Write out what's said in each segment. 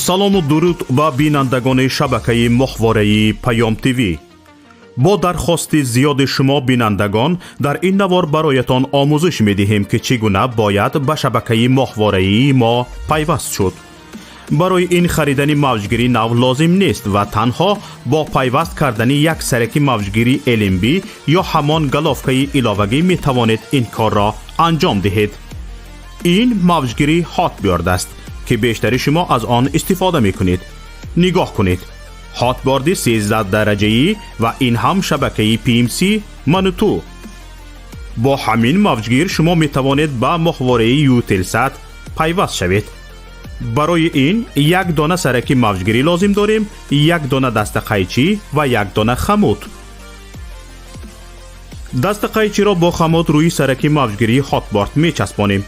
Салому дуруд ба бинандагони шабакаи моҳвораи Паём ТВ. Бо дархости зиёди шумо бинандагон, дар ин навор бароятон омӯзиш медиҳем, ки чӣ гуна бояд ба шабакаи моҳвораии мо пайваст шуд. Барои ин харидани мавҷгири нав лозим нест ва танҳо бо пайваст кардани як сараки мавҷгири LNB ё ҳамон головкаи иловагӣ метавонед ин корро анҷом диҳед. Ин мавҷгири Hotbird аст, ки бештари шумо аз он истифода мекунед. Нигоҳ кунед, Hotbird 13 дараҷаӣ ва ин ҳам шабакаи PMC Мануту. Бо ҳамин мавҷгир шумо метавонед ба моҳвораи Eutelsat пайваст шавед. Барои ин як дона сараки мавҷгирӣ лозим дорем, як дона дастақайчӣ ва як дона хамут. Дастақайчиро бо хамут рӯи сараки мавҷгирии Hotbird мечаспонем.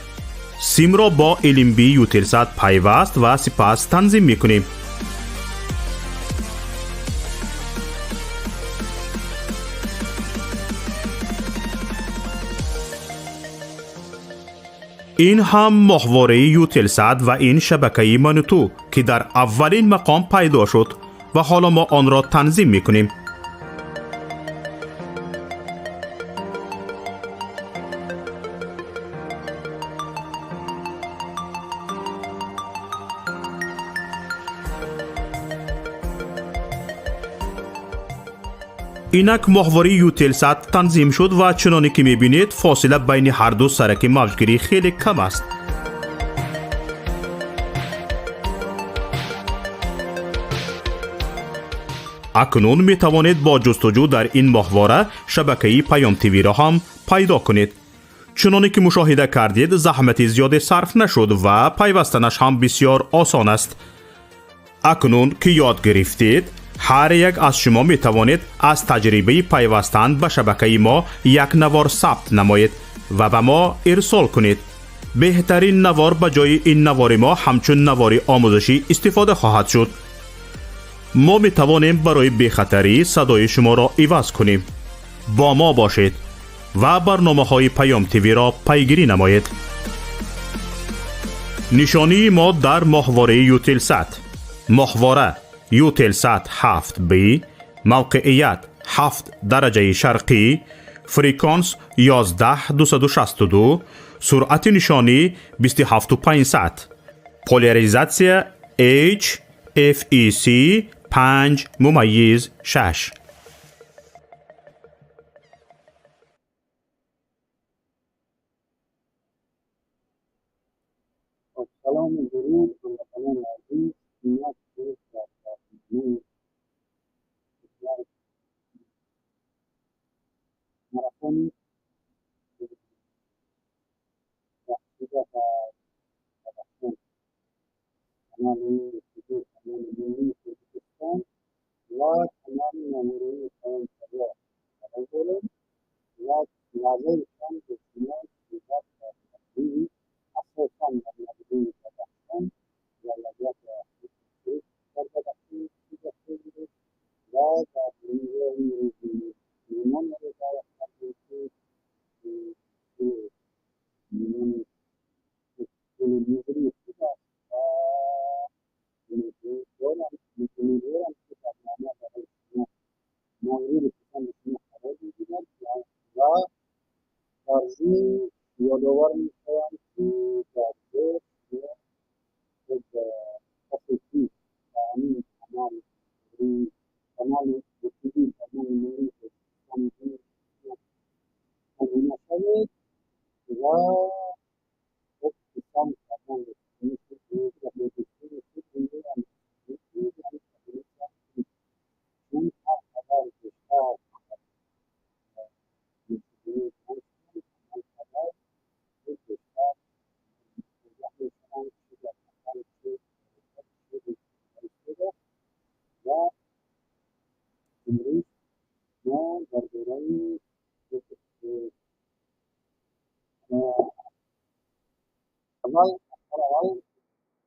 Симро бо LNB Eutelsat пайваст ва сипас танзим мекунем. Ин ҳам моҳвораи Eutelsat ва ин шабакаи Мануту, ки дар аввалин мақом пайдо шуд ва ҳоло мо онро танзим мекунем. Инак моҳвораи Eutelsat танзим шуд ва чуноне ки мебинед, фосила байни ҳарду сараки мавҷгирӣ хеле кам аст. Акнун метавонед бо ҷустуҷӯ дар ин моҳвора шабакаи Паём ТВ-ро ҳам пайдо кунед. Чуноне ки мушоҳида кардед, заҳмати зиёде сарф нашуд ва пайвастанаш ҳам бисёр осон аст. Акнун ки ёд гирифтед, ҳар як аз шумо метавонед аз таҷрибаи пайвастан ба шабакаи мо як навор сабт намоед ва ба мо ирсол кунед. Беҳтарин навор ба ҷои ин навори мо ҳамчун навори омӯзишӣ истифода хоҳад шуд. Мо метавонем барои бехатарӣ садои шуморо иваз кунем. Бо мо бошед ва барномаҳои Паём ТВ-ро пайгирӣ намоед. Нишонии мо дар моҳвораи Eutelsat: моҳвора Eutelsat 7B, мавқеият 7 дараҷаи шарқӣ, фреквенс 11262, суръати нишонӣ 27500, поляризатсия H FEC 5.6. خب، سلام و درود هموطنان عزیز. یک روز در برنامه بسیار марафони бахшида ба Бадахшон, канали ютуби канали миллии Тоҷикистон ва канали моҳвораи Паём ТВ қарор дорем ва лаҳзаи чанд бо шумо суҳбат дар мавзӯи, асосан дар мавзӯи Бадахшон ва вазъияти ахлоқи дар Бадахшон суҳбат мегирем ва дар имрӯз меҳмонеро даъват кардем, ки меҳмони хеле муҳими худ аст ва умедворам, ки барнома барои шумо мавриди писанди шумо қарор мегирад. Ва дар зимн ёдовар мешавам, ки дар зер шумо худ касе ки ба ҳамин канал, канали ютуби канали миллии Тоҷикистон обуна шавед ва хуб писанд кардан бо дӯстони худ инро чун ҳар қадар бештар ҳамон қадар бештар огоҳ мешаванд, чӣ дар ватан, чӣ истода. Ва имрӯз мо дар бораи аввал аввал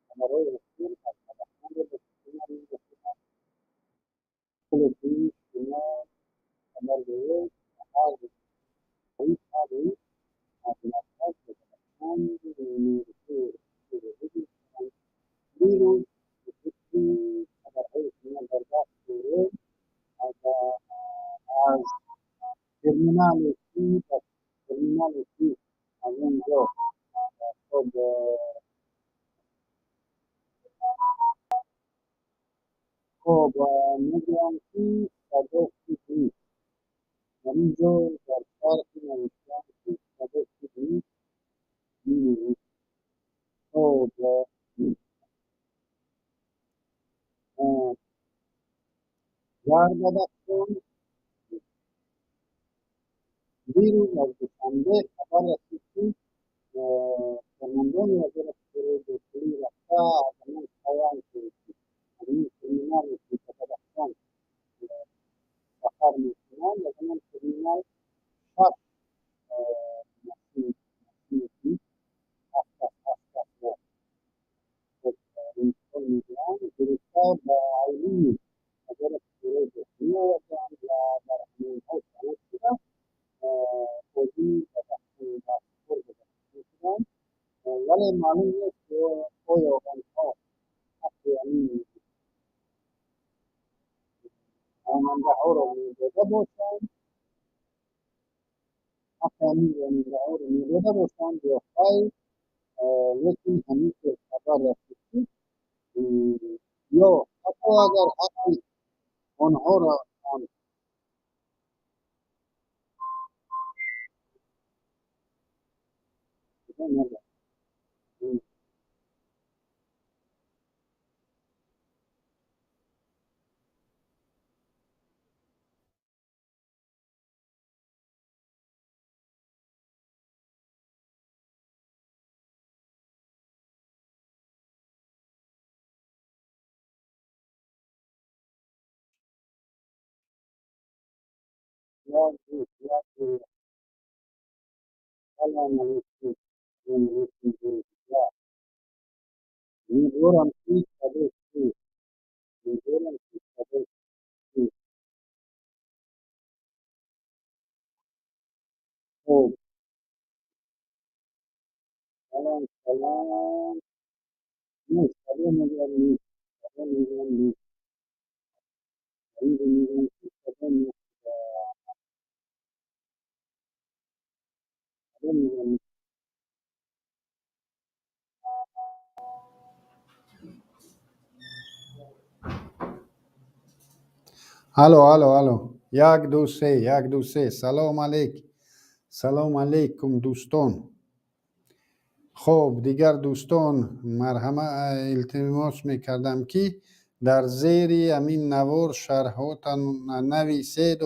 хабарҳои охир аз Бадахшонро ба шумо мерасонам. Хеле шумо хабар доред, ҳар рӯз аз марказ ба Бадахшон нерӯҳои дирӯз ки садо хуб нест. Дар ин ҷо дар шарҳи навиштаам, ки садо хуб нест, менависам. Хоб, дар Бадахшон дирӯз аз Душанбе хабар расид, ки кормандони Вазорати корҳои дохилӣ рафта аз ҳамон стоянке, аз ҳамон терминале, ки ба Бадахшон сафар мекунанд, аз ҳамон терминал шаш машине, ки ҳафт кас, ҳашт касро интиқол медиҳанд, гирифта ба ҳавлии Вазорати корҳои дохилӣ овардаанд ва дар ҳамонҳо савор шуда, озими Бадахшон ба сафар ба Бадахшон шуданд. Вале маълум нест, ки оё онҳо ҳаққи ҳамин ронандаҳоро медода бошанд, ҳаққи ҳамин ронандаҳоро медода бошанд ё хайр. Лекин ҳамин хел хабар расид, ки ё ҳатто агар ҳаққи онҳоро ҳам дода набошанд. Як ду, салом алейкум, салом алейкум. Умедворам, ки садо хуб, умедворам, ки садо хуб. Хуб, салом, салом. Нест, садо мегӯям, нест, садо мегӯям, нест. Дар ин ҷо мегӯям, ки садо нест, садо мегӯям, нест. Алло, алло, алло, як, ду, се, як, ду, се. Салом алейк, салом алейкум, дӯстон. Хоб, дигар дӯстон, марҳама, илтимос мекардам, ки дар зери ҳамин навор шарҳотан нависед.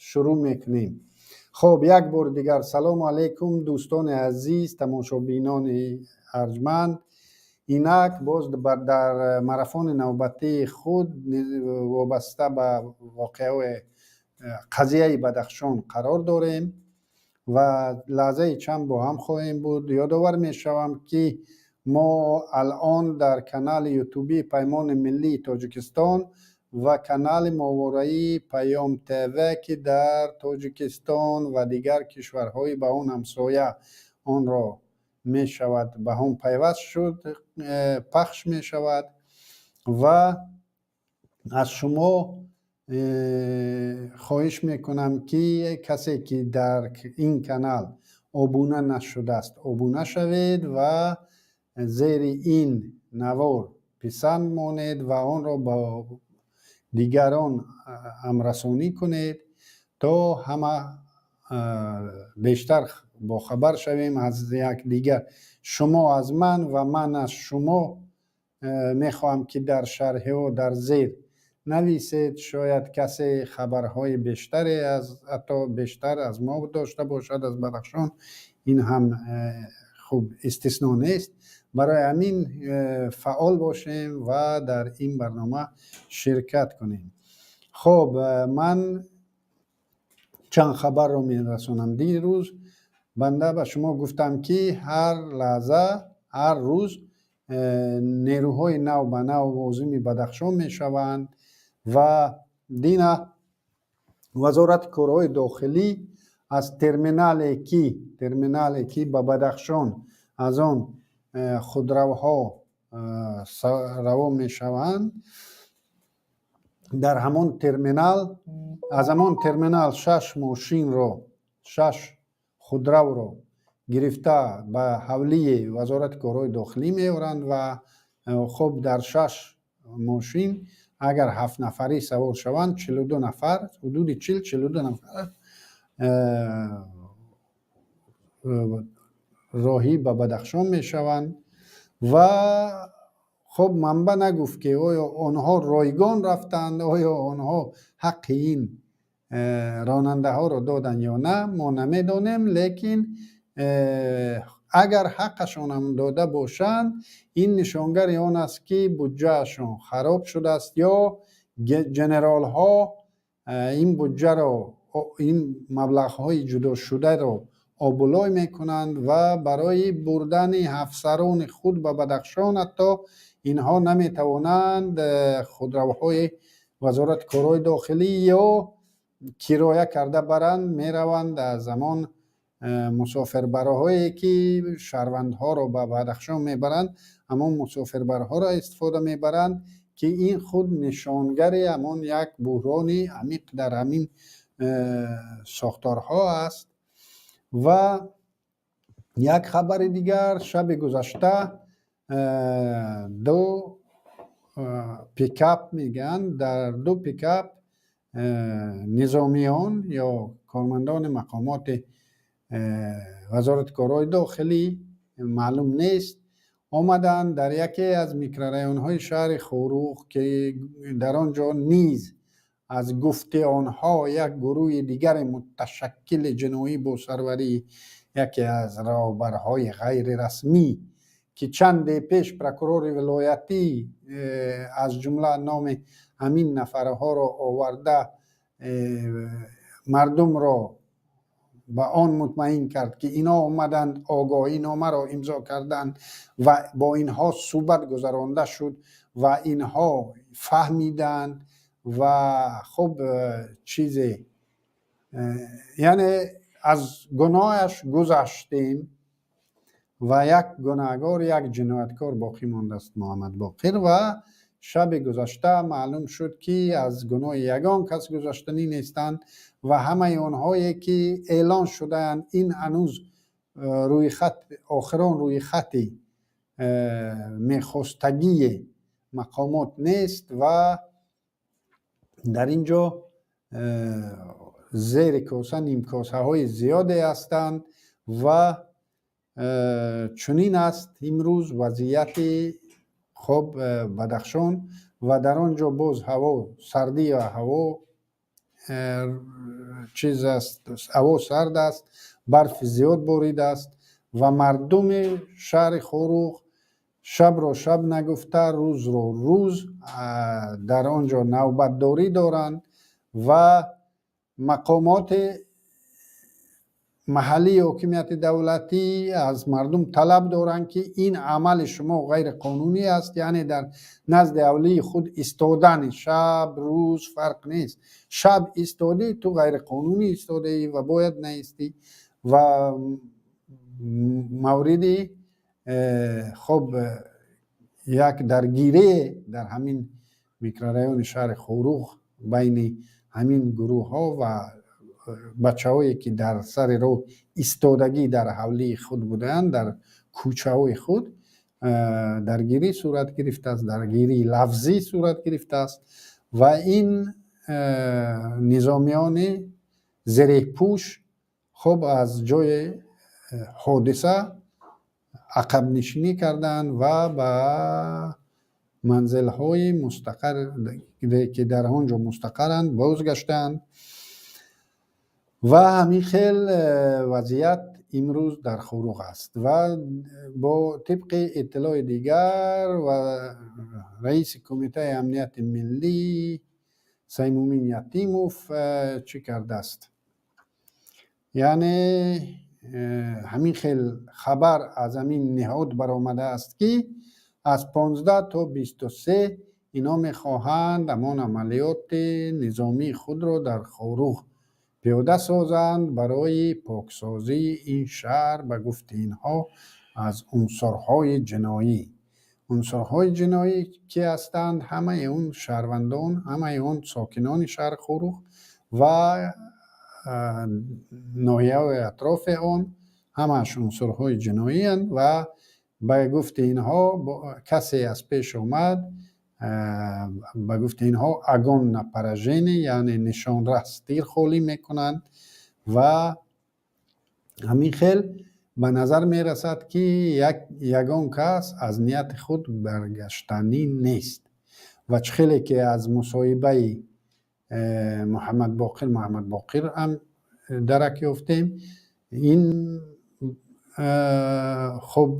Шурӯъ мекунем. Хоб, як бори дигар салому алайкум, дӯстони азиз, тамошобинони арҷманд. Инак боз дар марафони навбатии худ вобаста ба воқеаҳои қазияи Бадахшон қарор дорем ва лаҳзаи чанд бо ҳам хоҳем буд. Ёдовар мешавам, ки мо алон дар канали ютубии Паймони миллии Тоҷикистон ва канали моҳвораии Паём ТВ, ки дар Тоҷикистон ва дигар кишварҳои ба он ҳамсоя онро мешавад ба он пайваст шуд, пахш мешавад. Ва аз шумо хоҳиш мекунам, ки касе ки дар ин канал обуна нашудааст, обуна шавед ва зери ин навор писанд монед ва онро ба дигарон ҳамрасонӣ кунед, то ҳама бештар бохабар шавем аз якдигар. Шумо аз ман ва ман аз шумо мехоҳам, ки дар шарҳиҳо дар зер нависед. Шояд касе хабарҳои бештаре аз ҳатто бештар аз мо дошта бошад аз Бадахшон. Ин ҳам хуб истисно нест. Барои ҳамин фаъол бошем ва дар ин барнома ширкат кунем. Хоб, ман чанд хабарро мерасонам. Дирӯз банда ба шумо гуфтам, ки ҳар лаҳза, ҳар рӯз нерӯҳои нав ба нав возими Бадахшон мешаванд. Ва дина Вазорати корҳои дохилӣ Аз терминале, ки ба Бадахшон аз он худравҳо равон мешаванд, дар ҳамон терминал, аз ҳамон терминал шаш мошинро, шаш худравро гирифта ба ҳавлии Вазорати корҳои дохилӣ меоранд. Ва хуб, дар шаш мошин агар ҳафтнафарӣ савор шаванд, 42 нафар, ҳудуди 40-42 нафар роҳӣ ба Бадахшон мешаванд. Ва хуб, манбаъ нагуфт, ки оё онҳо ройгон рафтанд, оё онҳо ҳаққи ин ронандаҳоро доданд ё на, мо намедонем. Лекин агар ҳаққашонам дода бошанд, ин нишонгари он аст, ки буҷаашон хароб шудааст ё ҷенералҳо ин буҷаро, ин маблағҳои ҷудошударо обулой мекунанд ва барои бурдани афсарони худ ба Бадахшон ҳатто инҳо наметавонанд худравҳои Вазорати корҳои дохилӣ ё кироя карда баранд. Мераванд аз ҳамон мусофирбарҳое, ки шаҳрвандҳоро ба Бадахшон мебаранд, ҳамон мусофирбарҳоро истифода мебаранд, ки ин худ нишонгари ҳамон як буҳрони амиқ дар ҳамин сохторҳо аст. Ва як хабари дигар: шаби гузашта ду пикап, мегӯянд, дар ду пикап низомиён ё кормандони мақомоти Вазорати корҳои дохилӣ, маълум нест, омаданд дар яке аз микрорайонҳои шаҳри Хоруғ, ки дар он ҷо низ аз гуфти онҳо як гурӯҳи дигари муташаккили ҷиноӣ бо сарварии яке аз роҳбарҳои ғайрирасмӣ, ки чанде пеш прокурори вилоятӣ аз ҷумла номи ҳамин нафарҳоро оварда, мардумро ба он мутмаин кард, ки инҳо омаданд, огоҳиномаро имзо карданд ва бо инҳо суҳбат гузаронда шуд ва инҳо фаҳмиданд. Ва хуб, чизе, яъне аз гуноҳаш гузаштем ва як гунаҳгор, як ҷинояткор боқӣ мондааст, Муҳаммад Боқир. Ва шаби гузашта маълум шуд, ки аз гуноҳи ягон кас гузаштанӣ нестанд ва ҳамаи онҳое, ки эълон шудаанд, ин ҳанӯз рӯйхат, охирон рӯйхати мехостагии мақомот нест ва дар ин ҷо зери коса нимкосаҳои зиёде ҳастанд. Ва чунин аст имрӯз вазъияти хоб Бадахшон. Ва дар он ҷо боз ҳаво сардӣ ва ҳаво чиз аст, ҳаво сард аст, барфи зиёд боридааст ва мардуми шаҳри Хоруғ шабро шаб нагуфта, рӯзро рӯз дар он ҷо навбатдорӣ доранд. Ва мақомоти маҳаллии ҳокимияти давлатӣ аз мардум талаб доранд, ки ин амали шумо ғайриқонунӣ аст, яъне дар назди ҳавлии худ истодани шаб, рӯз фарқ нест, шаб истодӣ, ту ғайриқонунӣ истодаӣ ва бояд наистӣ. Ва мавриди хоб як даргирие дар ҳамин микрорайони шаҳри Хоруғ байни ҳамин гурӯҳҳо ва бачаҳое, ки дар сари роҳ истодагӣ дар ҳавлии худ буданд, дар кӯчаҳои худ, даргирӣ сурат гирифтааст, даргирии лафзӣ сурат гирифтааст. Ва ин низомиёни зиреҳпӯш хуб аз ҷои ҳодиса ақабнишинӣ карданд ва ба манзилҳои мустақар, ки дар он ҷо мустақаранд, бозгаштанд. Ва ҳамин хел вазъият имрӯз дар Хоруғ аст. Ва бо тибқи иттилои дигар ва раиси Кумитаи амнияти миллӣ Саймумин Ятимов чӣ кардааст? Яъне ҳамин хел хабар аз ҳамин ниҳод баромадааст, ки аз 15 то 23 инҳо мехоҳанд ҳамон амалиёти низомии худро дар Хоруғ. пиёда созанд барои поксозии ин шаҳр, ба гуфти инҳо, аз унсурҳои ҷиноӣ. Унсурҳои ҷиноӣ ки ҳастанд? Ҳамаи он шаҳрвандон, ҳамаи он сокинони шаҳри Хоруғ ва ноҳияҳои атрофи он, ҳамааш унсурҳои ҷиноиянд. Ва ба гуфти инҳо, касе аз пеш омад, ба гуфти инҳо, огонь на поражение, яъне нишонрас тир холӣ мекунанд. Ва ҳамин хел ба назар мерасад, ки ягон кас аз нияти худ баргаштанӣ нест. Ва чӣ хеле ки аз мусоҳибаи Муҳаммадбоқир Муҳаммадбоқир ҳам дарак ёфтем, ин хуб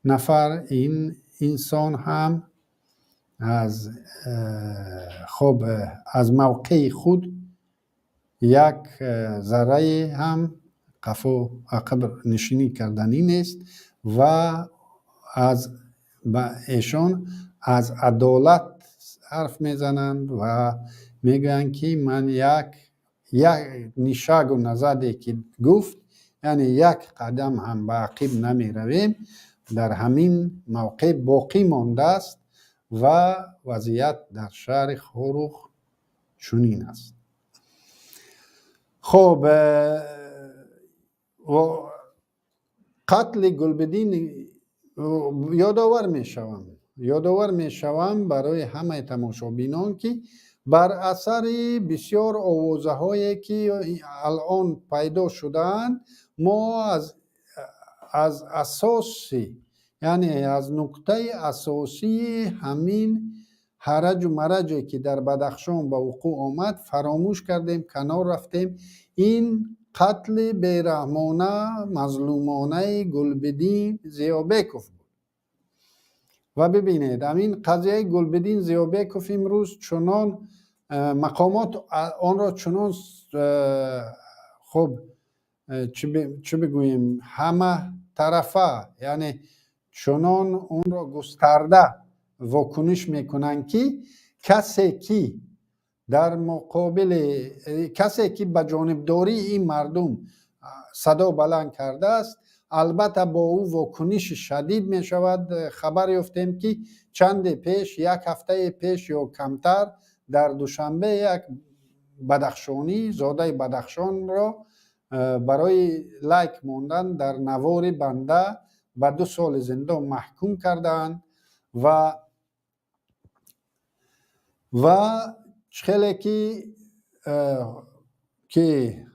нафар, ин инсон ҳам аз хуб аз мавқеи худ як заррае ҳам қафо ақиб нишинӣ карданӣ нест. Ва аз эшон аз адолат ҳарф мезананд ва мегӯянд, ки ман як ни шагу назад е ки гуфт, яъне як қадам ҳам ба ақиб намеравем, дар ҳамин мавқеъ боқӣ мондааст. Ва вазъият дар шаҳри Хоруғ чунин аст. Хуб, қатли Гулбиддин ёдовар мешавам барои ҳамаи тамошобинон, ки бар асари бисёр овозаҳое, ки алон пайдо шудаанд, мо аз асоси, яъне аз нуқтаи асосии ҳамин ҳараҷу мараҷе, ки дар Бадахшон ба вуқӯъ омад, фаромӯш кардем, канор рафтем. Ин қатли бераҳмона, мазлумонаи Гулбиддин Зиёбеков буд. Ва бибинед, ҳамин қазияи Гулбиддин Зиёбеков имрӯз чунон мақомот онро чунон хуб, чӣ бигӯем, ҳама тарафа, яъне чунон онро густарда вокуниш мекунанд, ки касе ки дар муқобили, касе ки ба ҷонибдории ин мардум садо баланд кардааст, албатта бо ӯ вокуниши шадид мешавад. Хабар ёфтем, ки чанде пеш, як ҳафтаи пеш ё камтар, дар Душанбе як бадахшонӣ, зодаи Бадахшонро барои лайк мондан дар навори банда ба 2 соли зиндон маҳкум кардаанд. Ва хеле ки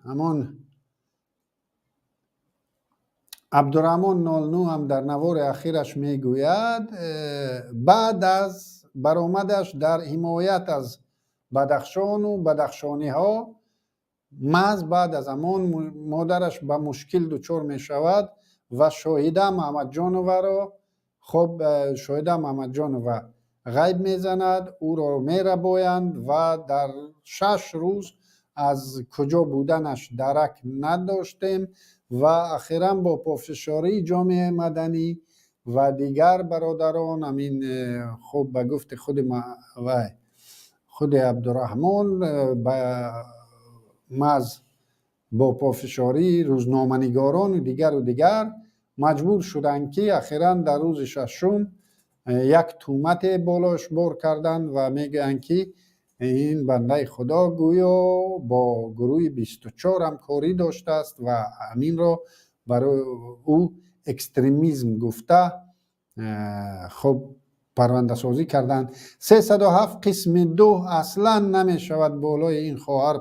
ҳамон Абдураҳмон нолну ҳам дар навори ахираш мегӯяд, баъд аз баромадаш дар ҳимоят аз Бадахшону бадахшониҳо, маҳз баъд аз ҳамон модараш ба мушкил дучор мешавад ва Шоҳида Маҳмадҷоноваро, хуб, Шоҳида Маҳмадҷонова ғайб мезанад, ӯро мерабоянд ва дар 6 рӯз аз куҷо буданаш дарак надоштем. Ва ахиран бо пофишории ҷомеаи маданӣ ва дигар бародарон, ҳамин хуб, ба гуфти худи вай, худи Абдураҳмон, маҳз бо пофишории рӯзноманигорону дигару дигар маҷбур шуданд, ки ахиран дар рӯзи шашум як тӯҳмате болош бор карданд ва мегӯянд, ки ин бандаи худо гӯё бо гурӯҳи 24 ҳамкорӣ доштааст ва ҳаминро барои ӯ экстремизм гуфта, хуб, парвандасозӣ карданд. 307 қисми 2 аслан намешавад болои ин хоҳар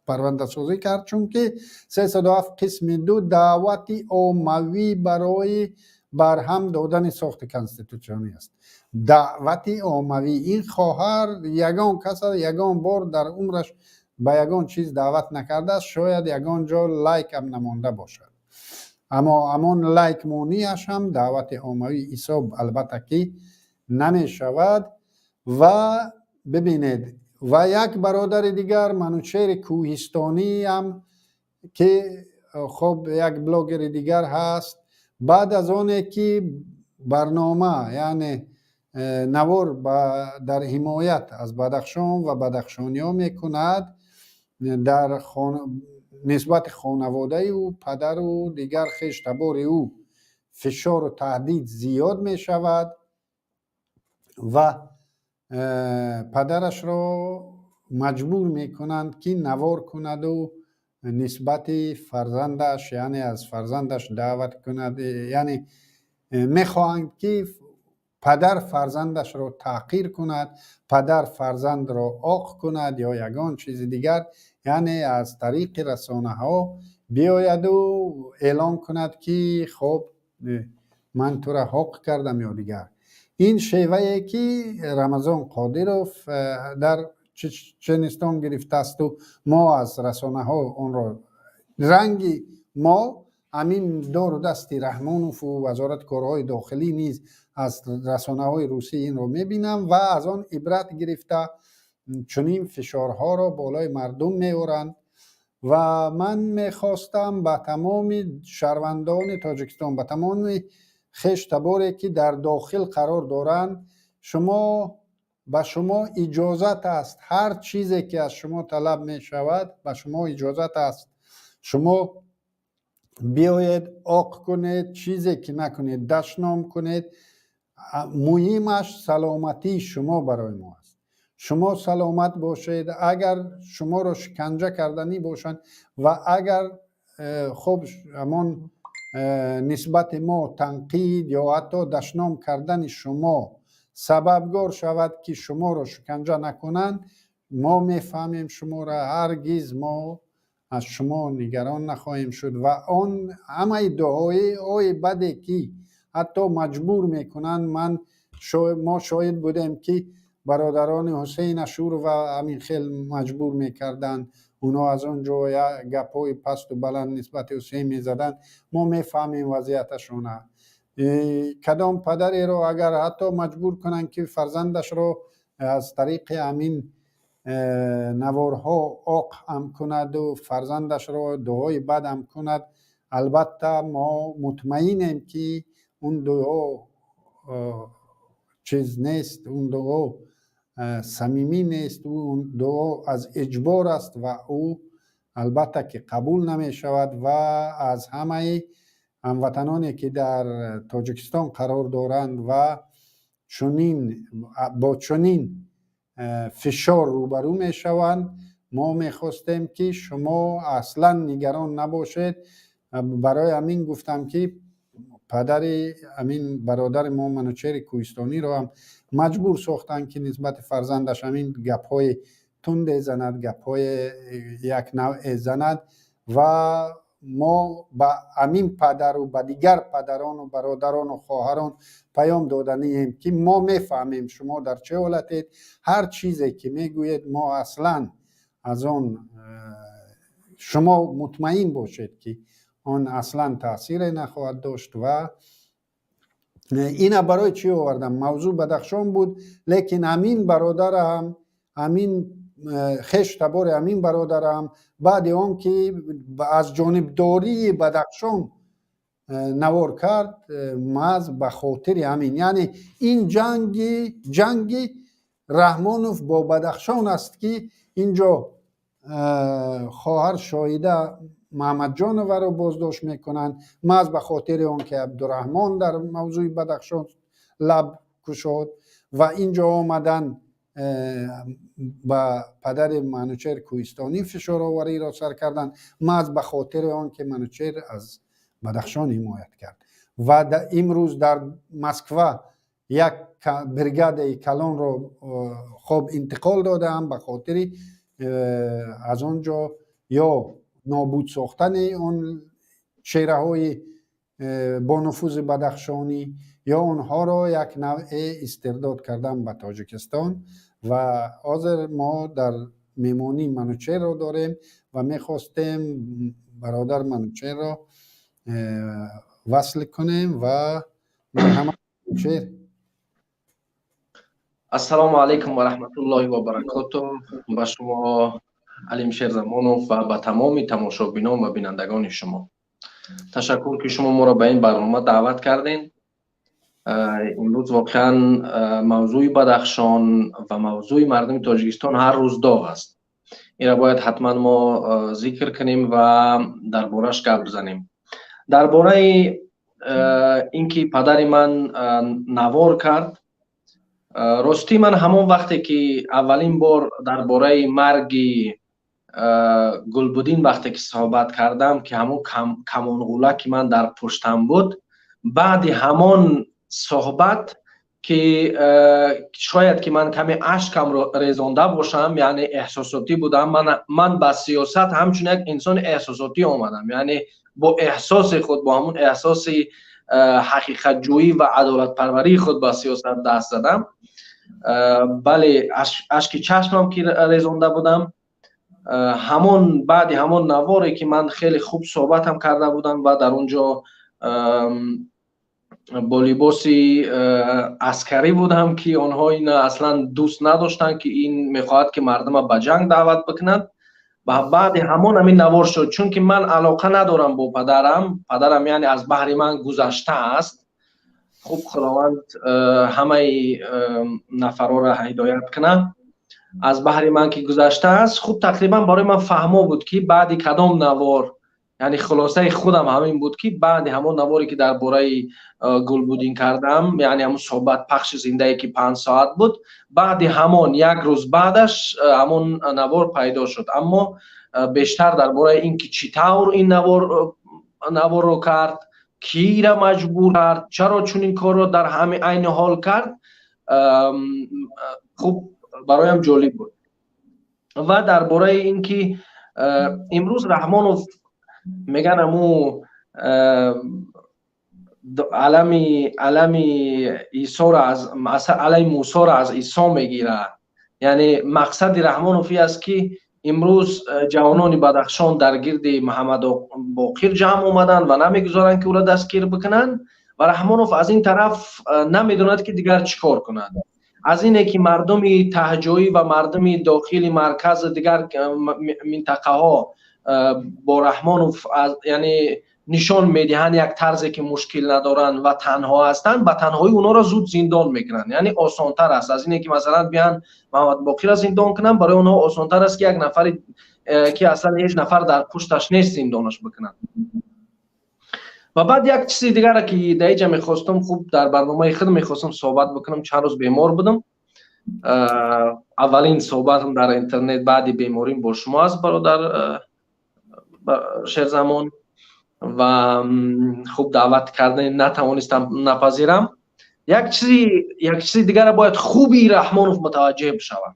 парвандасозӣ кард, чунки 307 қисми 2 даъвати оммавӣ барои барҳам додани сохти конститутсионӣ аст. Даъвати оммавӣ, ин хоҳар ягон каса ягон бор дар умраш ба ягон чиз даъват накардааст, шояд ягон ҷо лайкам намонда бошад, аммо ҳамон лайкмонияш ҳам даъвати оммавӣ ҳисоб албатта ки намешавад. Ва бибинед, ва як бародари дигар, Манучери Кӯҳистонӣ ҳам, ки хуб, як блогери дигар ҳаст, баъд аз оне ки барнома, яъне навор дар ҳимоят аз Бадахшон ва бадахшониҳо мекунад. Дар нисбати хонаводаи ӯ, падару дигар хештабори ӯ фишору таҳдид зиёд мешавад ва падарашро маҷбур мекунанд, ки навор кунаду нисбати фарзандаш, яъне аз фарзандаш даъват кунад, яъне мехоҳанд, ки падар фарзандашро таҳқир кунад, падар фарзандро оқ кунад ё ягон чизи дигар, яъне аз тариқи расонаҳо биёяду эълон кунад, ки хоб, ман тура ҳоқ кардам ё дигар. Ин шевае, ки Рамазон Қодиров дар Чеченистон гирифтаасту мо аз расонаҳо онро ранги мо ҳамин дору дасти Раҳмонову Вазорати корҳои дохилӣ низ аз расонаҳои русӣ инро мебинам ва аз он ибрат гирифта, чунин фишорҳоро болои мардум меоранд. Ва ман мехостам ба тамоми шаҳрвандони Тоҷикистон, ба тамоми хештаборе, ки дар дохил қарор доранд: шумо, ба шумо иҷозат аст, ҳар чизе ки аз шумо талаб мешавад, ба шумо иҷозат аст, шумо биёед, оқ кунед, чизе ки накунед, дашном кунед. Муҳимаш саломатии шумо барои мо аст. Шумо саломат бошед. Агар шуморо шиканҷа карданӣ бошанд ва агар хуб, ҳамон нисбати мо танқид ё ҳатто дашном кардани шумо сабабгор шавад, ки шуморо шиканҷа накунанд, мо мефаҳмем шуморо, ҳаргиз мо аз шумо нигарон нахоҳем шуд. Ва он ҳамаи дуои баде, ки ҳатто маҷбур мекунанд, ман мо шоҳид будем, ки бародарони Ҳусейн Ашурова ҳамин хел маҷбур мекарданд. Онҳо аз он ҷо гапҳои пасту баланд нисбати Ҳусейн мезаданд. Мо мефаҳмем вазъияташона. Кадом падареро агар ҳатто маҷбур кунанд, ки фарзандашро аз тариқи ҳамин наворҳо оқ ҳам кунаду фарзандашро дуои бад ҳам кунад, албатта, мо мутмаинем, ки он дуо чиз нест, он дуо самимӣ нест, он дуо аз иҷбор аст ва ӯ албатта ки қабул намешавад. Ва аз ҳамаи ҳамватаноне, ки дар Тоҷикистон қарор доранд ва чунин бо чунин фишор рӯбарӯ мешаванд, мо мехостем, ки шумо аслан нигарон набошед. Барои ҳамин гуфтам, ки падари ҳамин бародари мо Манучери Кӯҳистониро ҳам маҷбур сохтанд, ки нисбати фарзандаш ҳамин гапҳои тунде занад, гапҳои як навъе занад. Ва мо ба ҳамин падару ба дигар падарону бародарону хоҳарон паём доданием, ки мо мефаҳмем, шумо дар чӣ ҳолатед. Ҳар чизе ки мегӯед, мо аслан аз он, шумо мутмаин бошед, ки он аслан таъсире нахоҳад дошт. Ва ина барои чӣ овардам? Мавзӯъ Бадахшон буд, лекин ҳамин бародарам, ҳамин хеш табори ҳамин бародарам, баъди он ки аз ҷонибдории Бадахшон навор кард, маҳз ба хотири ҳамин, яъне ин ҷанги Раҳмонов бо Бадахшон аст, ки инҷо хоҳар Шоҳида Маҳмадҷонованро боздошт мекунанд, маҳз ба хотири он ки Абдураҳмон дар мавзӯи Бадахшон лаб кушод. Ва инҷо омадан, ба падари Манучер Кӯҳистонӣ фишоровариро сар карданд, маҳз ба хотири он ки Манучер аз Бадахшон ҳимоят кард. Ва имрӯз дар Москва як бригадаи калонро хоб интиқол додаам ба хотири аз он ҷо ё нобуд сохтани он чеҳраҳои бонуфузи бадахшонӣ ё онҳоро як навъе истирдод кардан ба Тоҷикистон. Ва ҳозир мо дар меҳмонӣ Манучерро дорем ва мехостем бародар Манучерро васл кунем. Ва марҳамат, Манучер. Ассалому алайкум ва раҳматуллоҳи ва баракоту ба шумо, Алимшер Замонов, ва ба тамоми тамошобинон ва бинандагони шумо. Ташаккур, ки шумо моро ба ин барнома даъват кардем. Имрӯз воқеан мавзӯи Бадахшон ва мавзӯи мардуми Тоҷикистон ҳар рӯз доғ аст. Инро бояд ҳатман мо зикр кунем ва дар бораш гап бизанем. Дар бораи ин ки падари ман навор кард, ростӣ ман ҳамон вақте ки аввалин бор дар бораи марги Гулбуддин вақте ки суҳбат кардам, ки ҳамон камонғула ки ман дар пуштам буд, баъди ҳамон суҳбат ки шояд ки ман каме ашкамро резонда бошам, яъне эҳсосотӣ будам. Ман ба сиёсат ҳамчун як инсони эҳсосотӣ омадам, яъне бо эҳсоси худ, бо ҳамон эҳсоси ҳақиқатҷӯӣ ва адолатпарварии худ ба сиёсат даст задам. Бале, ашки чашмам ки резонда будам. Ҳамон баъди ҳамон наворе ки ман хеле хуб суҳбатам карда будам ва дар он ҷо бо либоси аскарӣ будам, ки онҳо ина аслан дӯст надоштанд, ки ин мехоҳад ки мардума ба ҷанг даъват бикунад. Ва баъди ҳамон ҳамин навор шуд, чунки ман алоқа надорам бо падарам. Падарам яъне аз баҳри ман гузашта аст. Хуб, Худованд ҳамаи нафарҳоро ҳидоят кунад. Аз баҳри ман ки гузашта аст, хуб, тақрибан барои ман фаҳмо буд, ки баъди кадом навор, яъне хулосаи худам ҳамин буд, ки баъди ҳамон наворе ки дар бораи Гулбуддин кардам, яъне ҳамон суҳбат, пахши зиндае ки 5 соат буд, баъди ҳамон як рӯз баъдаш ҳамон навор пайдо шуд. Аммо бештар дар бораи ин ки чӣ тавр ин наворро кард, кира маҷбур кард, чаро чунин корро дар ҳами айни ҳол кард, хуб, бароям ҷолиб буд. Ва дар бораи ин ки имрӯз Раҳмонов меган, аму алами Исоро аз алами Мусоро аз Исо мегирад. Яъне мақсади Раҳмонов ин аст, ки имрӯз ҷавонони Бадахшон дар гирди Муҳаммадбоқир ҷамъ омаданд ва намегузоранд, ки ӯро дастгир бикунанд. Ва Раҳмонов аз ин тараф намедонад, ки дигар чӣ кор кунад. Аз ине ки мардуми таҳҷоӣ ва мардуми дохили марказу дигар минтақаҳо бо Раҳмонов, яъне нишон медиҳанд як тарзе, ки мушкил надоранд ва танҳо ҳастанд, ба танҳоӣ онҳоро зуд зиндон мекунанд. Яъне осонтар аст аз ине ки масалан биёянд Муҳаммадбоқирро зиндон кунанд. Барои онҳо осонтар аст, ки як нафари ки аслан ҳеҷ нафар дар пушташ нест, зиндонаш бикунанд. Ва баъд як чизи дигаре ки дар инҷа мехостам, хуб, дар барномаи худ мехостам суҳбат бикунам. Чанд рӯз бемор будам. Аввалин суҳбатам дар интернет баъди беморим бо шумо аст, бародар Шерзамон. Ва хуб, даъват кардани натавонистам напазирам. Як чизи дигаре бояд хуби Раҳмонов мутаваҷҷеҳ бишавад,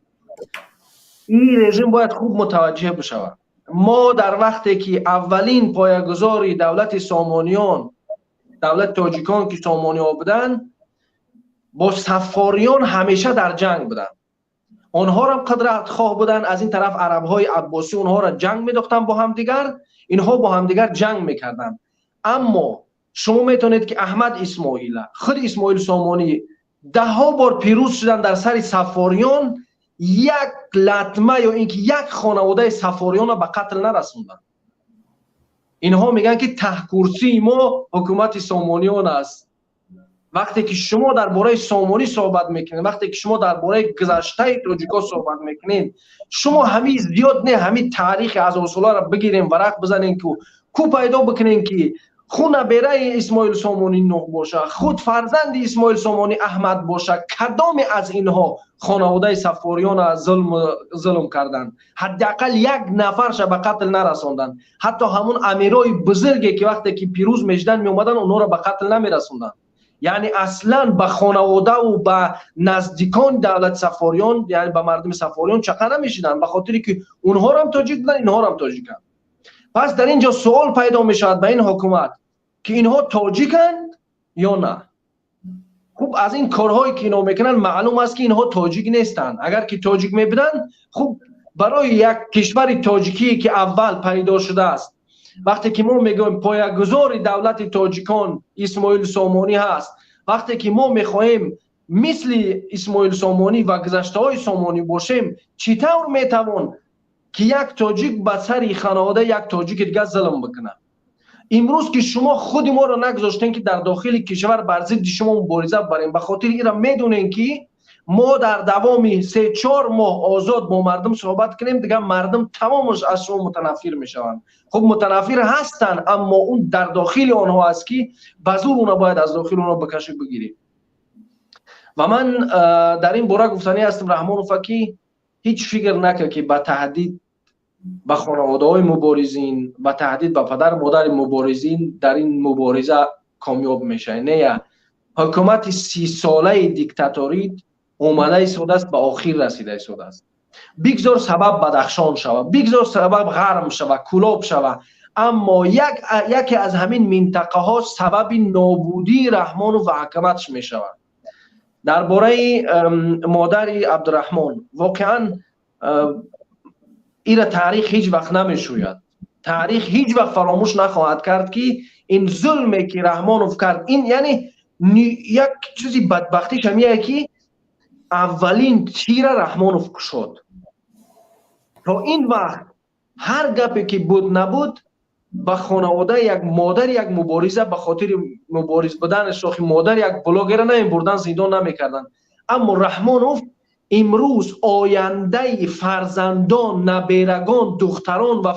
ин режим бояд хуб мутаваҷҷеҳ бишавад. Мо дар вақте ки аввалин поягузори давлати Сомониён, давлати тоҷикон, ки Сомониҳо буданд, бо саффориён ҳамеша дар ҷанг буданд. Онҳоро қудратхоҳ буданд. Аз ин тараф арабҳои аббосӣ онҳоро ҷанг медохтанд бо ҳамдигар, инҳо бо ҳамдигар ҷанг мекарданд. Аммо шумо метавонед, ки Аҳмад Исмоила, худ Исмоил Сомонӣ даҳҳо бор пирӯз шуданд дар сари саффориён, як латма ё ин ки як хонаводаи саффориёнро ба қатл нарасонданд. Инҳо мегӯянд, ки таҳкурсии мо ҳукумати Сомониён аст. Вақте ки шумо дар бораи Сомонӣ суҳбат мекунед, вақте ки шумо дар бораи гузаштаи тоҷико суҳбат мекунед, шумо ҳамин зиёд не, ҳамин таърихи ҳазорсоларо бигирем, варақ бизанем, ку ку пайдо бикунем, ки худ набераи Исмоил Сомонӣ Нуҳ боша, худ фарзанди Исмоил Сомонӣ Аҳмад боша, кадоме аз инҳо хонаводаи саффориёна зулм карданд? Ҳадди ақал як нафарша ба қатл нарасонданд. Ҳатто ҳамун амирои бузурге, ки вақте ки пирӯз мешуданд, меомаданд, онҳоро ба қатл намерасонданд. Яъне аслан ба хонаводаву ба наздикони давлати саффориён, яъне ба мардуми саффориён чақа намешиданд, ба хотире ки онҳорам тоҷик буданд, инҳорам тоҷиканд. Пас дар ин ҷо суол пайдо мешавад ба ин ҳукумат, ки инҳо тоҷиканд ё на. Хуб, аз ин корҳое, ки инҳо мекунанд, маълум аст, ки инҳо тоҷик нестанд. Агар ки тоҷик мебуданд, хуб, барои як кишвари тоҷикие, ки аввал пайдо шудааст, вақте ки мо мегӯем, поягузори давлати тоҷикон Исмоил Сомонӣ ҳаст, вақте ки мо мехоҳем мисли Исмоил Сомонӣ ва гузаштаҳои Сомонӣ бошем, чӣ тавр метавон, ки як тоҷик ба сари хонаводаи як тоҷики дигар зулм бикунад? Имрӯз ки шумо худи моро нагузоштем, ки дар дохили кишвар бар зидди шумо мубориза барем, ба хотири инро медонем, ки Мо дар давоми 3-4 моҳ озод бо мардум суҳбат кунем, дигар мардум тамомаш аз шумо мутанаффир мешаванд. Хуб, мутанаффир ҳастанд, аммо он дар дохили онҳо аст, ки ба зур уна бояд аз дохили онҳо бикашӣ, бигирӣ. Ва ман дар ин бора гуфтанӣ ҳастам Раҳмонова, ки ҳеҷ фикр накард, ки ба таҳдид ба хонаводаҳои муборизин, ба таҳдид ба падару модари муборизин дар ин мубориза комёб мешавад. Не, ҳукумати 30-солаи диктаторӣ омада истодааст, ба охир расида истодааст. Бигзор сабаб Бадахшон шава, бигзор сабаб Ғарм шава, Кулоб шава, аммо яке аз ҳамин минтақаҳо сабаби нобудии Раҳмону ва ҳукуматаш мешавад. Дар бораи модари Абдураҳмон, воқеан ира таърих ҳеҷ вақт намешӯяд, таърих ҳеҷ вақт фаромӯш нахоҳад кард, ки ин зулме, ки Раҳмонов кард, ин яъне як чизи бадбахтиш ҳамие, ки аввалин тира Раҳмонов кушод. То ин вақт ҳар гапе ки буд, набуд, ба хонаводаи як модари як мубориза, ба хотири мубориз буданаш, охи модари як блогера намебурдан, зиндон намекарданд. Аммо Раҳмонов имрӯз ояндаи фарзандон, наберагон, духтарон ва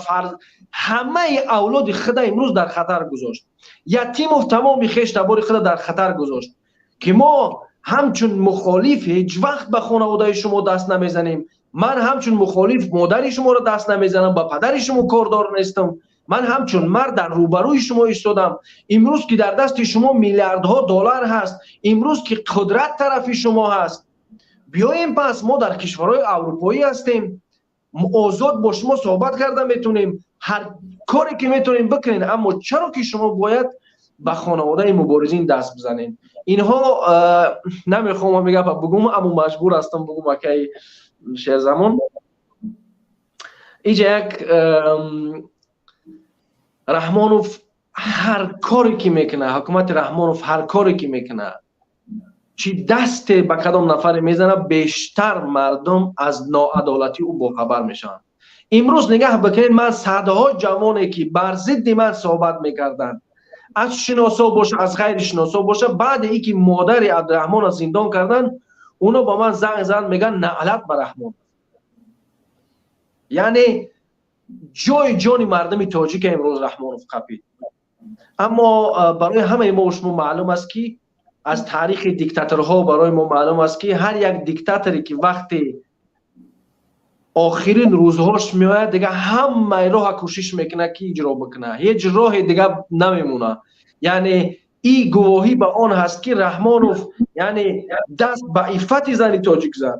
ҳамаи авлоди худа имрӯз дар хатар гузошт. Ятимов тамоми хеш табори худа дар хатар гузошт, ки мо ҳамчун мухолиф ҳеҷ вақт ба хонаводаи шумо даст намезанем. Ман ҳамчун мухолиф модари шуморо даст намезанам, ба падари шумо кордор нестам. Ман ҳамчун мард дар рӯбарӯи шумо истодам. Имрӯз ки дар дасти шумо миллиардҳо доллар ҳаст, имрӯз ки қудрат тарафи шумо ҳаст, биёем. Пас мо дар кишварҳои аврупоӣ ҳастем, озод бо шумо суҳбат карда метавонем, ҳар коре ки метавонем бикунем. Аммо чаро ки шумо бояд ба хонаводаи муборизин даст бизанед? Инҳо, намехоҳам ҳамин гапа бугум, аммо маҷбур ҳастам бугум, акаи Шерзамон. Иҷа як Раҳмонов ҳар коре ки мекунад, ҳукумати Раҳмонов ҳар коре ки мекунад, чӣ дасте ба кадом нафаре мезанад, бештар мардум аз ноадолатии ӯ бохабар мешаванд. Имрӯз нигаҳ бикунед, ман садҳо ҷавоне, ки бар зидди ман суҳбат мекарданд, аз шиносо боша, аз ғайри шиносо боша, баъде ин ки модари Абдураҳмонро зиндон карданд, оно ба ман занг зад, мегӯянд: «Наълат ба Раҳмон». Яъне ҷои ҷони мардуми тоҷика имрӯз Раҳмонов қапид. Аммо барои ҳамаи мо шумо маълум аст, ки аз таърихи диктаторҳо барои мо маълум аст, ки ҳар як диктаторе, ки вақте охирин рӯзҳош меояд, дигар ҳамаи роҳа кӯшиш мекунад, ки иҷро бикунад, ҳеҷ роҳе дигар намемонад. Яъне и гувоҳӣ ба он ҳаст, ки Раҳмонов яъне даст ба иффати зани тоҷик зад,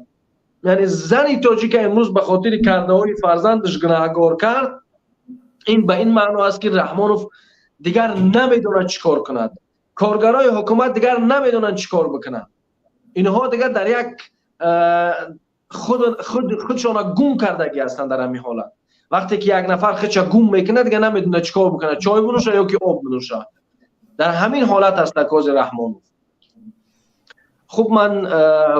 яъне зани тоҷика имрӯз ба хотири кардаҳои фарзандаш гунаҳгор кард. Ин ба ин маъно аст, ки Раҳмонов дигар намедонад, чӣ кор кунад. Коргарои ҳукумат дигар намедонанд, чӣ кор бикунанд. Инҳо дигар дар як худшона гум кардагӣ ҳастанд. Дар ҳамин ҳолат, вақте ки як нафар худша гум мекунад, дигар намедонад, чӣ кор бикунад, чой бинӯша ё ки об бинӯша. Дар ҳамин ҳолат аст акози Раҳмонов. Хуб, ман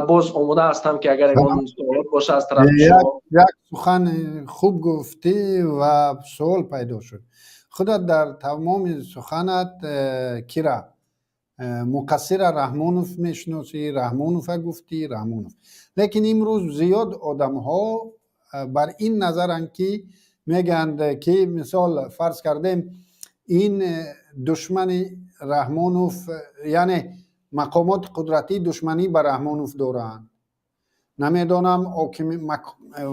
боз омода ҳастам, ки агар ягон суолот боша аз тарафи шумо. Як сухан хуб гуфтӣ ва суол пайдо шуд. Худат дар тамоми суханат кира муқассира Раҳмонов мешиносӣ, Раҳмонова гуфтӣ, Раҳмонов. Лекин имрӯз зиёд одамҳо бар ин назаранд, ки мегӯянд, ки мисол фарз кардем, ин душмани Раҳмонов, яъне мақомоти қудратӣ душманӣ ба Раҳмонов доранд. Намедонам,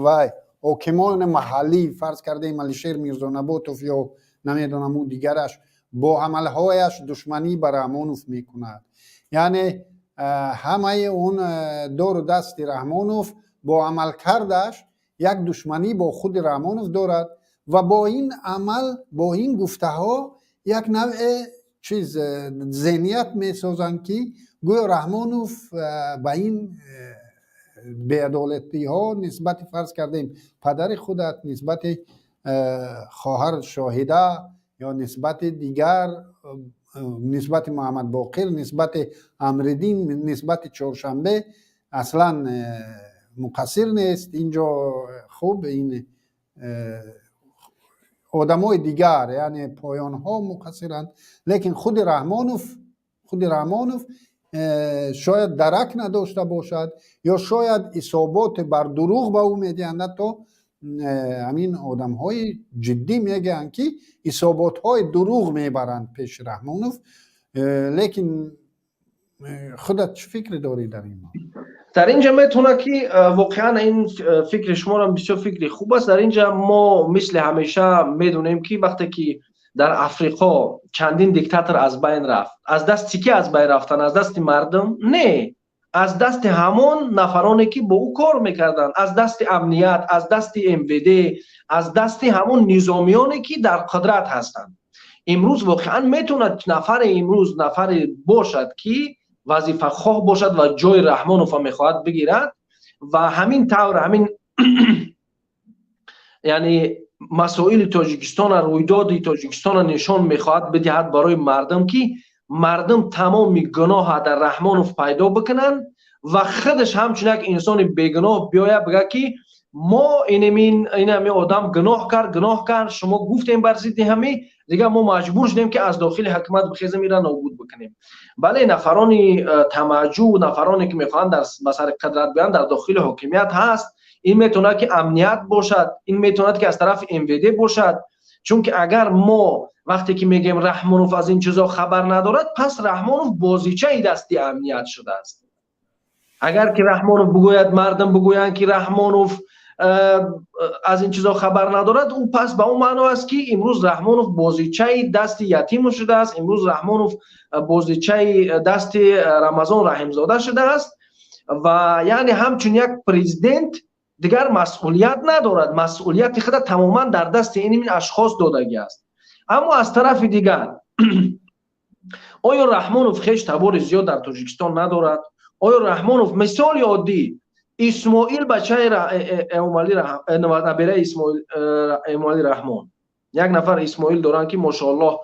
вай ҳокимони маҳаллӣ, фарз кардем, Алишер Мирзонаботов ё намедонам, ӯ дигараш бо амалҳояш душманӣ ба Раҳмонов мекунад. Яъне ҳамаи он дору дасти Раҳмонов бо амалкардаш як душманӣ бо худи Раҳмонов дорад ва бо ин амал, бо ин гуфтаҳо як навъе чиз зеҳният месозанд, ки гӯё Раҳмонов ба ин беадолатиҳо нисбати, фарз кардем, падари худат, нисбати хоҳар Шоҳида ё нисбати дигар, нисбати Муҳаммадбоқир, нисбати Амриддин, нисбати Чоршанбе аслан муқассир нест. Инҷо хуб, ин одамои дигар, яъне поёнҳо муқассиранд. Лекин худи Раҳмонов Шояд дарак надошта бошад ё шояд ҳисоботе бар дурӯғ ба ӯ медиҳанд. Ҳатто ҳамин одамҳои ҷиддӣ мегӯянд, ки ҳисоботҳои дурӯғ мебаранд пеши Раҳмонов. Лекин худат чӣ фикре дорӣ дар ин? Дар инҷа метавонад, ки воқеан ин фикри шуморам бисёр фикри хуб аст. Дар инҷа мо мисли ҳамеша медонем, ки вақте ки дар Африқо чандин диктатор аз байн рафт, аз дасти кӣ аз байн рафтанд? Аз дасти мардум не, аз дасти ҳамон нафароне, ки бо ӯ кор мекарданд, аз дасти амният, аз дасти МВД, аз дасти ҳамон низомиёне, ки дар қудрат ҳастанд. Имрӯз воқеан метавонад нафаре, имрӯз нафаре бошад, ки вазифахоҳ бошад ва ҷои Раҳмонова мехоҳад бигирад ва ҳамин тавр ҳамин, яъне масоили Тоҷикистона, рӯйдоди Тоҷикистона нишон мехоҳад бидиҳад барои мардум, ки мардум тамоми гуноҳа дар Раҳмонов пайдо бикунанд ва худаш ҳамчун як инсони бегуноҳ биёяд, бигӯяд, ки мо инами одам гуноҳ кард, гуноҳ кард, шумо гуфтем бар зидди ҳами, дигар мо маҷбур шудем, ки аз дохили ҳукумат бихезем, ира нобуд бикунем. Бале, нафарони тамаъҷӯ, нафароне, ки мехоҳанд ба сари қудрат биёянд, дар дохили ҳокимият ҳаст. Ин метавонад, ки амният бошад, ин метавонад, ки аз тарафи МВД бошад, чунки агар мо вақте ки мегӯем, Раҳмонов аз ин чизо хабар надорад, пас Раҳмонов бозичаи дасти амният шудааст. Агар ки Раҳмонов бигӯяд, мардум бигӯянд, ки Раҳмонов аз ин чизо хабар надорад, ӯ пас ба он маъно аст, ки имрӯз Раҳмонов бозичаи дасти Ятимов шудааст, имрӯз Раҳмонов бозичаи дасти Рамазон Раҳимзода шудааст ва яъне ҳамчун як президент дигар масъулият надорад, масъулияти худа тамоман дар дасти ин ашхос додагӣ аст. Аммо аз тарафи дигар, оё Раҳмонов хеш табори зиёд дар Тоҷикистон надорад? Оё Раҳмонов, мисоли оддӣ, Исмоил, бачаи набераи Эмомалӣ Раҳмон, як нафар Исмоил доранд, ки мошоаллоҳ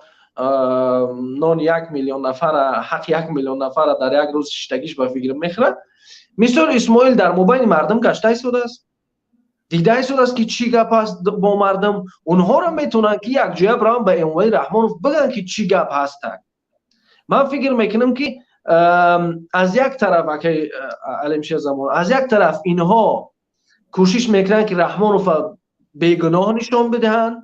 нони 1 миллион нафара, ҳаққи 1 миллион нафара дар як рӯз шиштагиш ба фикр мехӯрад. Мисол, Исмоил дар мобайни мардум гашта истодааст, дида истодааст, ки чӣ гап аст бо мардум. Онҳоро метавонанд, ки якҷоя бираванд, ба Эмомалӣ Раҳмонов бигӯянд, ки чӣ гап ҳастак. Ман фикр мекунам, ки аз як тараф, акай Алимшер Замон, аз як тараф инҳо кӯшиш мекунанд, ки Раҳмонова бегуноҳ нишон бидиҳанд,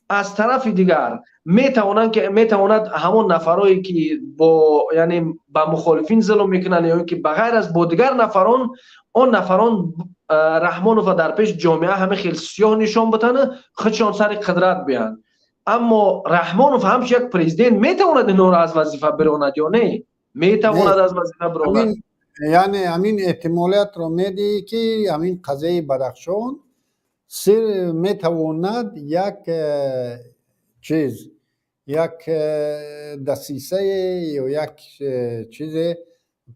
аз тарафи дигар метавонанд, ки метавонад ҳамон нафарое, ки бо, яъне ба мухолифин зулм мекунанд ё ки ба ғайр аз бо дигар нафарон, он нафарон Раҳмонова дар пеши ҷомеа ҳама хел сиёҳ нишон битана, худшон сари қудрат биёянд. Аммо Раҳмонов ҳамчун як президент метавонад инҳоро аз вазифа биронад ё не? Метавонад аз вазифа биронад. Яъне ҳамин эҳтимолиятро медиҳӣ, ки ҳамин қазияи Бадахшон сир метавонад як чиз, як дасисае ё як чизе,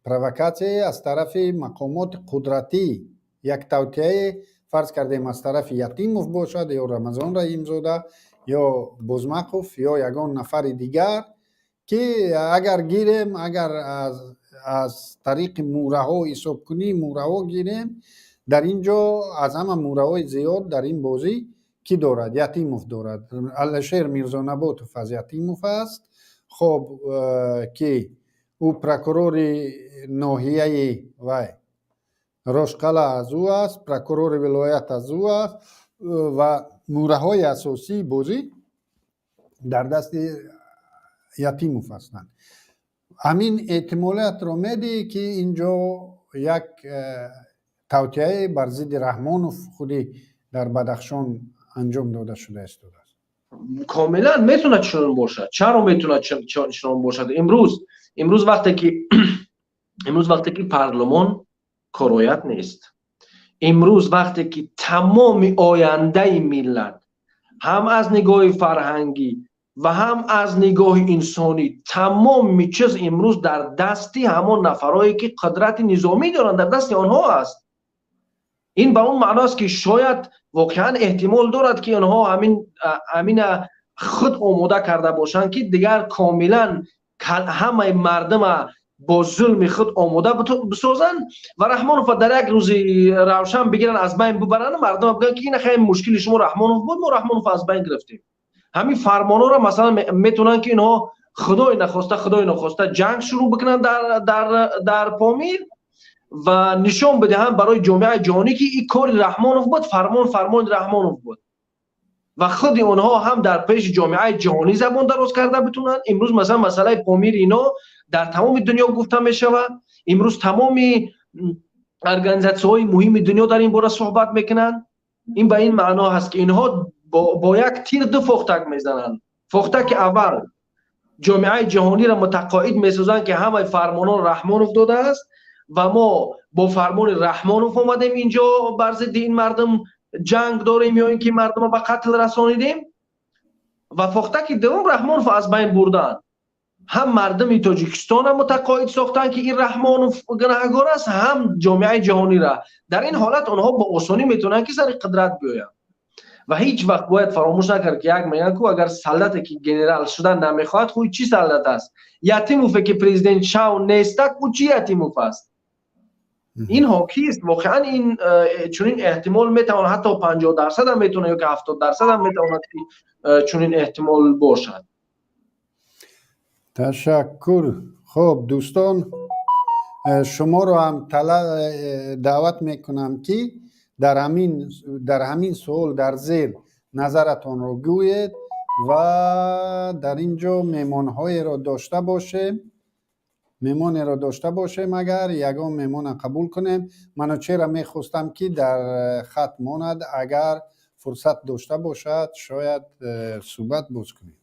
провокатсия аз тарафи мақомоти қудратӣ, як тавтиае, фарз кардем, аз тарафи Ятимов бошад ё Рамазон Раҳимзода ё Бузмақов ё ягон нафари дигар, ки агар гирем, агар аз тариқи мӯраҳо ҳисобкунии мӯраҳо гирем, дар ин ҷо аз ҳама мӯраҳои зиёд дар ин бозӣ кӣ дорад? Ятимов дорад. Алишер Мирзонаботов аз Ятимов аст. Хоб, ки ӯ прокурори ноҳияи вай Рошқала аз ӯ аст, прокурори вилоят аз ӯ аст ва мӯраҳои асосии бозӣ дар дасти Ятимов ҳастанд. Ҳамин эҳтимолиятро медиҳӣ, ки ин ҷо як тавтиае бар зидди Раҳмонов худи дар Бадахшон анҷом дода шуда истодааст? Комилан метавонад чунон бошад. Чаро метавонад чунон бошад? Имрӯз вақте ки парлумон короят нест, имрӯз вақте ки тамоми ояндаи миллат ҳам аз нигоҳи фарҳангӣ ва ҳам аз нигоҳи инсонӣ, тамоми чиз имрӯз дар дасти ҳамон нафарое, ки қудрати низомӣ доранд, дар дасти онҳо аст. Ин ба он маъно аст, ки шояд воқеан эҳтимол дорад, ки онҳо ҳамина худ омода карда бошанд, ки дигар комилан ҳамаи мардума бо зулми худ омода бисозанд ва Раҳмонова дар як рӯзи равшан бигиранд, аз байн бибаранд, мардума бигӯянд, ки ин хеле мушкили шумо Раҳмонов буд, мо Раҳмонов аз байн гирифтем. Ҳамин фармонҳоро, масалан, метавонанд, ки инҳо Худои нахоста ҷанг шурӯъ бикунанд дар Помир ва нишон бидиҳанд барои ҷомеаи ҷаҳонӣ, ки ин кори Раҳмонов буд, фармони Раҳмонов буд ва худи онҳо ҳам дар пеши ҷомеаи ҷаҳонӣ забон дароз карда битунанд. Имрӯз масалан масъалаи Помир ино дар тамоми дунё гуфта мешавад. Имрӯз тамоми организатсияҳои муҳими дунё дар ин бора суҳбат мекунанд. Ин ба ин маъно ҳаст, ки инҳо бо як тир ду фохтак мезананд. Фохтаки аввал ҷомеаи ҷаҳониро мутақоид месозанд, ки ҳамаи фармонҳоро Раҳмонов додааст ва мо бо фармони Раҳмонов омадем инҷо бар зидди ин мардум ҷанг дорем ё ин ки мардумро ба қатл расонидем. Ва фохтаки дуввум Раҳмонов аз байн бурданд. Ҳам мардуми Тоҷикистонро мутақоид сохтанд, ки ин Раҳмонов гунаҳгор аст, ҳам ҷомеаи ҷаҳониро. Дар ин ҳолат онҳо бо осонӣ метавонанд, ки сари қудрат биёянд. Ва ҳеҷ вақт бояд фаромӯш накард, ки як мегӯянд, ку агар солдате ки генерал шудан намехоҳад, хуй чӣ солдат аст? Ятимове ки президент шав нестак, ӯ чӣ Ятимов аст? Ин ҳокист. Воқеан ин чунин эҳтимол метавонад, ҳатто 50% ҳам метавонад ё ки 70% ҳам метавонад, ки чунин эҳтимол бошад. Ташаккур. Хуб, дӯстон, шуморо ҳам даъват мекунам, ки дар ҳамин суол дар зер назаратонро гӯед ва дар ин ҷо меҳмонҳоеро дошта бошем, агар ягон меҳмона қабул кунем. Манучеҳра мехостам, ки дар хат монад, агар фурсат дошта бошад, шояд суҳбат боз кунем.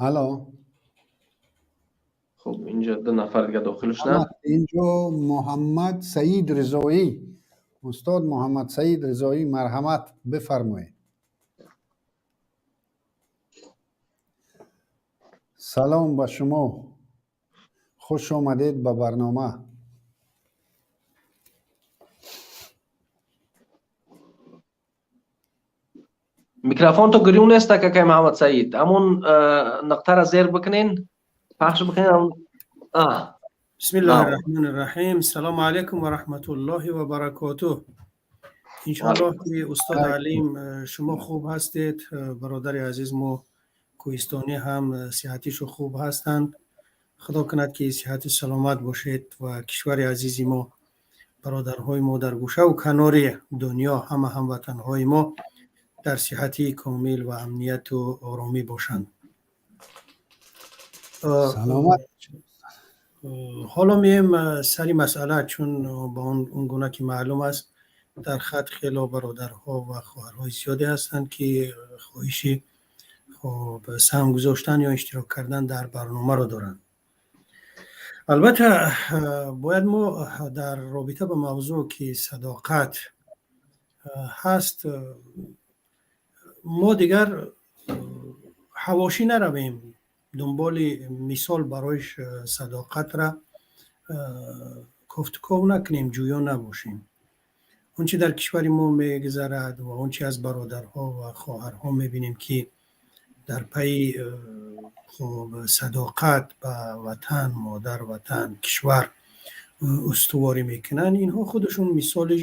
Алло. Хуб, инҷо ду нафар дига дохил шуданд. Инҷо Муҳаммад Саид Ризоӣ, устод Муҳаммад Саид Ризоӣ, марҳамат бифармоед. Салом ба шумо, хуш омадед ба барнома. Микрофон то гирён нест, акакай Муҳаммад Саид. Ҳамон нуқтаро зер бикунен, пахш бикунен. Бисмиллоҳи раҳмони раҳим. Салому алайкум ва раҳматуллоҳи ва баракотуҳ. Иншоаллоҳ ки устод Алим шумо хуб ҳастед, бародари азиз мо кӯҳистонӣ ҳам сиҳатишо хуб ҳастанд. Худо кунад ки сиҳату саломат бошед ва кишвари азизи мо, бародарҳои мо дар гӯшаву канори дунё, ҳама ҳамватанҳои мо дар сиҳати комил ва амнияту оромӣ бошанд. Саломат. Ҳоло меем сари масъала, чун ба он гуна ки маълум аст, дар хат хело бародарҳо ва хоҳарҳои зиёде ҳастанд, ки хоҳиши хоб саҳм гузоштан ё иштирок кардан дар барномаро доранд. Албатта бояд мо дар робита ба мавзӯъ ки садоқат ҳаст, мо дигар ҳавошӣ наравем, дунболи мисол барои садоқатра кофтуков накунем, ҷӯё набошем. Он чи дар кишвари мо мегузарад ва он чи аз бародарҳо ва хоҳарҳо мебинем, ки дар пайи хоб садоқат ба ватан, модар ватан, кишвар устуворӣ мекунанд, инҳо худашон мисоли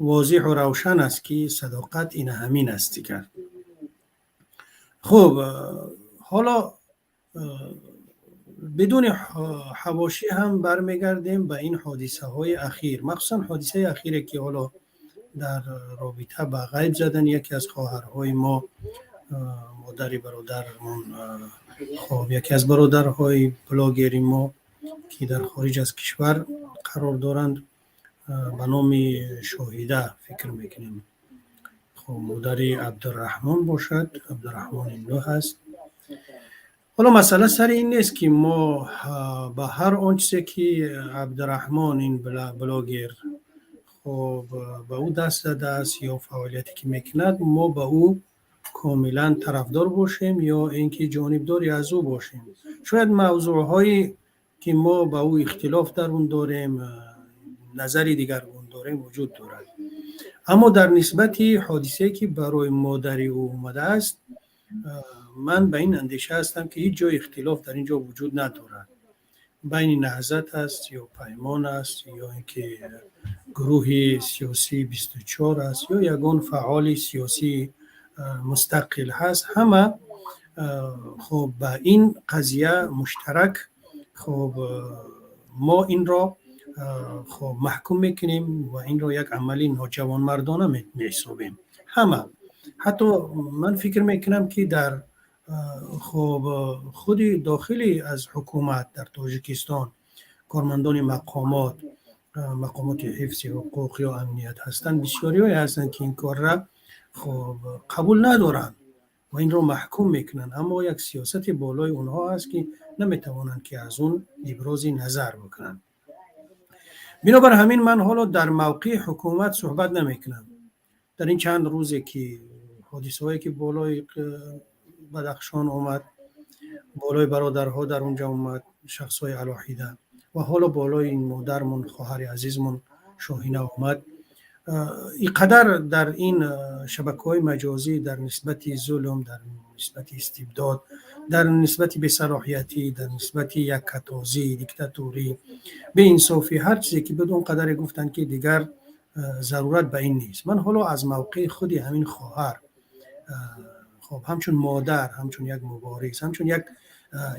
возеҳу равшан аст, ки садоқат ин ҳамин аст дигар. Хуб, ҳоло бидуни ҳавошӣ ҳам бармегардем ба ин ҳодисаҳои ахир, махсусан ҳодисаи ахире, ки ҳоло дар робита ба ғайб задани яке аз хоҳарҳои мо, модари бародармон, хоб яке аз бародарҳои блогери мо, ки дар хориҷ аз кишвар қарор доранд, ба номи Шоҳида фикр мекунем. Хоб модари Абдураҳмон бошад, Абдураҳмони Нӯҳ аст. Ҳоло масъала сари ин нест, ки мо ба ҳар он чизе ки Абдураҳмон ин блогер хоб ба ӯ даст задааст ё фаъолияте ки мекунад, мо ба ӯ комилан тарафдор бошем ё ин ки ҷонибдори аз ӯ бошем. Шояд мавзӯъҳое ки мо ба ӯ ихтилоф дар он дорем, назари дигаргун дорем, вуҷуд дорад. Аммо дар нисбати ҳодисае ки барои модари ӯ омадааст, Ман ба ин андеша ҳастам, ки ҳеҷ ҷои ихтилоф дар ин ҷо вуҷуд надорад. Байни Наҳзат аст ё Паймон аст, ё ин ки гурӯҳи сиёсии 24 аст, ё ягон фаъоли сиёсии мустақил ҳаст, ҳама хуб ба ин қазия муштарак, хуб, мо инро хуб маҳкум мекунем ва инро як амали ноҷавонмардона меҳисобем ҳама. Ҳатто ман фикр мекунам, ки дар хуб худи дохили аз ҳукумат дар Тоҷикистон кормандони мақомот, мақомоти ҳифзи ҳуқуқ ё амният ҳастанд, бисёриҳое ҳастанд, ки ин корра хуб қабул надоранд ва инро маҳкум мекунанд, аммо як сиёсати болои онҳо ҳаст, ки наметавонанд, ки аз он ибрози назар бикунанд. Бинобар ҳамин ман ҳоло дар мавқеи ҳукумат суҳбат намекунам. Дар ин чанд рӯзе ки ҳодисаҳое ки болои Бадахшон омад, болои бародарҳо дар унҷа омад, шахсҳои алоҳида, ва ҳоло болои ин модармон, хоҳари азизмон Шоҳина омад, ин қадар дар ин шабакаҳои маҷозӣ дар нисбати зулм, дар нисбати истибдод, дар нисбати бесалоҳиятӣ, дар нисбати яккатозӣ, диктатурӣ, беинсофӣ, ҳар чизе ки буд, он қадаре гуфтанд, ки дигар зарурат ба ин нест. Ман ҳоло аз мавқеи худи ҳамин хоҳар, хоб, ҳамчун модар, ҳамчун як мубориз, ҳамчун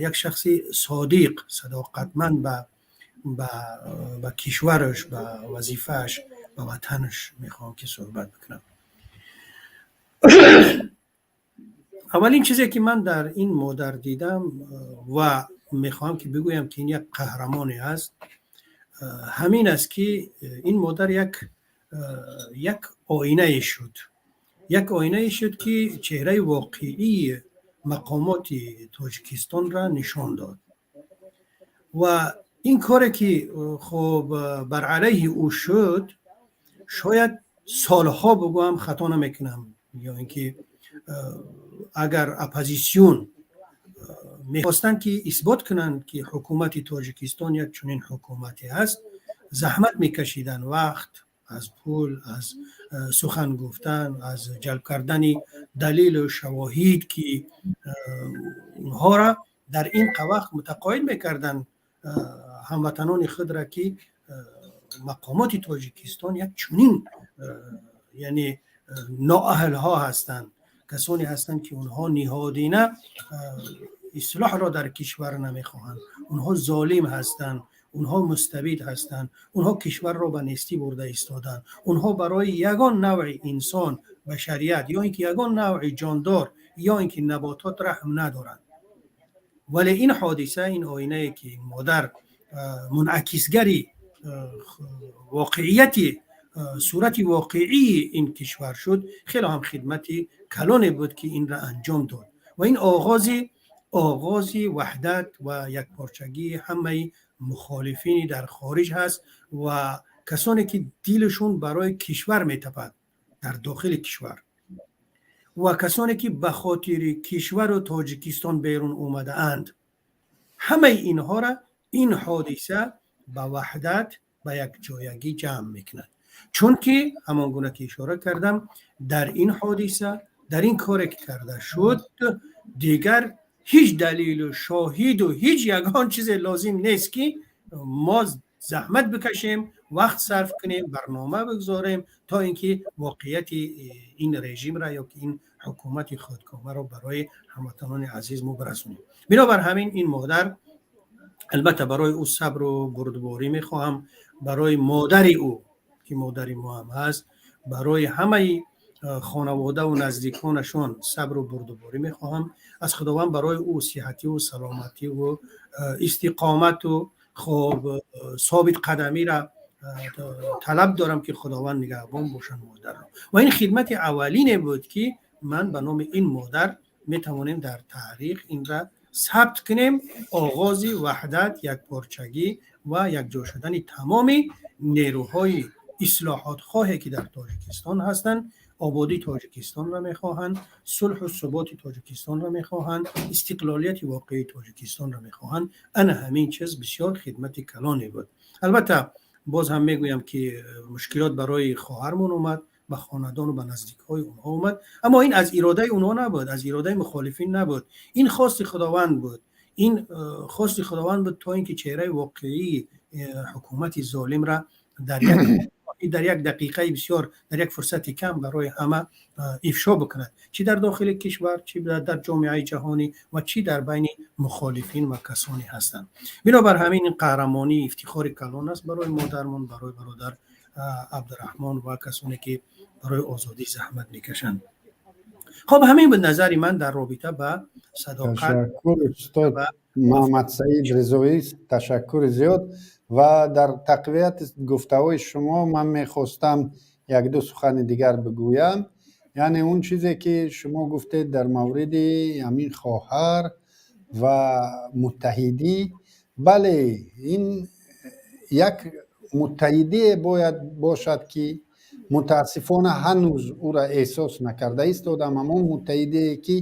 як шахси содиқ, садоқатманд ба кишвараш, ба вазифааш, ба ватанаш мехоҳам, ки суҳбат бикунам. Аввалин чизе ки ман дар ин модар дидам ва мехоҳам, ки бигӯям, ки ин як қаҳрамоне аст, ҳамин аст, ки ин модар як оинае шуд, як оинае шуд, ки чеҳраи воқеии мақомоти Тоҷикистонро нишон дод. Ва ин коре ки хуб бар алайҳи ӯ шуд, шояд солҳо бигӯям, хато намекунам, ё ин ки агар оппозитсион мехостанд, ки исбот кунанд, ки ҳукумати Тоҷикистон як чунин ҳукумате аст, заҳмат мекашиданд, вақт аз пул, аз сухан гуфтан, аз ҷалб кардани далилу шавоҳид, ки онҳоро дар ин вақт мутақоид мекарданд ҳамватанони худро, ки мақомоти Тоҷикистон як чунин, яъне ноаҳлҳо ҳастанд, касоне ҳастанд, ки онҳо ниҳодина ислоҳро дар кишвар намехоҳанд, онҳо золим ҳастанд, онҳо мустабид ҳастанд, онҳо кишварро ба нестӣ бурда истоданд, онҳо барои ягон навъи инсон, башарият ё ин ки ягон навъи ҷондор ё ин ки наботот раҳм надоранд. Вале ин ҳодиса, ин оинае ки модар мунъакисгари воқеияти сурати воқеии ин кишвар шуд, хеле ҳам хидмати калоне буд, ки инро анҷом дод. Ва ин оғози ваҳдат ва якпорчагии ҳамаи мухолифини дар хориҷ ҳаст ва касоне ки дилашон барои кишвар метапад дар дохили кишвар ва касоне ки ба хотири кишвару Тоҷикистон берун омадаанд, ҳамаи инҳоро ин ҳодиса ба ваҳдат, ба якҷоягӣ ҷамъ мекунад. Чунки ҳамон гуна ки ишора кардам, дар ин ҳодиса, дар ин коре ки карда шуд, дигар ҳеҷ далилу шоҳиду ҳеҷ ягон чизе лозим нест, ки мо заҳмат бикашем, вақт сарф кунем, барнома бигзорем, то ин ки воқеияти ин режимра ё ки ин ҳукумати худкомаро барои ҳамватанони азиз мо бирасонем. Бинобар ҳамин ин модар, албатта, барои ӯ сабру бурдборӣ мехоҳам, барои модари ӯ, ки модари мо ҳам ҳаст, барои ҳамаи хонаводаву наздиконашон сабру бурдуборӣ мехоҳам. Аз Худованд барои ӯ сиҳативу саломативу истиқомату хоб собитқадамиро талаб дорам, ки Худованд нигаҳбон бошанд модарро. Ва ин хидмати аввалине буд, ки ман ба номи ин модар метавонем дар таърих инра сабт кунем: оғози ваҳдат, якпорчагӣ ва якҷо шудани тамоми нерӯҳои ислоҳотхоҳе, ки дар Тоҷикистон ҳастанд, ободии Тоҷикистонро мехоҳанд, сулҳу суботи Тоҷикистонро мехоҳанд, истиқлолияти воқеии Тоҷикистонро мехоҳанд. Ана ҳамин чиз бисёр хидмати калоне буд. Албатта, боз ҳам мегӯям, ки мушкилот барои хоҳармон омад. Ба хонадону ба наздикҳои онҳо омад, аммо ин аз иродаи онҳо набуд, аз иродаи мухолифин набуд, ин хости Худованд буд. Ин хости Худованд буд, то ин ки чеҳраи воқеии ҳукумати золимра дар як дақиқаи бисёр, дар як фурсати кам барои ҳама ифшо бикунад, чӣ дар дохили кишвар, чӣ дар ҷомеаи ҷаҳонӣ ва чӣ дар байни мухолифин ва касоне ҳастанд. Бинобар ҳамин ин қаҳрамонӣ ифтихори калон аст барои модармон, барои бародар Абдураҳмон ва касоне ки барои озодӣ заҳмат мекашанд. Хоб, ҳамин буд назари ман дар робита ба садоқат. Ташаккур, устод Муҳаммадсаид Ризоӣ, ташаккури зиёд. Ва дар тақвияти гуфтаҳои шумо ман мехостам якду сухани дигар бигӯям. Яъне он чизе ки шумо гуфтед дар мавриди ҳамин хоҳар ва муттаҳидӣ, бале, ин як муттаҳидие бояд бошад, ки мутаассифона ҳанӯз ӯра эҳсос накарда истодам. Ҳамон муттаҳидие ки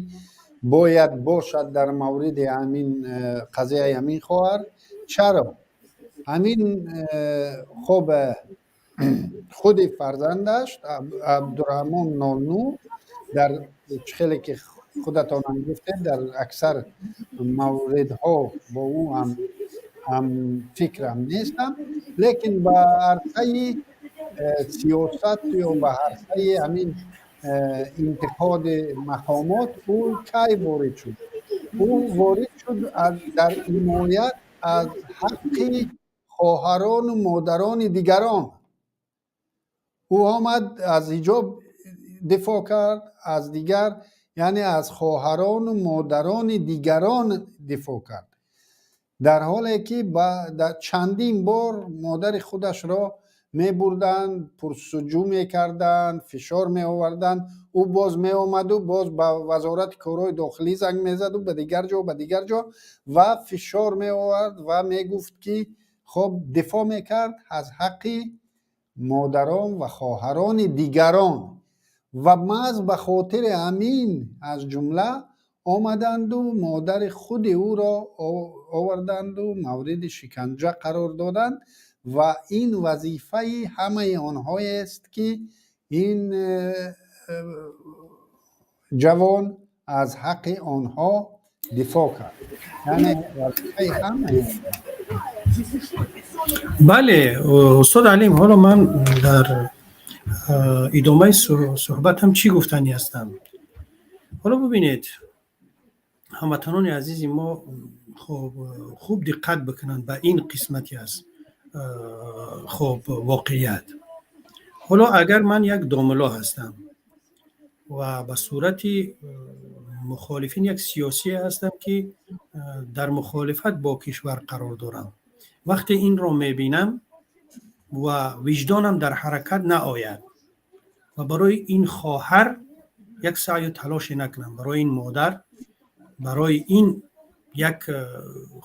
бояд бошад дар мавриди ҳамин қазияи ҳамин хоҳар. Чаро ҳамин? Хоб, худи фарзандаш Абдураҳмон Нону дар хеле ки худатонам гуфтед, дар аксар мавридҳо бо ӯ ҳам фикрам нестам, лекин ба арсаи сиёсат ё ба арсаи ҳамин интиқоди мақомот ӯ кай ворид шуд? Ӯ ворид шуд дар ҳимоят аз ҳаққи хоҳарону модарони дигарон. Ӯ омад, аз ҳиҷоб дифоъ кард, аз дигар, яъне аз хоҳарону модарони дигарон дифоъ кард, дар ҳоле ки чандин бор модари худашро мебурданд, пурсуҷӯ мекарданд, фишор меоварданд. Ӯ боз меомаду боз ба Вазорати корҳои дохилӣ занг мезаду ба дигар ҷо, ба дигар ҷо ва фишор меовард ва мегуфт ки хоб, дифоъ мекард аз ҳаққи модарон ва хоҳарони дигарон. Ва маҳз ба хотири ҳамин, аз ҷумла, омаданду модари худи ӯро оварданду мавриди шиканҷа қарор доданд. Ва ин вазифаи ҳамаи онҳоест, ки ин ҷавон аз ҳаққи онҳо дифоъ кард, яъне вазифаи ҳамаи. Бале, устод Алим, ҳоло ман дар идомаи суҳбатам чӣ гуфтанӣ ҳастам? Ҳоло бубинед, ҳамватанони азизи мо, хоб, хуб диққат бикунанд ба ин қисмати аз, хоб, воқеият. Ҳоло агар ман як домулло ҳастам ва ба сурати мухолифин як сиёсие ҳастам, ки дар мухолифат бо кишвар қарор дорам, вақте инро мебинам ва виҷдонам дар ҳаракат наояд ва барои ин хоҳар як саъю талоше накунам, барои ин модар, барои ин як,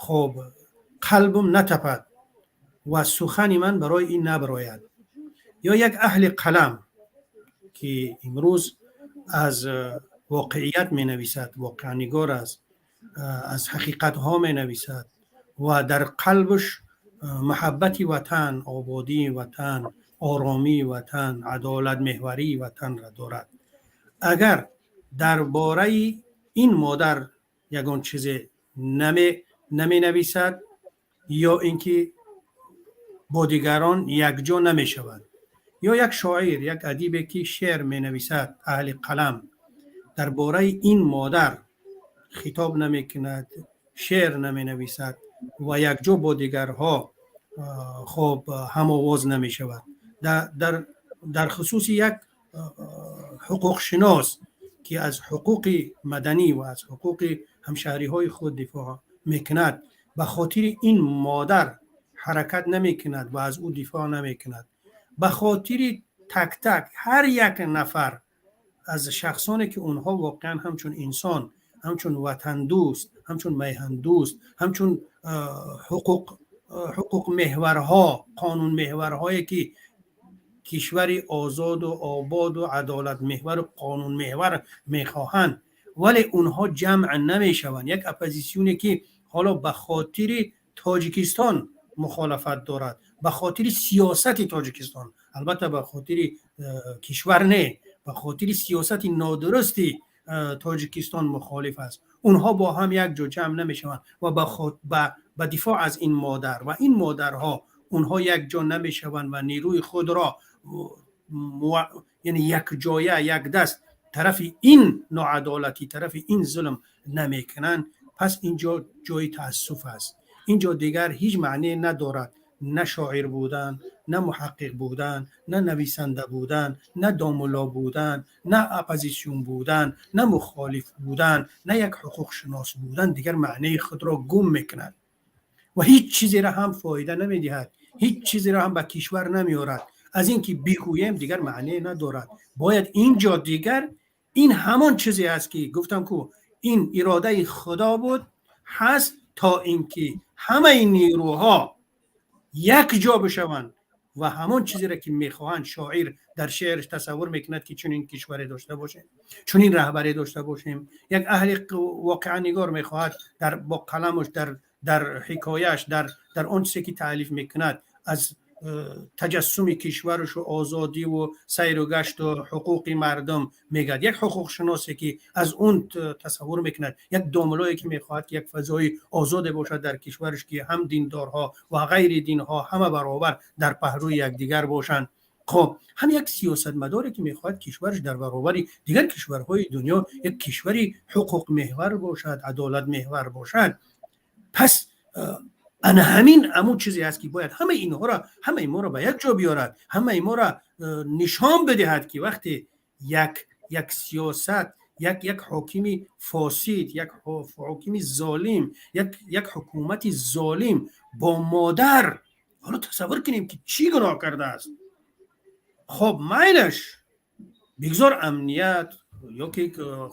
хоб, қалбум натапад ва сухани ман барои ин набарояд, ё як аҳли қалам, ки имрӯз аз воқеият менависад, воқеанигор аст, аз ҳақиқатҳо менависад ва дар қалбаш маҳаббати ватан, ободии ватан, оромии ватан, адолатмеҳварии ватанро дорад, агар дар бораи ин модар ягон чизе наменависад ё ин ки бо дигарон якҷо намешавад, ё як шоир, як адибе ки шеър менависад, аҳли қалам, дар бораи ин модар хитоб намекунад, шеър наменависад ва якҷо бо дигарҳо, хоб, ҳамовоз намешавад, дар хусуси як ҳуқуқшинос, ки аз ҳуқуқи маданӣ ва аз ҳуқуқи ҳамшаҳриҳои худ дифоъ мекунад, ба хотири ин модар ҳаракат намекунад ва аз ӯ дифоъ намекунад, ба хотири так так ҳар як нафар аз шахсоне ки онҳо воқеан ҳамчун инсон, ҳамчун ватандӯст, ҳамчун меҳандӯст, ҳамчун ҳуқуқмеҳварҳо, қонунмеҳварҳое ки кишвари озоду ободу адолатмеҳвару қонунмеҳвар мехоҳанд, вале онҳо ҷамъ намешаванд, як оппозитсионе ки ҳоло ба хотири Тоҷикистон мухолафат дорад. Ба хотири сиёсати Тоҷикистон, албатта, ба хотири кишвар не, ба хотири сиёсати нодурусти Тоҷикистон мухолиф аст. Онҳо бо ҳам як ҷо ҷамъ намешаванд ва ба дифоъ аз ин модар ва ин модарҳо онҳо як ҷо намешаванд ва нерӯи худро, яъне якҷоя, якдаст тарафи ин ноадолатӣ, тарафи ин зулм намекунанд. Пас инҷо ҷои таассуф аст. Инҷо дигар ҳеҷ маъне надорад на шоир будан, на муҳаққиқ будан, на нависанда будан, на домулло будан, на оппозитсион будан, на мухолиф будан, на як ҳуқуқшинос будан. Дигар маънеи худро гум мекунад ва ҳеҷ чизеро ҳам фоида намедиҳад, ҳеҷ чизеро ҳам ба кишвар намеорад. Аз ин ки бигӯем, дигар маъне надорад. Бояд инҷо дигар ин ҳамон чизе аст, ки гуфтам ку, ин иродаи Худо буд, ҳаст, то инки ҳамаи нерӯҳо як ҷо бишаванд ва ҳамон чизеро, ки мехоҳанд. Шоир дар шеъраш тасаввур мекунад, ки чунин кишваре дошта бошем, чунин раҳбаре дошта бошем. Як аҳли воқеанигор мехоҳад дар бо қаламаш, дар ҳикояш, дар он чизе, ки таълиф мекунад, аз таҷассуми кишварашу озодиву сайру гашту ҳуқуқи мардум мегӯяд. Як ҳуқуқшиносе, ки аз он тасаввур мекунад, як домулое, ки мехоҳад, ки як фазои озоде бошад дар кишвараш, ки ҳам диндорҳо ва ғайри динҳо ҳама баробар дар паҳлӯи якдигар бошанд. Хоб, ҳам як сиёсатмадоре, ки мехоҳад кишвараш дар баробари дигар кишварҳои дунё як кишвари ҳуқуқмеҳвар бошад, адолатмеҳвар бошад. Пас ана ҳамин ҳамун чизе аст, ки бояд ҳамаи инҳоро, ҳамаи моро ба як ҷо биёрад, ҳамаи моро нишон бидиҳад, ки вақте як сиёсат, як ҳокими фосид, як ҳокими золим, як ҳукумати золим бо модар, ҳоло тасаввур кунем, ки чӣ гуноҳ кардааст. Хоб, майлаш, бигзор амният ё ки,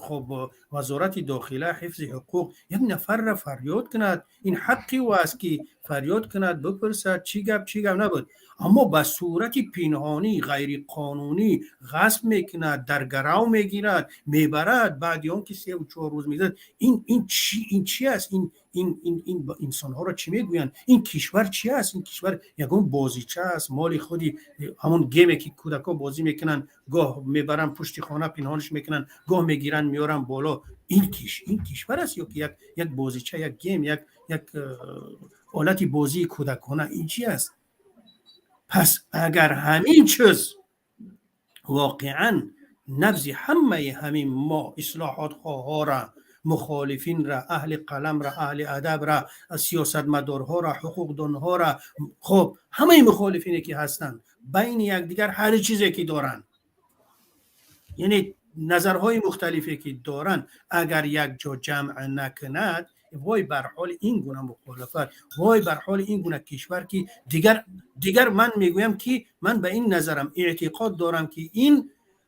хоб, Вазорати дохила, ҳифзи ҳуқуқ як нафарра фарёд кунад. Ин ҳаққи ӯ аст, ки фарёд кунад, бипурсад, чӣ гап, чӣ гап набуд. Аммо ба сурати пинҳонӣ, ғайриқонунӣ ғасб мекунад, дар гарав мегирад, мебарад. Баъди он ки 3-4 рӯз мегузарад, ин чӣ, ин чӣ аст? Ин инсонҳоро чӣ мегӯянд? Ин кишвар чӣ аст? Ин кишвар ягон бозича аст? Моли худи ҳамон геме, ки кӯдакҳо бозӣ мекунанд, гоҳ мебаранд, пушти хона пинҳонаш мекунанд, гоҳ мегиранд, меоранд боло. Ин кишвар аст ё ки як бозича, як гем, як олати бозии кӯдакона? Ин чӣ аст? Пас агар ҳамин чиз воқеан набзи ҳамаи ҳамин мо ислоҳотхоҳҳоро, мухолифинра, аҳли қаламра, аҳли адабра, сиёсатмадорҳоро, ҳуқуқдонҳоро, хоб, ҳамаи мухолифине, ки ҳастанд, байни якдигар ҳар чизе ки доранд, яъне назарҳои мухталифе ки доранд, агар якҷо ҷамъ накунад, вой бар ҳоли ин гуна мухолифат, вой бар ҳоли ин гуна кишвар, ки дигар ман мегӯям, ки ман ба ин назарам, эътиқод дорам, ки ин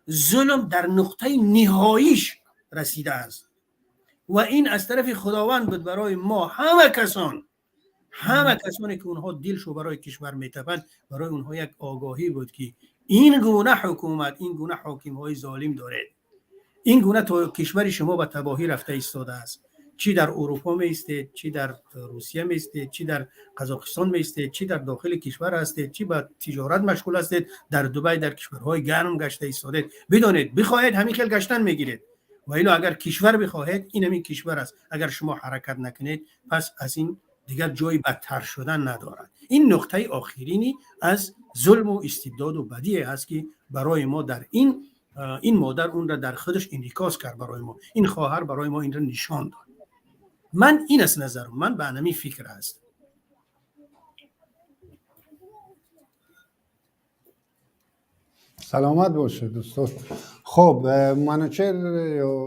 зулм дар нуқтаи ниҳоиш расидааст ва ин аз тарафи Худованд буд барои мо ҳама касон, ҳама касоне, ки онҳо дилшо барои кишвар метапад, барои онҳо як огоҳӣ буд, ки ин гуна ҳукумат, ин гуна ҳокимҳои золим доред, ин гуна то кишвари шумо ба табоҳӣ рафта истодааст. Чӣ дар Урупо меистед, чӣ дар Русия меистед, чӣ дар Қазоқистон меистед, чӣ дар дохили кишвар ҳастед, чӣ ба тиҷорат машғул ҳастед, дар Дубай, дар кишварҳои гарм гашта истодед, бидонед, бихоҳед, ҳамин хел гаштан мегиред. Ва ило агар кишвар бихоҳед, ин ҳамин кишвар аст. Агар шумо ҳаракат накунед, пас аз ин дигар ҷои бадтар шудан надорад. Ин нуқтаи охирини аз зулму истибдоду бадие аст, ки барои мо дар ин модар онра дар худаш инъикос кард барои мо, ин хоҳар барои мо инро нишон дод. Ман ин аст назарам, ман ба ҳамин фикр аст. Саломат бошед, устод. Хоб, Манучер,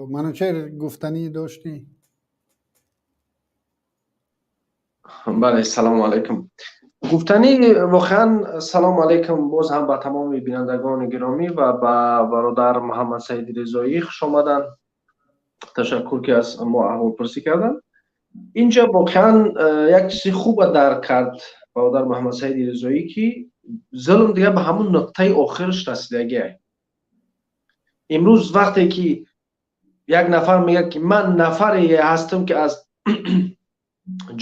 Манучер, гуфтанӣ доштӣ? Бале, салому алайкум. Гуфтанӣ воқеан, салому алайкум боз ҳам ба тамоми бинандагони гиромӣ ва ба бародар Муҳаммад Саиди Резоӣ, хуш омаданд, ташаккур, ки аз мо аҳволпурсӣ карданд. Инҷа воқеан як чизи хуба дарк кард бародар Муҳаммад Саиди Резоӣ, ки зулм дигар ба ҳамун нуқтаи охираш расидагиа. Имрӯз вақте ки як нафар мегӯяд, ки ман нафаре ҳастам, ки аз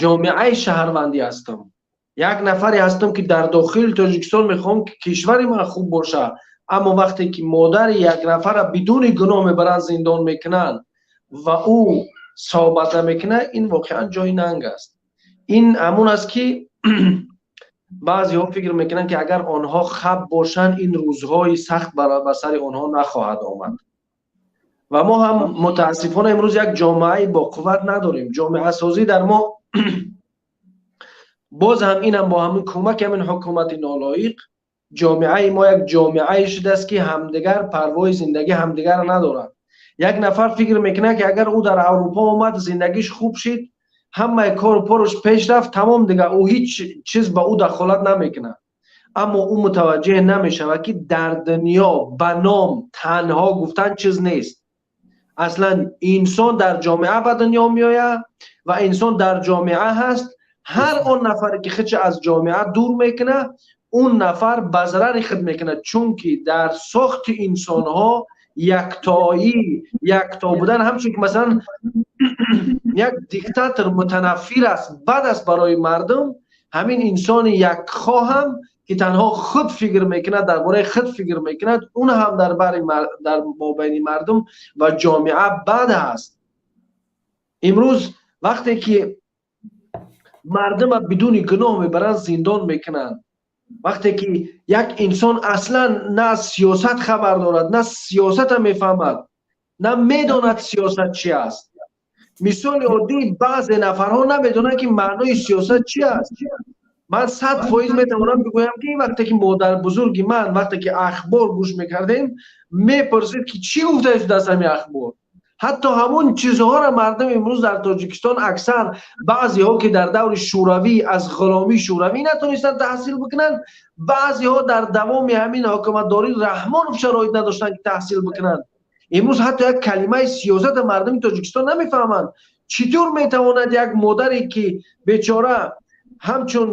ҷомеаи шаҳрвандӣ ҳастам. Як нафаре ҳастам, ки дар дохили Тоҷикистон мехоҳам, ки кишвари ман хуб бошад, аммо вақте ки модари як нафарро бидуни гуноҳ мебаранд, зиндон мекунанд ва ӯ суҳбат намекунад, ин воқеан ҷои нанг аст. Ин ҳамон аст, ки баъзеҳо фикр мекунанд, ки агар онҳо хаб бошанд, ин рӯзҳои сахт ба сари онҳо нахоҳад омад. Ва мо ҳам мутаассифона имрӯз як ҷомеаи боқувват надорем. Ҷомеасозӣ дар мо боз ҳам инам бо ҳамин кӯмаки ҳамин ҳукумати нолоиқ, ҷомеаи мо як ҷомеае шудааст, ки ҳамдигар парвои зиндагӣ ҳамдигарро надорад. Як нафар фикр мекунад, ки агар ӯ дар Аврупо омад, зиндагиш хуб шид, ҳамаи кору пораш пеш рафт, тамом, дигар ӯ ҳеҷ чиз ба ӯ дахолат намекунад. Аммо ӯ мутаваҷҷеҳ намешавад, ки дар дунё ба ном танҳо гуфтан чиз нест. Аслан инсон дар ҷомеа ба дунё меояд ва инсон дар ҷомеа ҳаст. Ҳар он нафаре, ки худша аз ҷомеа дур мекунад, он нафар ба зарари худ мекунад, чунки дар сохти инсонҳо яктоӣ, якто будан, ҳамчун ки масалан як диктатор мутанаффир аст, бад аст барои мардум, ҳамин инсони якхоҳ ҳам, ки танҳо худ фикр мекунад, дар бораи худ фикр мекунад, он ҳам дар мобайни мардум ва ҷомеа бад аст. Имрӯз вақте ки мардума бидуни гуноҳ мебаранд, зиндон мекунанд, вақте ки як инсон аслан на аз сиёсат хабар дорад, на сиёсата мефаҳмад, на медонад сиёсат чи аст. Мисоли оддӣ, баъзе нафарҳо намедонанд, ки маънои сиёсат чи аст. Ман 100% метавонам бигӯям, ки вақте ки модарбузурги ман, вақте ки ахбор гӯш мекардем, мепурсид, ки чӣ гуфта шудааст ҳамин ахбор. Ҳатто ҳамон чизҳоро мардум имрӯз дар Тоҷикистон аксар, баъзеҳо, ки дар даври шӯравӣ аз ғуломии шӯравӣ натонистанд таҳсил бикунанд, баъзеҳо дар давоми ҳамин ҳукуматдории Раҳмонов шароит надоштанд, ки таҳсил бикунанд. Имрӯз ҳатто як калимаи сиёсата мардуми Тоҷикистон намефаҳманд. Чӣ тур метавонад як модаре, ки бечора ҳамчун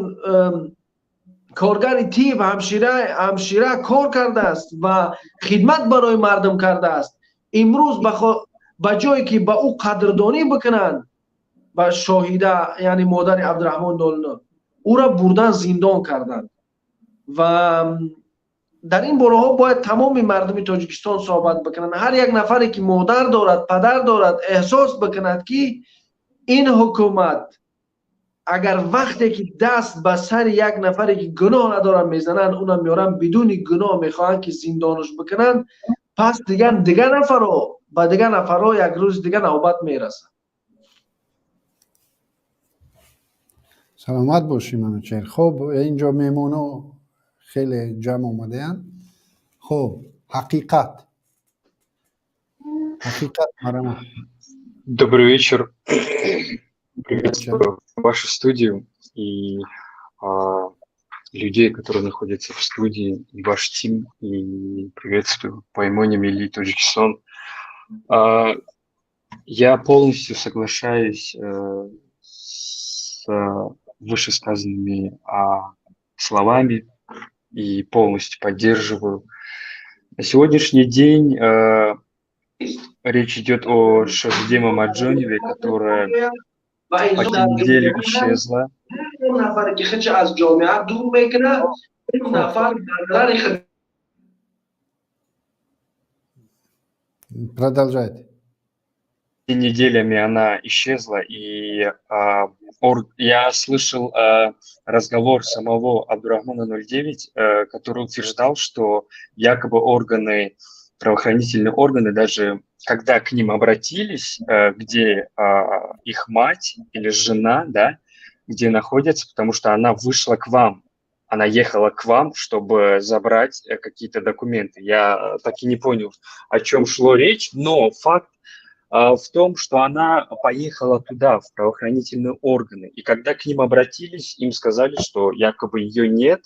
коргари тиб, ҳамшира кор кардааст ва хидмат барои мардум кардааст, имрӯз ба ҷое ки ба ӯ қадрдонӣ бикунанд, ба Шоҳида, яъне модари Абдураҳмон Долинов, ӯра бурдан зиндон карданд. Ва дар ин бораҳо бояд тамоми мардуми Тоҷикистон суҳбат бикунанд. Ҳар як нафаре, ки модар дорад, падар дорад, эҳсос бикунад, ки ин ҳукумат агар вақте ки даст ба сари як нафаре, ки гуноҳ надорад, мезананд, унам меоранд, бидуни гуноҳ мехоҳанд, ки зиндонаш бикунанд, пас дигар нафарҳо ба дигар нафарҳо як рӯз дигар навбат мерасад. Саломат бошӣ, Манучеҳр. Хуб, инҷо меҳмоно хеле ҷамъ омадаанд. Хуб, Ҳақиқат, Ҳақиқат, марҳамат. Добрый вечер. Приветствую вашу студию и людей, которые находятся в студии, и ваш team, и приветствую Паймони Милли Таджикистан. Я полностью соглашаюсь с вышесказанными словами и полностью поддерживаю. На сегодняшний день речь идет о Шахзоде Мамаджонове, которая почти неделю исчезла. Он нафаре, ки худша аз ҷомеа дур мекунад, он нафар ба зарари худ. Продолжайте. Неделями она исчезла, и я слышал разговор самого Абдурахмана 09, который утверждал, что якобы органы, правоохранительные органы, даже когда к ним обратились, где их мать или жена, да, где находится, потому что она вышла к вам, она ехала к вам, чтобы забрать какие-то документы. Я так и не понял, о чем шло речь, но факт в том, что она поехала туда, в правоохранительные органы. И когда к ним обратились, им сказали, что якобы ее нет,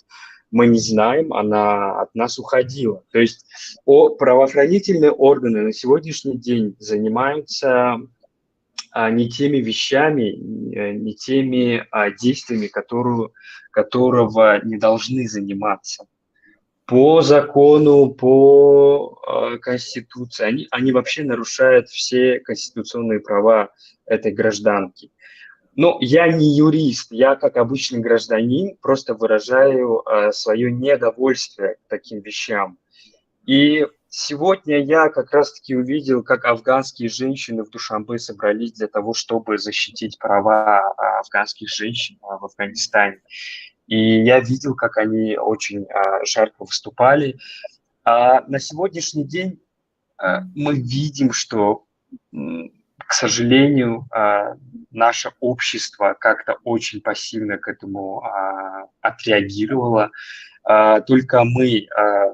мы не знаем, она от нас уходила. То есть правоохранительные органы на сегодняшний день занимаются не теми вещами, не теми действиями, которого не должны заниматься. По закону, по Конституции, они вообще нарушают все конституционные права этой гражданки. Но я не юрист, я как обычный гражданин просто выражаю свое недовольствие к таким вещам. И сегодня я как раз-таки увидел, как афганские женщины в Душанбе собрались для того, чтобы защитить права афганских женщин в Афганистане. И я видел, как они очень жарко выступали. А на сегодняшний день мы видим, что, к сожалению, наше общество как-то очень пассивно к этому отреагировало. Только мы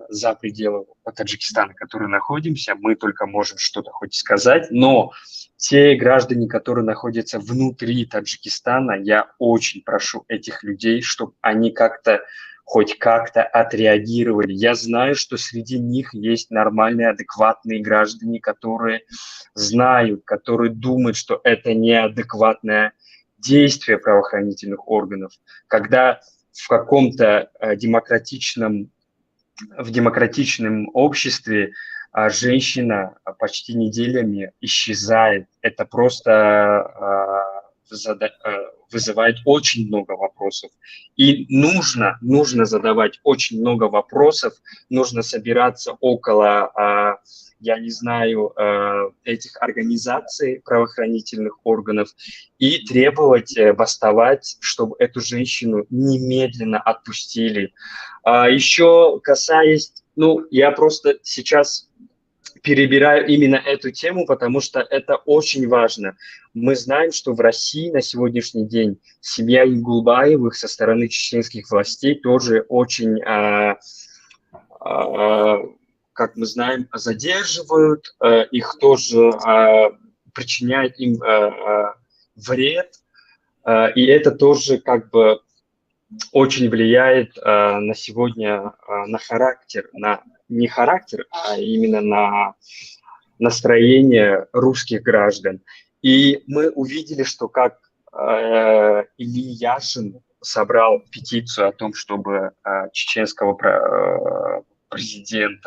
за пределами Таджикистана, которые находимся, мы только можем что-то хоть сказать, но те граждане, которые находятся внутри Таджикистана, я очень прошу этих людей, чтобы они как-то, хоть как-то отреагировали. Я знаю, что среди них есть нормальные, адекватные граждане, которые знают, которые думают, что это неадекватное действие правоохранительных органов. Когда в каком-то демократичном обществе женщина почти неделями исчезает, это просто вызывает очень много вопросов. И нужно задавать очень много вопросов, нужно собираться около, я не знаю, этих организаций, правоохранительных органов и требовать, бастовать, чтобы эту женщину немедленно отпустили. Еще касаясь, ну, я просто сейчас перебираю именно эту тему, потому что это очень важно. Мы знаем, что в России на сегодняшний день семья Янгулбаевых со стороны чеченских властей тоже очень, как мы знаем, задерживают, их тоже причиняют им вред, и это тоже как бы очень влияет на сегодня на характер, на не характер, а именно на настроение русских граждан. И мы увидели, что как Илья Яшин собрал петицию о том, чтобы чеченского президент,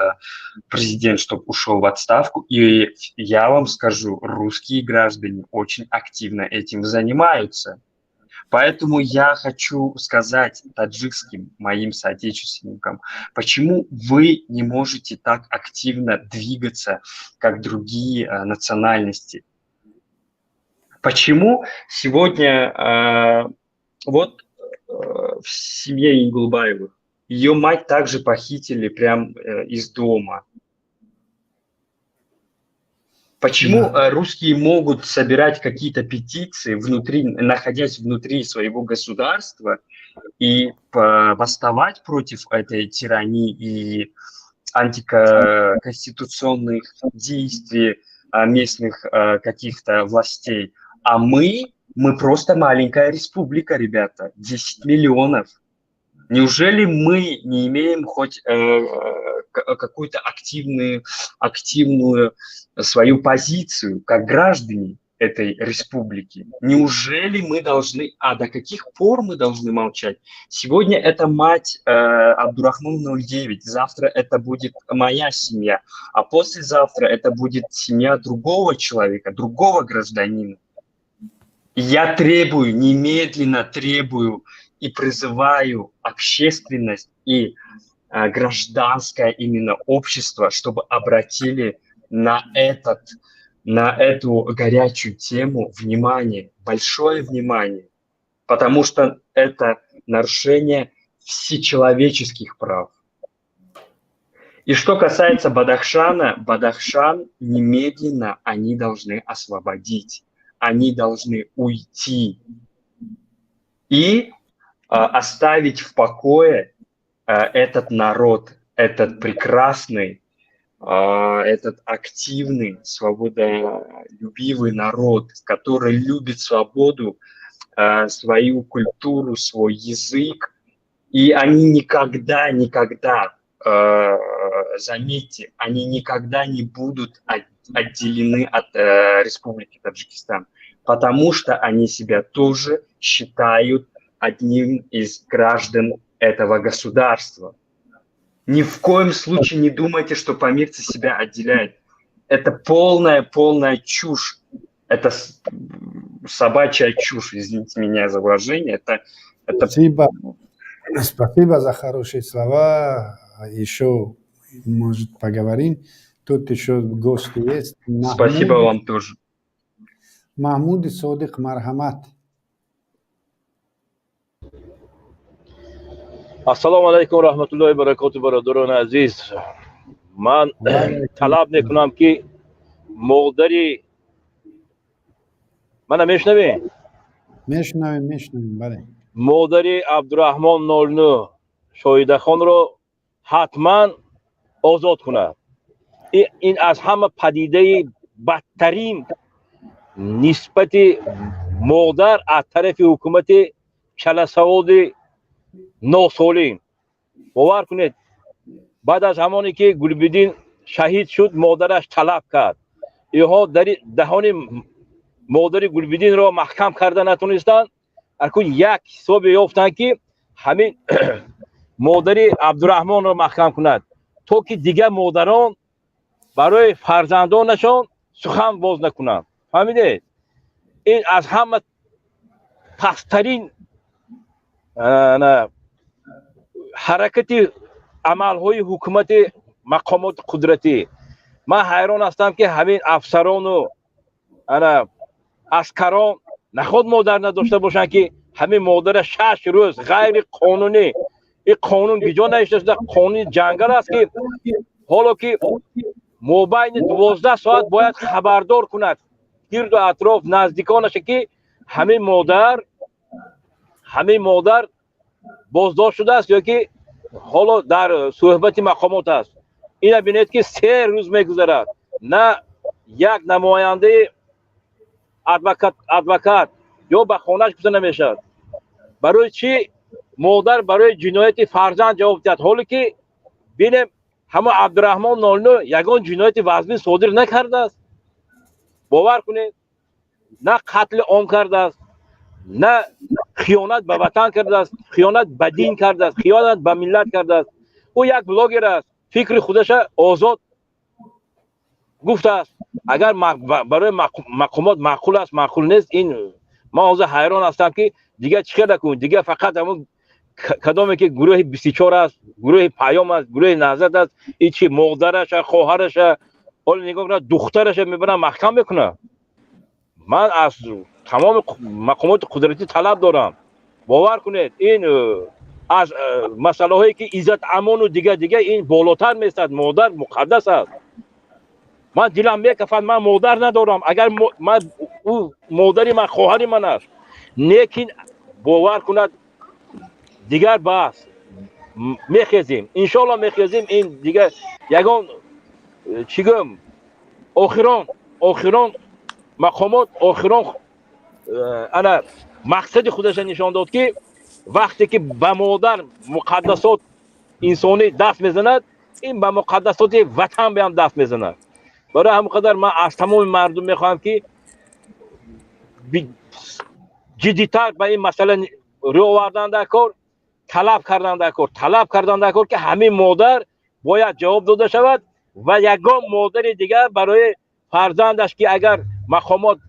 чтобы ушел в отставку. И я вам скажу, русские граждане очень активно этим занимаются. Поэтому я хочу сказать таджикским моим соотечественникам, почему вы не можете так активно двигаться, как другие национальности? Почему сегодня вот в семье Янгулбаевых ее мать также похитили прямо из дома? Почему русские могут собирать какие-то петиции внутри, находясь внутри своего государства, и восставать против этой тирании и антиконституционных действий местных каких-то властей? А мы просто маленькая республика, ребята, 10 миллионов. Неужели мы не имеем хоть какую-то активную свою позицию как граждане этой республики? Неужели мы должны, а до каких пор мы должны молчать? Сегодня это мать Абдурахмана 09, завтра это будет моя семья, а послезавтра это будет семья другого человека, другого гражданина. Я требую, немедленно требую и призываю общественность и гражданское именно общество, чтобы обратили на эту горячую тему внимание, большое внимание, потому что это нарушение всечеловеческих прав. И что касается Бадахшана, Бадахшан немедленно они должны освободить, они должны уйти и оставить в покое этот народ, этот прекрасный, этот активный, свободолюбивый народ, который любит свободу, свою культуру, свой язык. И они никогда, никогда, заметьте, они никогда не будут отделены от Республики Таджикистан, потому что они себя тоже считают одним из граждан этого государства. Ни в коем случае не думайте, что памирцы себя отделяют. Это полная-полная чушь. Это собачья чушь, извините меня за выражение. Это... Спасибо. Спасибо за хорошие слова. Еще, может, поговорим. Тут еще гости есть. Махмуд... Спасибо вам тоже. Маҳмуди Содиқ, марҳамат. Ассалому алайкум раҳматуллоҳи баракоту, бародарони азиз. Ман талаб мекунам, ки модари мана мешунавем? Мешунавем, мешунавем, бале. Модари Абдураҳмон 09 Шоҳидахонро ҳатман озод кунад. Ин аз ҳама падидаи бадтарин нисбати модар аз тарафи ҳукумати чаласаводи носолим. Бовар кунед, баъд аз ҳамоне ки Гулбиддин шаҳид шуд, модараш талаб кард. Инҳо даҳони модари Гулбиддинро маҳкам карда натонистанд. Акун як ҳисобе ёфтанд, ки ҳамин модари Абдураҳмонро маҳкам кунад, то ки дигар модарон барои фарзандонашон сухан боз накунанд. Фаҳмидед? Ин аз ҳама пасттарин ҳаракати амалҳои ҳукумати мақомоти қудратӣ. Ман ҳайрон ҳастам, ки ҳамин афсарону ана аскарон наход модар надошта бошанд, ки ҳамин модара 6 рӯз ғайриқонунӣ. Ин қонун гиҷо навишта шуда? Қонуни ҷангал аст, ки ҳоло ки мобайни 12 соат бояд хабардор кунад гирду атроф наздиконаша, ки ҳамин модар боздошт шудааст ё ки ҳоло дар суҳбати мақомот аст. Ина бинед, ки 3 рӯз мегузарад, на як намояндаи адвокат ё ба хонаш гуфта намешавад. Барои чӣ модар барои ҷинояти фарзанд ҷавоб диҳад, ҳоле ки бинем, ҳамон Абдураҳмон 09 ягон ҷинояти вазнин содир накардааст? Бовар кунед, на қатли ом кардааст, на хиёнат ба ватан кардааст, хиёнат ба дин кардааст, хиёнат ба миллат кардааст. Ӯ як блогер аст, фикри худаша озод гуфтааст. Агар барои мақомот маъқул аст, маъқул нест. Ин ман ҳозир ҳайрон ҳастам, ки дигар чӣ кар накун. Дигар фақат ҳамон кадоме ки гурӯҳи 24 аст, гурӯҳи Паём аст, гурӯҳи Наҳзат аст, ин чи модараша, хоҳараша, ҳоло нигоҳ кунад, духтараша мебаранд, маҳкам мекунад. Ман аз тамоми мақомоти қудратӣ талаб дорам. Бовар кунед, ин аз масъалаҳое ки иззат амону дигар дигар ин болотар меистад. Модар муқаддас аст. Ман дилам мекафад, ман модар надорам. Агар ман, ӯ модари ман, хоҳари ман аст. Лекин бовар кунад, дигар бас, мехезем, иншоалло мехезем. Ин дигар ягон чӣ гӯям, охирон мақомот охирон ана мақсади худаша нишон дод, ки вақте ки ба модар, муқаддасот инсонӣ даст мезанад, ин ба муқаддасоти ватан биам даст мезанад. Барои ҳамин қадар ман аз тамоми мардум мехоҳам, ки ҷиддитар ба ин масъала рӯ овардан дар кор, талаб кардан дар кор, талаб кардан дар кор, ки ҳамин модар бояд ҷавоб дода шавад ва ягон модари дигар барои фарзандаш, ки агар мақомот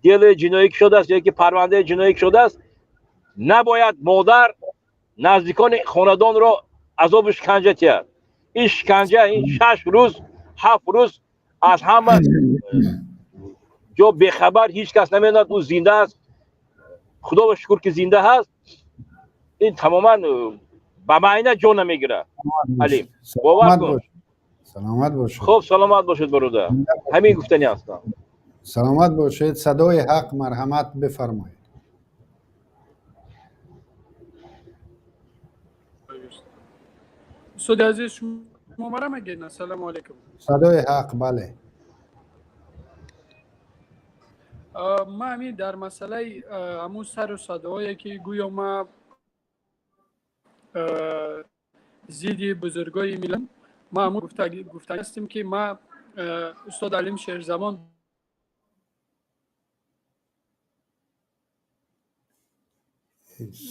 дела и ҷиноӣ кушодааст ё ки парвандаи ҷиноӣ кушодааст, набояд модар наздикони хонадонро азобу шиканҷа тиҳад. Ин шиканҷа, ин 6 рӯз, 7 рӯз аз ҳама ҷо бехабар, ҳеҷ кас намедонад ӯ зинда аст. Худо ба шукр, ки зинда ҳаст. Ин тамоман ба маъна ҷо намегирад. Алим, бовар кун. Саломат бошед. Хуб, саломат бошед, бародар, ҳамин гуфтани ҳастам. Саломат бошед. Садои Ҳақ, марҳамат, бифармоед. Устоди азиз, шумо мара мегӯед? Ассалому алайкум. Садои Ҳақ, бале. Ман ҳамин дар масъалаи ҳамун сару садоҳое, ки гӯё ма зидди бузургои миллат, ма ҳамун гуфтани ҳастем, ки ма устод Алим Шерзамон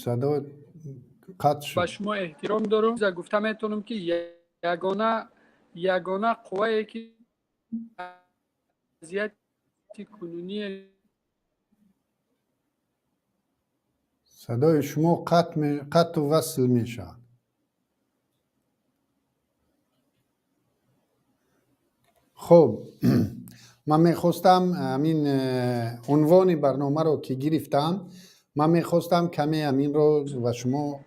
Садо қатъ шуд. Ба шумо эҳтиром дорам. Гуфта метавонам, ки ягона қуввае, ки вазъияти кунуние Садои шумо қатъу васл мешавад. Хуб, ман мехостам ҳамин унвони барномаро ки гирифтам, ман мехостам каме ҳаминро ба шумо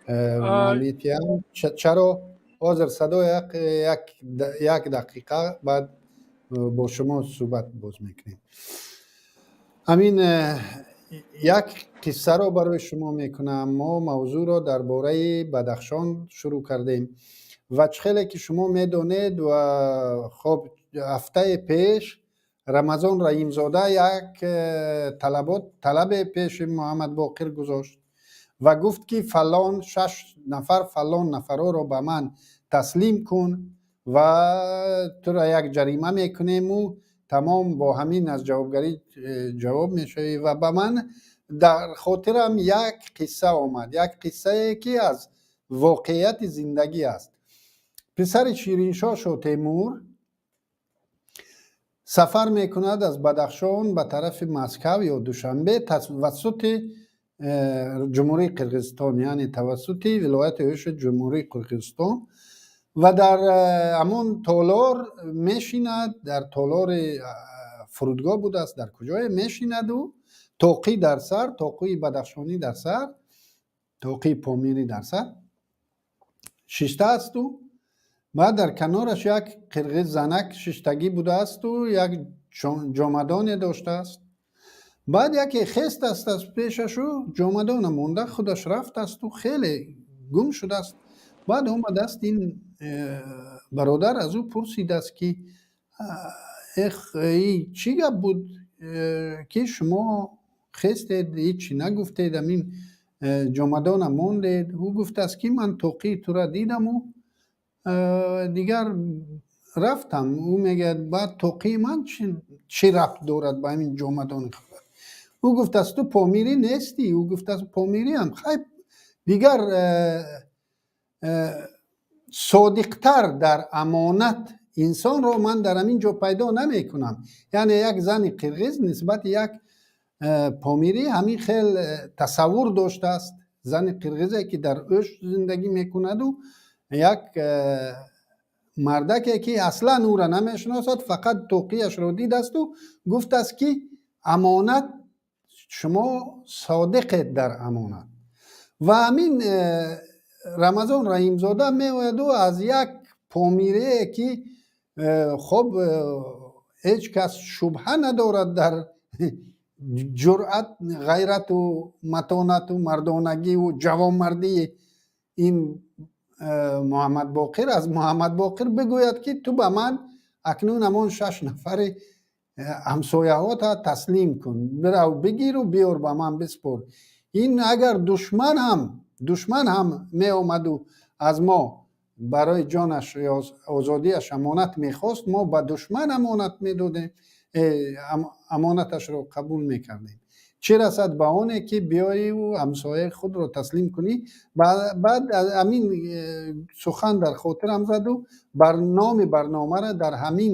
метиҳам. Чаро ҳозир садои як дақиқа, баъд бо шумо суҳбат боз мекунем. Ҳамин як қиссаро барои шумо мекунам. Мо мавзӯъро дар бораи Бадахшон шурӯъ кардем ва чӣ хеле ки шумо медонед, ва хоб, ҳафтаи пеш Рамазон Раҳимзода як талабот талабе пеши Муҳаммадбоқир гузошт ва гуфт, ки фалон шаш нафар, фалон нафарҳоро ба ман таслим кун ва туро як ҷарима мекунему тамом, бо ҳамин аз ҷавобгарӣ ҷавоб мешавӣ. Ва ба ман дар хотирам як қисса омад, як қиссае ки аз воқеияти зиндагӣ аст. Писари Шириншоҳ Шотемур сафар мекунад аз Бадахшон ба тарафи Москав ё Душанбе тавассути Ҷумҳурии Қирғизистон, яъне тавассути вилояти Ӯши Ҷумҳурии Қирғизистон, ва дар ҳамон толор мешинад, дар толори фурудгоҳ будааст, дар куҷое мешинаду тоқӣ дар сар, тоқии бадахшонӣ дар сар, тоқии помирӣ дар сар шиштаасту баъд дар канораш як қирғиз занак шиштагӣ будаасту як ҷомадоне доштааст. Баъд яке хест аст аз пешашу ҷомадона монда, худаш рафтасту хеле гум шудааст. Баъд омадааст, ин бародар аз ӯ пурсидааст, ки чӣ гап буд, ки шумо хестед, ҳичи нагуфтед, ҳамин ҷомадона мондед? Ӯ гуфтааст, ки ман тоқии тура дидаму дигар рафтам. Ӯ мегӯяд: баъд тоқии ман чӣ рабт дорад ба ҳамин ҷомадони худат? Ӯ гуфтааст: ту помирӣ нестӣ? Ӯ гуфтааст: помириам. Хай, дигар содиқтар дар амонат инсонро ман дар ҳамин ҷо пайдо намекунам. Яъне як зани қирғиз нисбати як помирӣ ҳамин хел тасаввур доштааст. Зани қирғизе ки дар Ӯш зиндагӣ мекунаду як мардаке ки аслан ӯра намешиносад, фақат тоқияшро дидасту гуфтааст, ки амонат, шумо содиқед дар амонат. Ва ҳамин Рамазон Раҳимзода меояду аз як помирие ки хоб, ҳеҷ кас шубҳа надорад дар ҷуръат, ғайрату матонату мардонагиву ҷавонмардии ин Муҳаммадбоқир, аз Муҳаммадбоқир бигӯяд, ки ту ба ман акнун ҳамон шаш нафари ҳамсояҳота таслим кун, бирав бигиру биёр, ба ман биспор. Ин агар душман ҳам меомаду аз мо барои ҷонаш ё озодиаш амонат мехост, мо ба душман амонат медодем, амонаташро қабул мекардем, чӣ расад ба оне ки биёиву ҳамсояи худро таслим кунӣ. Баъд ҳамин сухан дар хотирам заду бар номи барномаро дар ҳамин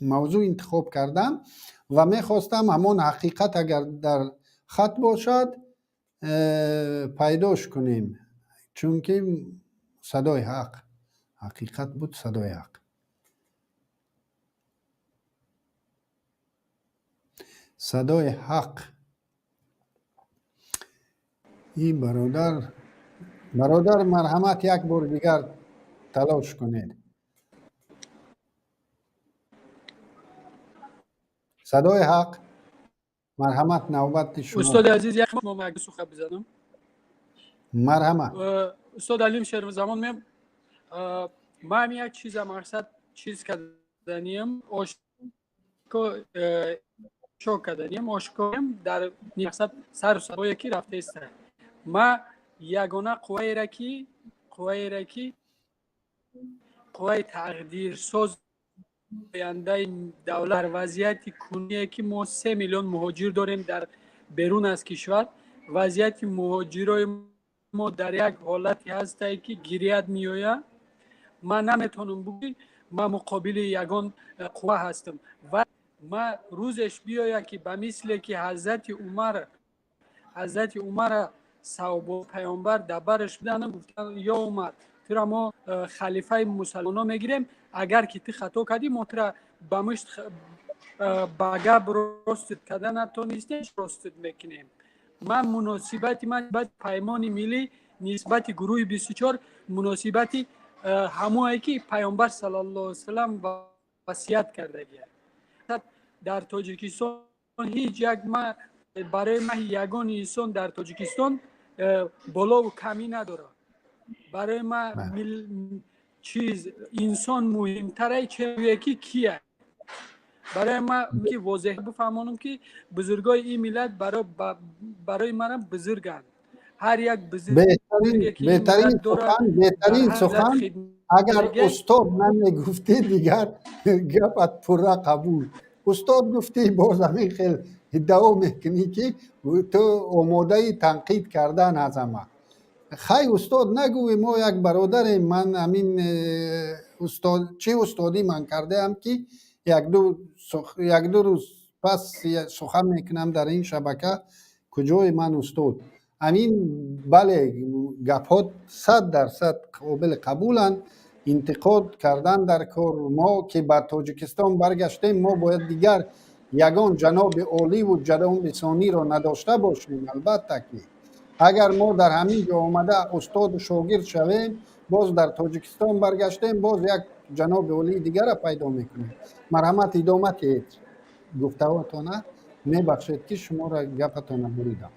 мавзӯъ интихоб кардам ва мехостам ҳамон ҳақиқат агар дар хат бошад, пайдош кунем, чунки садои ҳақ ҳақиқат буд, садои ҳақ, садои ҳақ. И бародар, марҳамат, як бор дигар талош кунед. Садои ҳақ, марҳамат, навбати шумо. Устоди азиз, як сухан бизанам. Марҳамат. Устод Алим Шерзамон, мем ман як чиза мақсад чиз карданиям, ошко карданиям, ошкорам дар мақсад сару садое ки рафтаист. Ма ягона қувваера ки қувваи тақдирсоз ояндаи давлат дар вазъияти куние ки мо 3 миллион муҳоҷир дорем дар берун аз кишвар, вазъияти муҳоҷирои мо дар як ҳолате ҳастае, ки гирият меояд. Ман наметавонам бугӯй ман муқобили ягон қувва ҳастам ва ма рӯзеш биёяд, ки ба мисле ки Ҳазрати Умар Ҳазрати Умара саҳобо паёмбар дар бараш будан, гуфтанд: «Ё Умар, тура мо халифаи мусалмоно мегирем, агар ки ту хато кардӣ, мо тура ба мушт ба гап ростит карда натонистем, ростит мекунем». Ман муносибати ман нисбати Паймони миллӣ, нисбати гурӯҳи 24 муносибати ҳамое ки Паёмбар саллаллоҳу салам васият кардагия. Дар Тоҷикистон ҳеҷ як барои ман ягон инсон дар Тоҷикистон болову камӣ надорад. Барои ман чиз инсон муҳимтаре, чие ки кия. Барои ман ки возеҳ бифаҳмонам, ки бузургои ин миллат барои манам бузурганд, ҳар як беҳтарин сухан, беҳтарин сухан. Агар устод намегуфтӣ, дигар гапат пурра қабул. Устод гуфтӣ, боз ҳамин хел иддао мекунӣ, ки ту омодаи танқид кардан аз ҳама. Хай, устод нагӯй, мо як бародарем. Ман ҳамин устод чӣ устодӣ ман кардаам, ки якду рӯз пас сухан мекунам дар ин шабака. Куҷои ман устод? Ҳамин, бале, гапҳо 100% қобили қабуланд, интиқод кардан дар кор. Мо ки ба Тоҷикистон баргаштем, мо бояд дигар ягон ҷаноби оливу ҷаноби сониро надошта бошем. Албатта ки агар мо дар ҳамин ҷо омада устоду шогирд шавем, боз дар Тоҷикистон баргаштем, боз як ҷаноби олии дигара пайдо мекунем. Марҳамат, идома диҳед гуфтаҳотона. Мебахшед, ки шуморо гапатона буридам.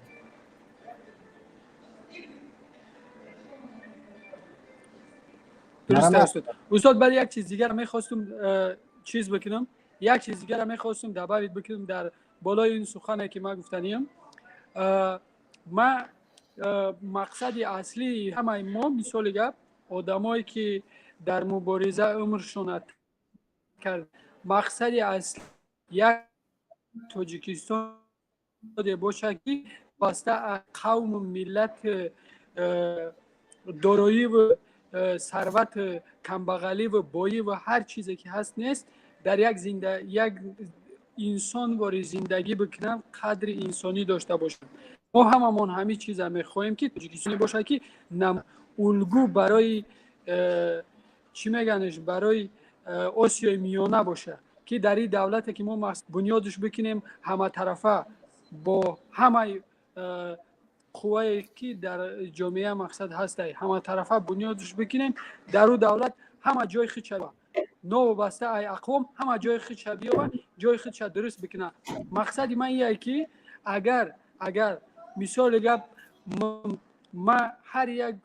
Устод, баъд як чиз дигар мехостум чиз бикунам, як чиз дигара мехостум добавить бикунам дар болои ин сухане ки ман гуфтаниям. Ма мақсади аслии ҳамаи мо, мисоли гап, одамое ки дар мубориза умршона кард, мақсади асли як Тоҷикистоне бошад, ки баста аз қавму миллат, дороиву сарват, камбағаливу боиву ҳар чизе ки ҳаст нест, дар як зинда як инсонвори зиндагӣ бикунанд, қадри инсонӣ дошта бошанд. Мо ҳамамон ҳамин чиза мехоҳем, ки Тоҷикистоне бошад, ки улгӯ барои чӣ меганеш, барои Осиёи Миёна бошад, ки дар ин давлате ки мо бунёдш бикунем, ҳаматарафа бо ҳамаи қуввае ки дар ҷомеа мақсад ҳастай, ҳаматарафа бунёдш бикунем, дар ӯ давлат ҳама ҷои худша, новобаста ай ақвом, ҳама ҷои худша биёба, ҷои худша дуруст бикунад. Мақсади ман ие ки агар мисоли гап ма ҳар як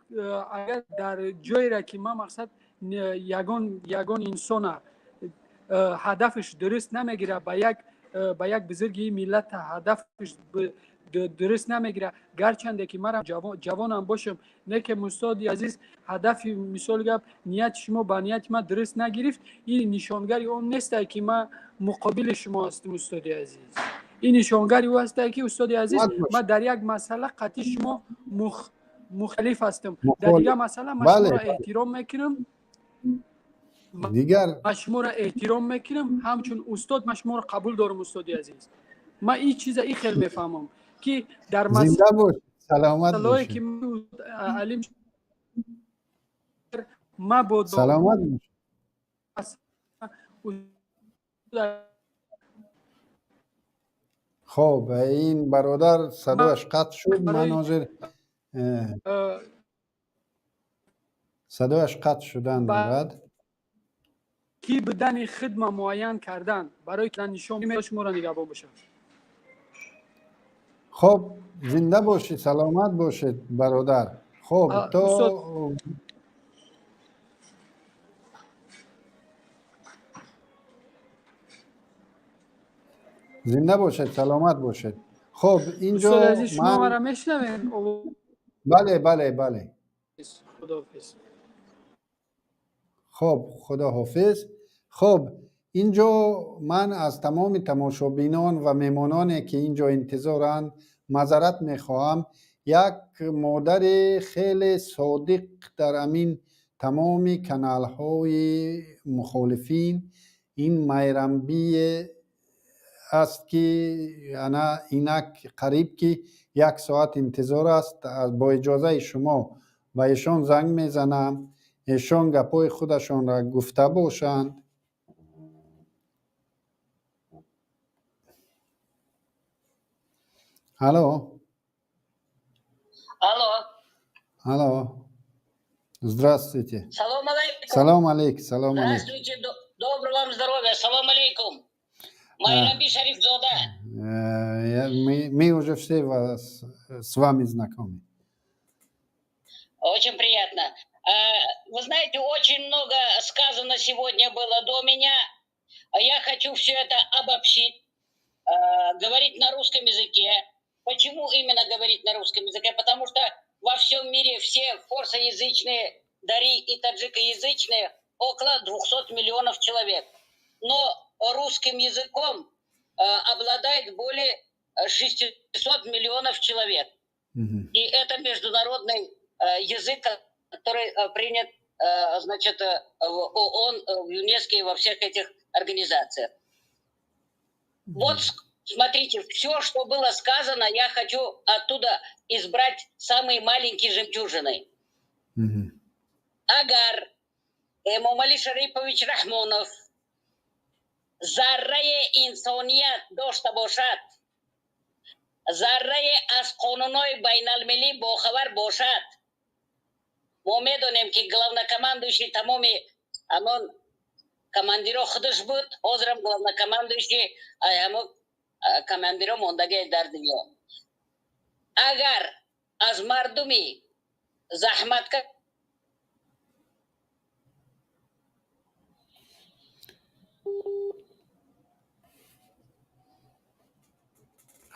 агар дар ҷойера ки ма мақсад ягон инсона ҳадафаш дуруст намегирад, ба як бузурги миллат ҳадафаш дуруст намегирад, гарчанде ки манам ҷавонам бошам, не ки устоди азиз, ҳадафи, мисоли гап, нияти шумо ба нияти ман дуруст нагирифт, ин нишонгари он несте, ки ман муқобили шумо ҳастам, устоди азиз. Ин нишонгари ӯ ҳасте, ки, устоди азиз, ман дар як масъала қатъи шумо мухалиф ҳастам, дар дигар масъала ман шуморо эҳтиром мекунам. Дигар Ман шуморо эҳтиром мекунам, ҳамчун устод ман шуморо қабул дорам, устоди азиз. Ман ин чиза ин хел мефаҳмам, ки дар Зинда бош, саломат масъалаое ки алим мабодо Саломат бош. Хоб, ин бародар садояш қатъ шуд. Ман ҳозир садояш қатъ шудан дорад. Ки будани хидма муайян кардан барои нишон шуморо нигаҳбон бошад. Хоб, зинда бошед, саломат бошед, бародар. Хоб, то зинда бошед, саломат бошед. Хоб, инҷо шумо маро мешунавед? Бале, бале, бале. Худоҳофиз. Хоб, худоҳофиз. Хоб, инҷо ман аз тамоми тамошобинон ва меҳмононе, ки инҷо интизоранд, маъзарат мехоҳам. Як модари хеле содиқ дар ҳамин тамоми каналҳои мухолифин, ин Майрамбии Аст, ки ана инак қариб ки як соат интизор аст. Бо иҷозаи шумо ба эшон занг мезанам, эшон гапҳои худашонро гуфта бошанд. Алло. Алло. Алло, здравствуйте. Салом алейкум. Салом алейк, салом алейк. Здравствуйте, доброго вам здоровья. Салом алейкум. Майрамби Шарифзода. Мы уже все вас, с вами знакомы. Очень приятно. Вы знаете, очень много сказано сегодня было до меня. Я хочу все это обобщить, говорить на русском языке. Почему именно говорить на русском языке? Потому что во всем мире все форсоязычные, дари и таджикоязычные около 200 миллионов человек. Но русским языком обладает более 600 миллионов человек. И это международный язык, который принят, значит, в ООН, в ЮНЕСКО и во всех этих организациях. Вот смотрите, все, что было сказано, я хочу оттуда избрать самые маленькие жемчужины. Агар Эмомали Шарипович Рахмонов зарраи инсоният дошта бошад, заррае аз қонунҳои байналмилӣ бохабар бошад, мо медонем, ки главнокомандующий тамоми ҳамон командиро худаш буд, ҳозирам главнокомандующий ҳамо командиро мондагӣ дар дунё. Агар аз мардуми заҳматка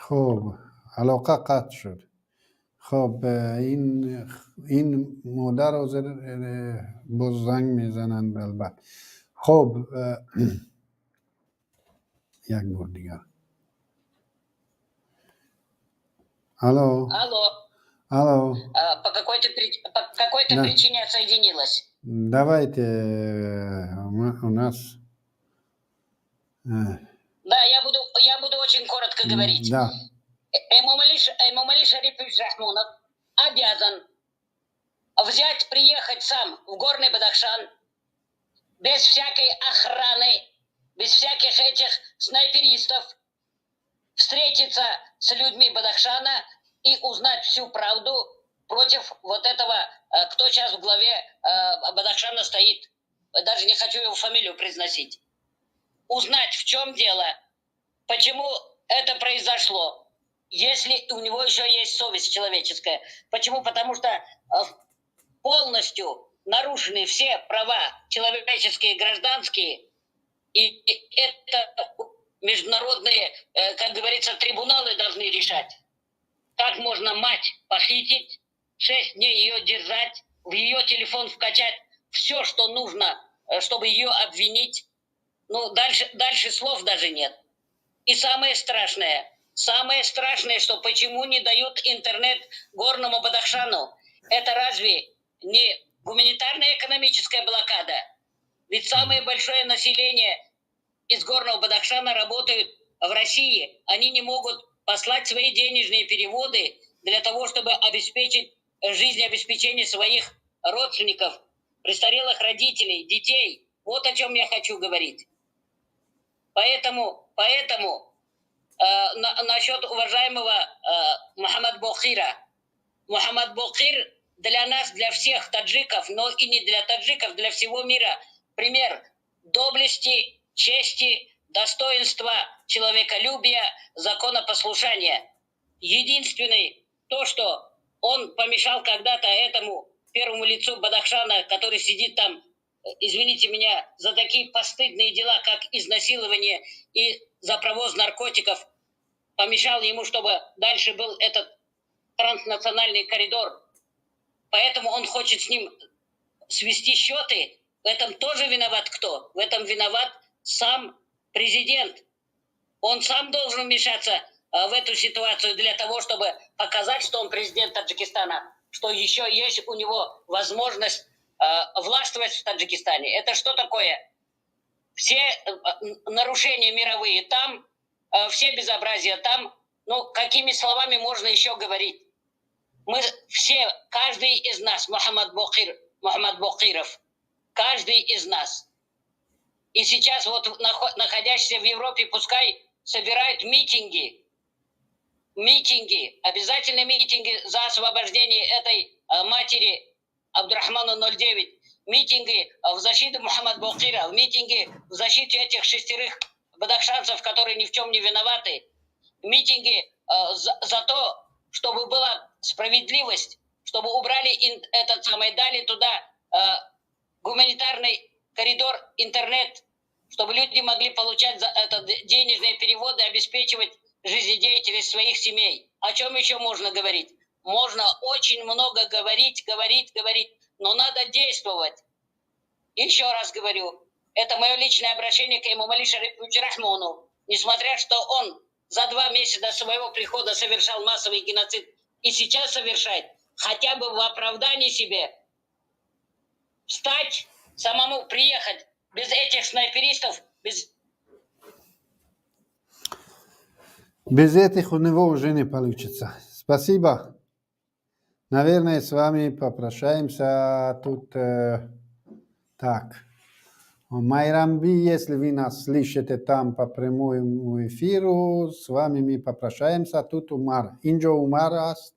Хуб, алоқа қатъ шуд. Хуб, ин модар ҳозир боз занг мезананд, албатта. Хуб, як бор дигар. Алло. Алло. Алло. По какой-то причине отсоединилась. Давайте у нас Да, я буду очень коротко говорить. Да. Эмомали Шарипович Рахмонов обязан взять, приехать сам в Горный Бадахшан без всякой охраны, без всяких этих снайперистов, встретиться с людьми Бадахшана и узнать всю правду против вот этого, кто сейчас в главе Бадахшана стоит. Даже не хочу его фамилию произносить. Узнать, в чем дело, почему это произошло, если у него еще есть совесть человеческая. Почему? Потому что полностью нарушены все права человеческие, гражданские, и это международные, как говорится, трибуналы должны решать. Как можно мать похитить, 6 дней ее держать, в ее телефон вкачать все, что нужно, чтобы ее обвинить. Ну, дальше слов даже нет. И самое страшное, что почему не дают интернет Горному Бадахшану? Это разве не гуманитарная экономическая блокада? Ведь самое большое население из Горного Бадахшана работают в России. Они не могут послать свои денежные переводы для того, чтобы обеспечить жизнеобеспечение своих родственников, престарелых родителей, детей. Вот о чем я хочу говорить. Поэтому насчет уважаемого Мухаммад Бохира. Мухаммад Бохир для нас, для всех таджиков, но и не для таджиков, для всего мира пример доблести, чести, достоинства, человеколюбия, законопослушания. Единственный, то, что он помешал когда-то этому первому лицу Бадахшана, который сидит там, извините меня, за такие постыдные дела, как изнасилование и за провоз наркотиков, помешал ему, чтобы дальше был этот транснациональный коридор. Поэтому он хочет с ним свести счеты. В этом тоже виноват кто? В этом виноват сам президент. Он сам должен вмешаться в эту ситуацию для того, чтобы показать, что он президент Таджикистана, что еще есть у него возможность властвовать в Таджикистане. Это что такое? Все нарушения мировые там, Все безобразия там. Ну, какими словами можно еще говорить? Мы все, каждый из нас, Мухаммад Бокир, Мухаммад Бокиров, каждый из нас. И сейчас вот находящиеся в Европе, пускай собирают митинги, митинги, обязательно митинги за освобождение этой матери Абдурахмана 09, митинги в защиту Мухаммад Бокира, митинги в защиту этих шестерых бадахшанцев, которые ни в чем не виноваты, митинги за то, чтобы была справедливость, чтобы убрали этот самый, дали туда гуманитарный коридор, интернет, чтобы люди могли получать за это денежные переводы, обеспечивать жизнедеятельность своих семей. О чем еще можно говорить? Можно очень много говорить, говорить, говорить, но надо действовать. Еще раз говорю, это мое личное обращение к Эмомали Шариповичу Рахмону. Несмотря, что он за 2 месяца до своего прихода совершал массовый геноцид и сейчас совершает, хотя бы в оправдании себе встать, самому приехать без этих снайперистов, без Без этих у него уже не получится. Спасибо. Наверное, с вами попрощаемся тут. Так. Майрамби, если вы нас слышите там по прямому эфиру, с вами мы попрощаемся. Тут Умар. Инҷо Умар аст.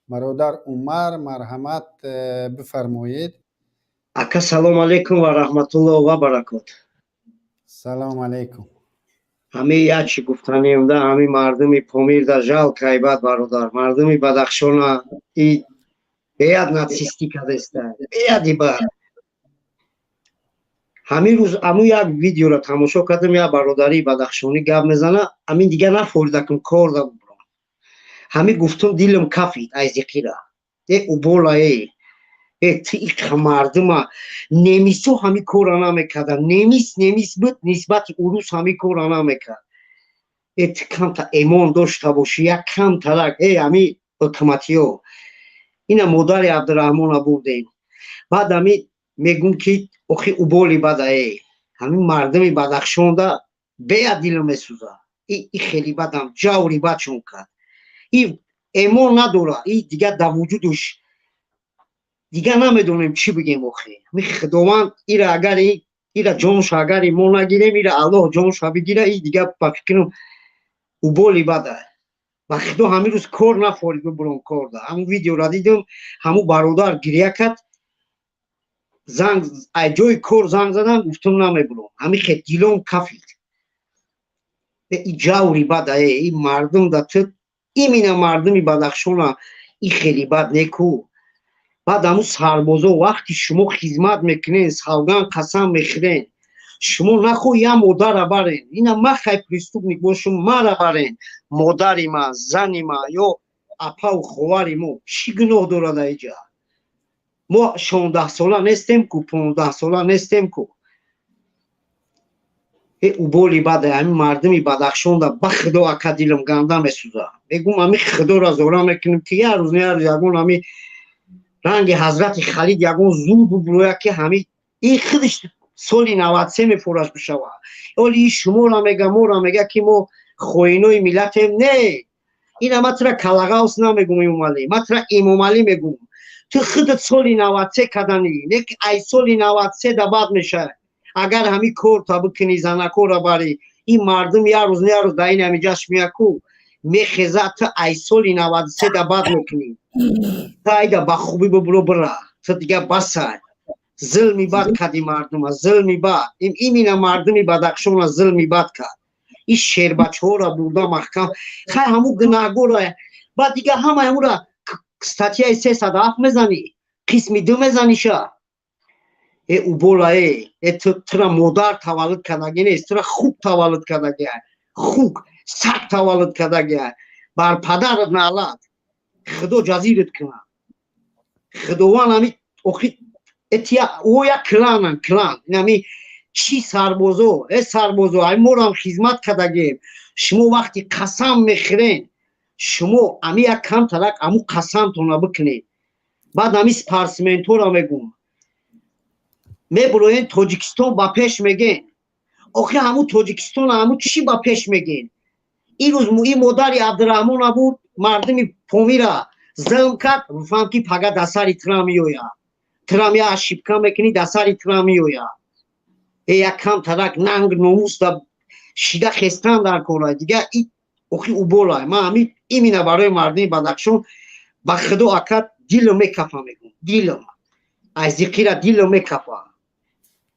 Бародар Умар, марҳамат, бифармоед. Ака, салом алейкум ва раҳматуллоҳ ва баракот. Салом алейкум. Ҳами як чӣ гуфтанем да, ҳами мардуми Помирда жалко, айбат, бародар, мардуми Бадахшона и беяд нацистӣ кадаста, беяди бад. Ҳамин рӯз аму як видеоро тамошо кардам, як бародарии бадахшонӣ гап мезана, амин дига нафоридакум, кор да бубром. Ҳамин гуфтум, дилам кафид ай зиқира. Э, убола, э, ту иқа мардума немисо ҳамин корро намекарда. Немис немис буд, нисбати урус ҳамин корро намекард. Э, ту камта эмон дошта бошӣ, як камтарак, э, ҳами ҳукуматиё ина модари Абдураҳмона бурдем. Баъд ҳами мегум, ки охи, уболи бада, э, ҳамин мардуми Бадахшонда бея дилам месӯза. И хеле бадам ҷаври бадшон кард. И эмон надора, и дига дар вуҷудуш дига намедонем чӣ бигем. Охи, ми Худованд ира агар ира ҷонша агари мо нагирем, ира Аллоҳ ҷонша бигира. И дига ба фикрам уболи бада. Ба Худо, ҳамин рӯз кор нафорид бибуром кор да, ҳамун видеора дидам, ҳамун бародар гиря кард, занг ай ҷои кор занг задам, гуфтам, намебуром. Ҳамин хе дилом кафид. И ҷаври бада, э, и мардум да ту имина мардуми Бадахшона и хеле бад неку. Баъд ҳамун сарбозо, вақти шумо хизмат мекунен, савган қасам мехӯрен, шумо нахоҳ я модара барен. Ина ма хай преступник бошум, мара барен, модари ма, зани ма ё апаву ховари мо чӣ гуноҳ дорад аиҷа? Мо 16-сола нестем ку, 15-сола нестем ку. Э, уболи бада, ҳамин мардуми Бадахшонда, ба Худо, ака, дилам ганда месӯза. Мегум, ҳамин Худоро зора мекунем, ки як рӯз не як рӯз ягон ҳамин ранги ҳазрати Халид ягон зур бубурӯяд, ки ҳамин и худиш соли 93 мефораш бишавад. Оли и шуморо мега, моро мега, ки мо хоинои миллатем. Не, ина ма тура калағавс намегум, Эмомалӣ, ма тура Эмомалӣ мегум. Ту худат соли 93 каданӣ не, ки ай соли 93 да баъд мешавад. Агар ҳамин корта бикунӣ, занакора барӣ, ин мардум як рӯз не як рӯз дар ин ҳами ҷашн меяку мехеза. Ту ай соли 93 да баъд мекунӣ. Ту айда ба хубӣ бибуро, бира. Ту дига басай, зулми бад кади мардума, зулми бад. Имина мардуми Бадахшона зулми бад кард. Ин шербачаҳоро бурда маҳкам. Хай, ҳамун гунаҳгора баъд дига ҳамаи ҳамура статьяи 307 мезанӣ, қисми ду мезаниша. Э, убола, э, э, тура модар таваллуд кардаги нест, тура хук таваллуд кардаги, хук, саг таваллуд кардаги. Бар падарат наълат, Худо ҷазират кунад, Худованд. Ҳами охи этия о як кланан, клан инами чӣ сарбозо, э, сарбозо, ай морам хизмат кардагем. Шумо вақти қасам мехӯрен, шумо ами як камтарак аму қасамтона бикунед. Баъд ами спортсментора мегум, мебуроен, Тоҷикистон ба пеш меген. Охи, ҳамун Тоҷикистон ҳамун чӣ ба пеш меген? Ирӯз ин модари Абдураҳмона буд, мардуми Помира зулм кард, фаҳм, ки пага дар сари тура меояд. Турам я ошибка мекунӣ, дар сари тура меояд. Э, як кам тарак нанг номус да шида хестан дар кора дига. Охи уболай, ман ҳамин имина барои мардуми Бадахшон, ба худо, ака, дило мекафа, мегум, дилом аз зиқира дило мекафа.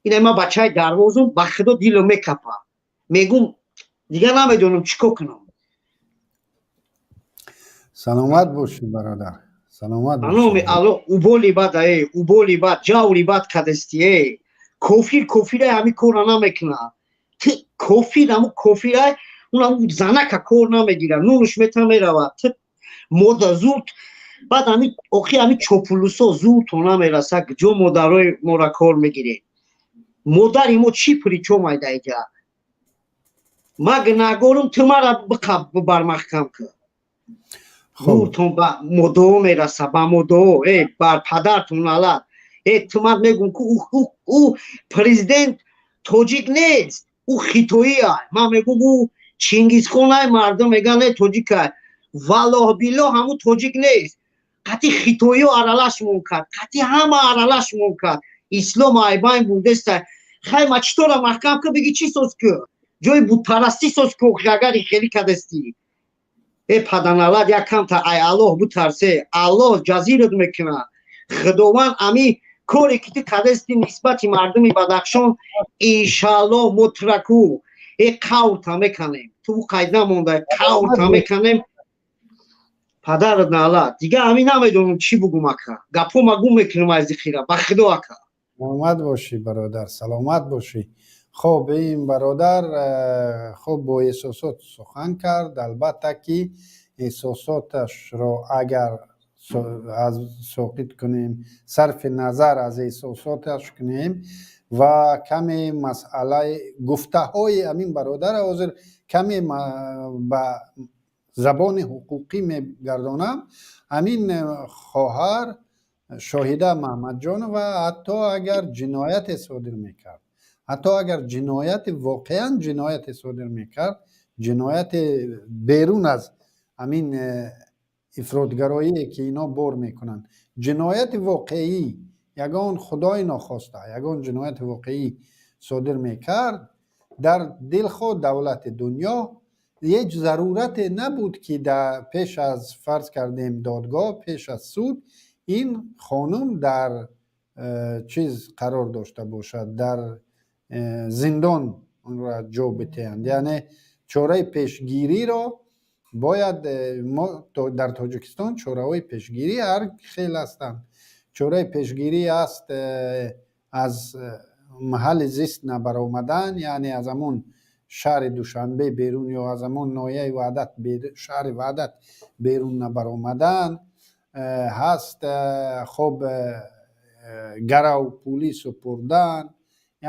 Ина ман бачаи Дарвозум, ба худо, дило мекафа, мегум, дигар намедонам чӣ кор кунам. Саломат бошӣ, бародар, саломат. Номи Алло, уболи бад, э, уболи бад, ҷаври бад кадасти. Э, кофир кофирай ҳамин корра намекунад. Кофир ҳамун кофирай, он ҳамун занака кор намегирад, нунуш мета меравад. Мода зуд баъд ҳамин охи ҳамин чопулусо зудто намераса. Ҷо модарои мора кор мегиред? Модари мо чӣ причём айда иҷа? Ма гунаҳгорум, ту мара биқаб, бибар, маҳкам кун. Зуртон ба модоо мераса, ба модоо. Э, бар падартон налат. Э, ту ман мегум, ку ӯ президент тоҷик нест, ӯ хитоӣ. Ман мегум, ӯ Чингизхон ай. Мардум мегӯянд, э, тоҷикай. Валлоҳ биллоҳ, ҳамун тоҷик нест. Қатъи хитоиё аралашмон кард, қатъи ҳама аралашмон кард, ислом айбайн бурдеста. Хай, ма читора маҳкам ку, биги, чӣ соз ку, ҷои бутпарастӣ соз ку. Агари хелӣ кадастӣ, э, паданалат, як камта ай Аллоҳ бутарсе. Аллоҳ ҷазират мекунад. Худованд ами коре ки ту кадасти нисбати мардуми Бадахшон, иншааллоҳ, мо тураку, э, қаврта меканем. Ту қайд намонда, қаврта меканем, падарат налат. Дигар ҳамин намедонам чӣ бугум, ака, гапҳо ма гум мекунам аз зихира, ба худо, ака. Саломат бошӣ, бародар, саломат бошӣ. Хоб, ин бародар хуб бо эҳсосот сухан кард. Албатта, ки эҳсосоташро агар аз соқит кунем, сарфи назар аз эҳсосоташ кунем ва каме масъалаи гуфтаҳои ҳамин бародар ҳозир каме ба забони ҳуқуқӣ мегардонам. Ҳамин хоҳар Шоҳида Маҳмадҷонова ҳатто агар ҷинояте содир мекард, ҳатто агар ҷинояти, воқеан ҷинояте содир мекард, ҷинояте берун аз ҳамин ифротгароие, ки ино бор мекунанд, ҷинояти воқеӣ, ягон, худои нохоста, ягон ҷинояти воқеӣ содир мекард, дар дилхоҳ давлати дунё ҳеҷ зарурате набуд, ки пеш аз, фарз кардем, додгоҳ, пеш аз суд ин хонум дар чиз қарор дошта бошад, дар зиндон онро ҷо битеҳанд. Яъне чораи пешгириро бояд мо дар Тоҷикистон чораҳои пешгирӣ ҳар хел ҳастанд. Чораи пешгирӣ аст аз маҳалли зист набаромадан, яъне аз ҳамон шаҳри Душанбе берун ё аз ҳамон ноҳияи Ваҳдат, шаҳри Ваҳдат берун набаромадан ҳаст. Хоб, гарав пулӣ супурдан,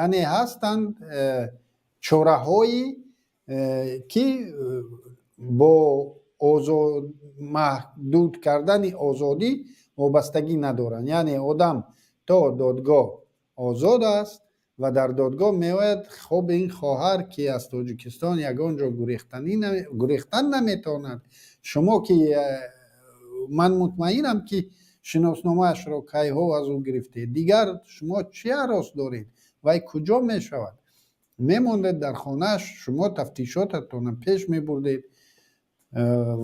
яъне ҳастанд чораҳое, ки бо маҳдуд кардани озодӣ вобастагӣ надоранд. Яъне одам то додгоҳ озод аст ва дар додгоҳ меояд. Хоб, ин хоҳар, ки аз Тоҷикистон ягон ҷо гурехтан наметавонад, шумо ки, ман мутмаинам, ки шиносномаашро кайҳо аз ӯ гирифтед, дигар шумо чӣ ҳарос доред? Вай куҷо мешавад? Мемондед дар хонааш, шумо тафтишотатонро пеш мебурдед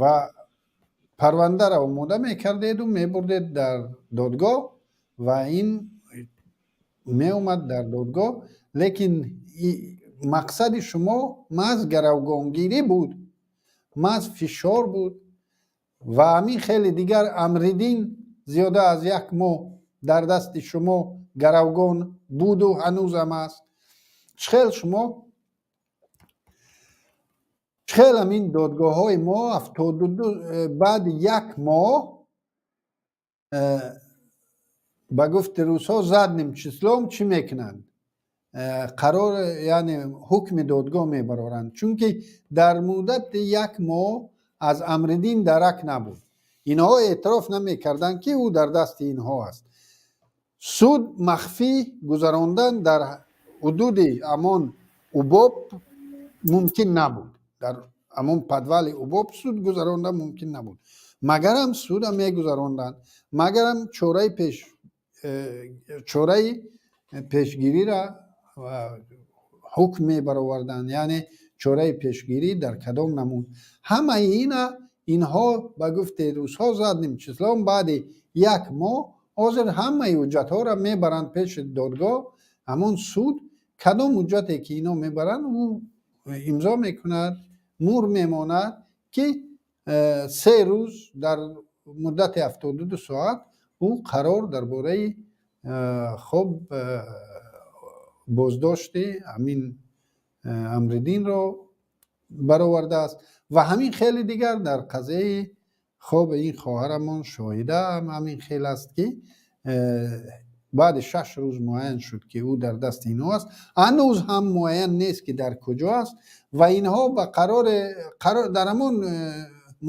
ва парвандаро омода мекардеду мебурдед дар додгоҳ ва ин меомад дар додгоҳ. Лекин мақсади шумо маҳз гаравгонгирӣ буд, маҳз фишор буд. Ва ҳамин хеле дигар Амриддин зиёда аз як моҳ дар дасти шумо гаравгон буду ҳанӯзам аст. Чхел шумо, чхел ҳамин додгоҳҳои мо 72 баъди як моҳ, ба гуфти русҳо, задним числом чӣ мекунанд? Қарор, яъне ҳукми додгоҳ мебароранд, чунки дар муддати як моҳ аз Амриддин дарак набуд. Инҳо эътироф намекарданд, ки ӯ дар дасти инҳо аст. Суд махфӣ гузарондан дар ҳудуди ҳамон Убоб мумкин набуд. Дар Ҳамон подвали УБОП суд гузаронда мумкин набуд. Магарам суда мегузаронданд, магарам чораи пешгириро ҳукм мебароварданд. Яъне чораи пешгирӣ дар кадом намуд? Ҳамаи ина инҳо, ба гуфти русҳо, задним числом, баъди як моҳ ҳозир ҳамаи ҳуҷҷатҳоро мебаранд пеши додгоҳ. Ҳамон суд кадом ҳуҷҷате ки ино мебаранд, ӯ имзо мекунад, мур мемонад, ки 3 рӯз, дар муддати 72 соат ӯ қарор дар бораи хоб боздошти ҳамин Амриддинро баровардааст. Ва ҳамин хеле дигар дар қазияи хоб ин хоҳарамон Шоҳида ҳам ҳамин хел аст, ки баъди 6 рӯз муайян шуд, ки ӯ дар дасти инҳо аст. Ҳанӯз ҳам муайян нест, ки дар куҷо аст. Ва инҳо ба қароре дар ҳамон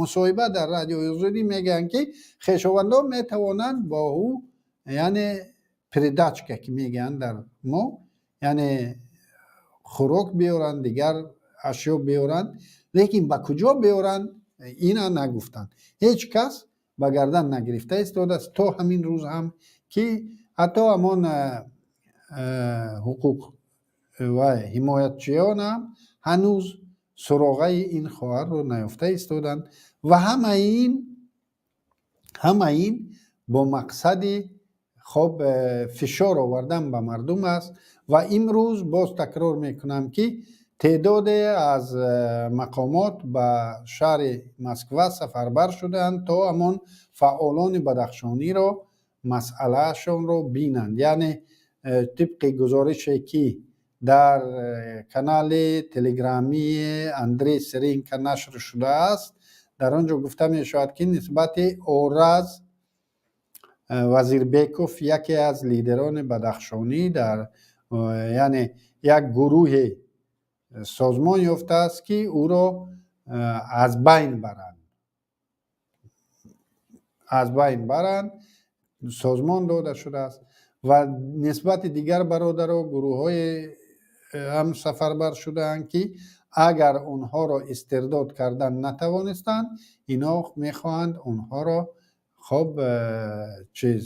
мусоҳиба дар Радиои Озодӣ мегӯянд, ки хешовандон метавонанд бо ӯ, яъне передачка ки мегӯянд дар мо, яъне хӯрок биёранд, дигар ашё биёранд, лекин ба куҷо биёранд, ина нагуфтанд. Ҳеҷ кас ба гардан нагирифта истодааст то ҳамин рӯз ҳам, ки ҳатто ҳамон ҳуқуқ ва ҳимоятчиён ҳам ҳанӯз суроғаи ин хоҳарро наёфта истоданд. Ва ҳамаи ин бо мақсади хоб фишор овардан ба мардум аст. Ва имрӯз боз такрор мекунам, ки теъдоде аз мақомот ба шаҳри Москва сафарбар шудаанд, то ҳамон фаъолони бадахшониро масъалаашонро бинанд. Яъне тибқи гузорише, ки дар канали телеграмии Андрей Сиренко нашр шудааст, дар он ҷо гуфта мешавад, ки нисбати Ораз Вазирбеков, яке аз лидерони бадахшонӣ, дар яъне як гурӯҳе созмон ёфтааст, ки ӯро аз байн баранд, созмон дода шудааст. Ва нисбати дигар бародаро гурӯҳҳое ҳам сафарбар шудаанд, ки агар онҳоро истирдод кардан натавонистанд, ино мехоҳанд онҳоро хоб чиз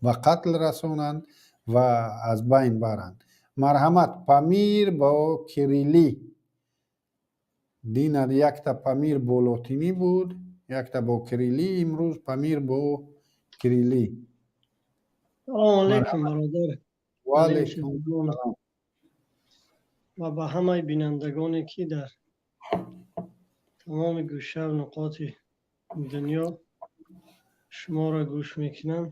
ба қатл расонанд ва аз байн баранд. Марҳамат, Памир бо кирилӣ. Дина якта Памир бо лотинӣ буд, якта бо кирилӣ, имрӯз Памир бо кирилӣ. Салому алейкум, бародар. Ва алейкум салом. Ва ба ҳамаи бинандагоне, ки дар тамоми гӯшаву нуқоти дунё шуморо гӯш мекунанд,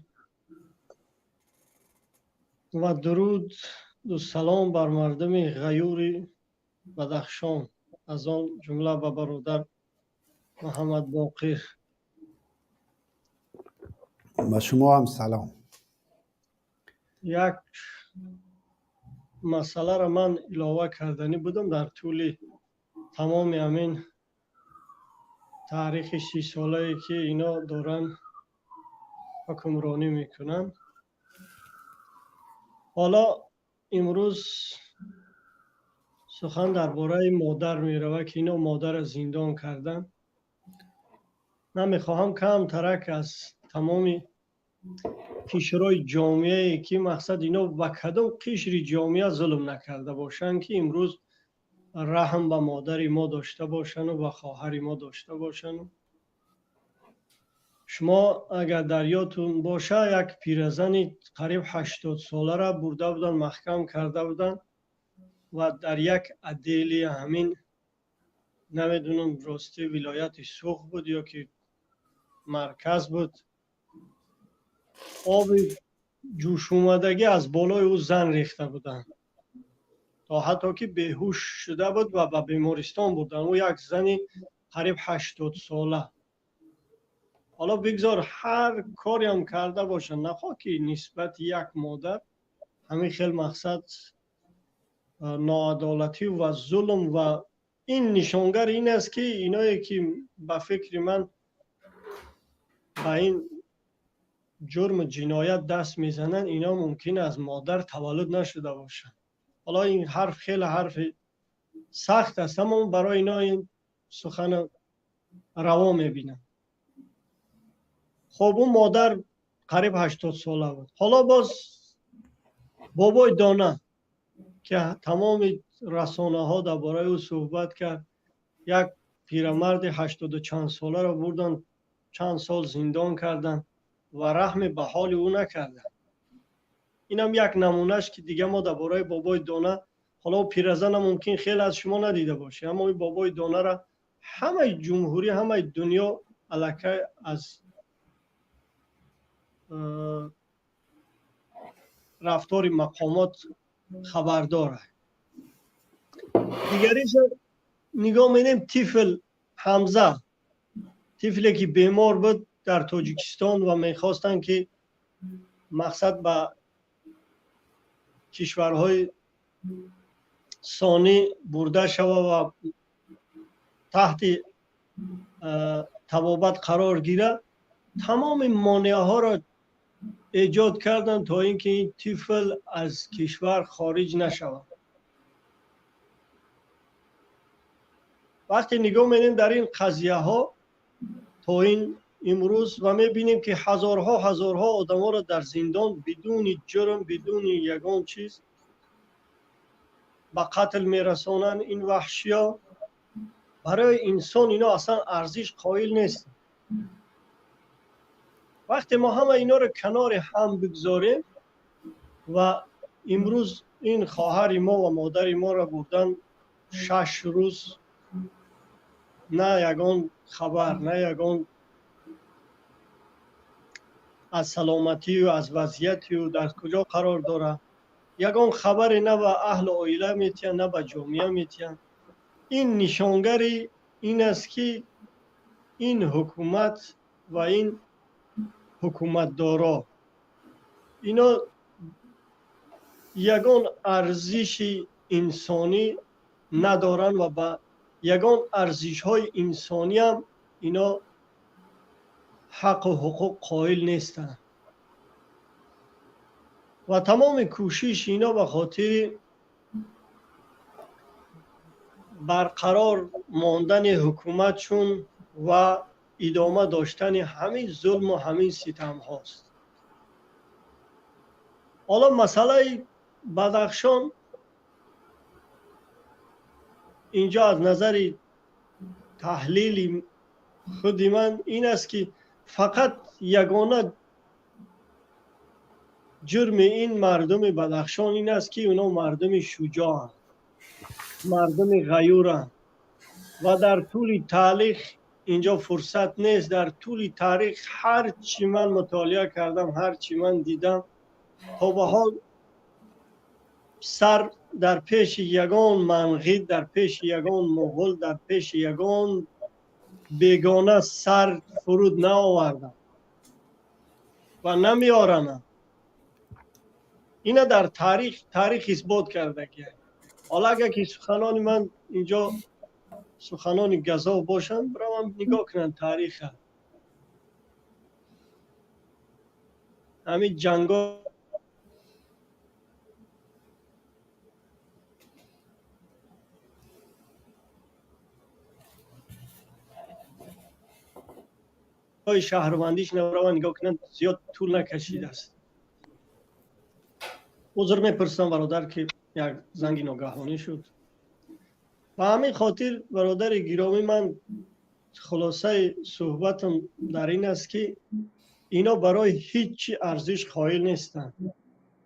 ва дуруду салом бар мардуми ғаюри Бадахшон, аз он ҷумла ба бародар Муҳаммад Боқир. Ба шумо ҳам салом. Як масъаларо ман илова карданӣ будам. Дар тӯли тамоми ҳамин таърихи 30-солае, ки ино доранд ҳукмронӣ мекунанд, ҳоло имрӯз сухан дар бораи модар меравад, ки ино модарро зиндон карданд. Ман мехоҳам камтарак аз тамоми қишрҳои ҷомеае, ки мақсад ино ба кадом қишри ҷомеа зулм накарда бошанд, ки имрӯз раҳм ба модари мо дошта бошанду ба хоҳари мо дошта бошанду. Шумо агар дар ёдтун боша, як пиразани қариб 80-солара бурда буданд, маҳкам карда буданд ва дар як отдели ҳамин, намедонам, рости, вилояти Суғд буд ё ки марказ буд, оби ҷӯшомадагӣ аз болои ӯ зан рехта буданд, то ҳатто ки беҳуш шуда буд ва ба бемористон бурданд. Ӯ як зани қариб 80-сола. Ҳоло бигзор ҳар кориам карда бошанд, нахоҳ ки нисбати як модар ҳамин хел мақсад ноадолатӣ ва зулм. Ва ин нишонгар ин аст, ки иное ки ба фикри ман ба ин ҷурму ҷиноят даст мезананд, ино мумкин аз модар таваллуд нашуда бошанд. Ҳоло ин ҳарф хеле ҳарфи Сахт аст, аммо барои ино ин сухан раво мебинам. Хоб, ӯ модар қариб 80 сола буд. Ҳоло боз бобои дона, ки тамоми расонаҳо дар бораи ӯ суҳбат кард, як пирамарди ҳаштоду чанд соларо бурданд, чанд сол зиндон карданд ва раҳме ба ҳоли ӯ накарданд. Инам як намунаш, ки дига мо дар бораи бобои дона, ҳоло пиразана мумкин хеле аз шумо надида бошед, аммо ин бобои донара ҳамаи ҷумҳурӣ, ҳамаи дунё аллакай аз рафтори мақомот хабардор. Дигариша нигоҳ менем, тифл Ҳамза, тифле ки бемор буд дар Тоҷикистон ва мехостанд, ки мақсад ба кишварҳои сонӣ бурда шава ва таҳти табобат қарор гирад. Тамоми монеаҳоро эҷод карданд, то ин ки ин тифл аз кишвар хориҷ нашавад. Вақте нигоҳ менем дар ин қазияҳо то ин имрӯз ва мебинем, ки ҳазорҳо ҳазорҳо одаморо дар зиндон бидуни ҷурм, бидуни ягон чиз ба қатл мерасонанд. Ин ваҳшиё барои инсон ино аслан арзиш қоил нестанд. Вақте мо ҳама инора канори ҳам бигзорем ва имрӯз ин хоҳари мо ва модари моро бурдан, 6 рӯз на ягон хабар, на ягон аз саломатию аз вазъиятию дар куҷо қарор дорад, ягон хабаре на ба аҳлу оила метиҳанд, на ба ҷомеа метиҳанд. Ин нишонгари ин аст, ки ин ҳукумат ва ин ҳукуматдоро ино ягон арзиши инсонӣ надоранд ва ба ягон арзишҳои инсониам ино ҳаққу ҳуқуқ қоил нестанд ва тамоми кӯшиши ино ба хотири барқарор мондани ҳукуматшун ва идома доштани ҳамин зулму ҳамин ситамҳост. Ҳоло масъалаи Бадахшон инҷо аз назари таҳлили худи ман ин аст, ки фақат ягона ҷурми ин мардуми Бадахшон ин аст, ки оно мардуми шуҷоанд, мардуми ғаюранд ва дар тӯли таърих, инҷо фурсат нест, дар тӯли таърих ҳар чӣ ман мутолиа кардам, ҳар чӣ ман дидам, то ба ҳол сар дар пеши ягон манғит, дар пеши ягон муғул, дар пеши ягон бегона сар фуруд наовардам ва намеоранам. Ина дар таърих исбот кардагӣ. Ҳоло агар ки суханони ман инҷо суханони газов бошанд, биравам нигоҳ кунанд таъриха. Ҳамин ҷанго шаҳрвандиш нараванд нигоҳ кунанд, зиёд тӯл накашидааст. Узр мепурсам, бародар, ки як занги ногаҳонӣ шуд. Ба ҳамин хотир, бародари гиромӣ, ман хулосаи суҳбатам дар ин аст, ки ино барои ҳеҷ чи арзиш қоил нестанд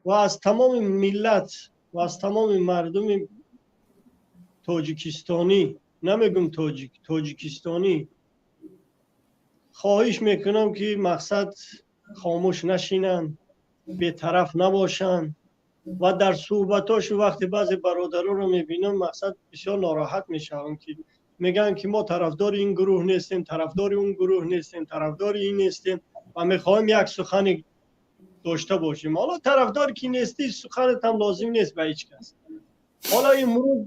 ва аз тамоми миллат ва аз тамоми мардуми тоҷикистонӣ, намегум тоҷик, тоҷикистонӣ, хоҳиш мекунам, ки мақсад хомӯш нашинанд, бетараф набошанд ва дар суҳбатошон вақте баъзе бародаронро мебинам, мақсад бисёр нороҳат мешавам, ки мегӯянд, ки мо тарафдори ин гурӯҳ нестем, тарафдори он гурӯҳ нестем, тарафдори ин нестем ва мехоҳем як сухане дошта бошем. Ҳоло тарафдор ки нестӣ, суханатам лозим нест ба ҳеҷ кас. Ҳоло имрӯз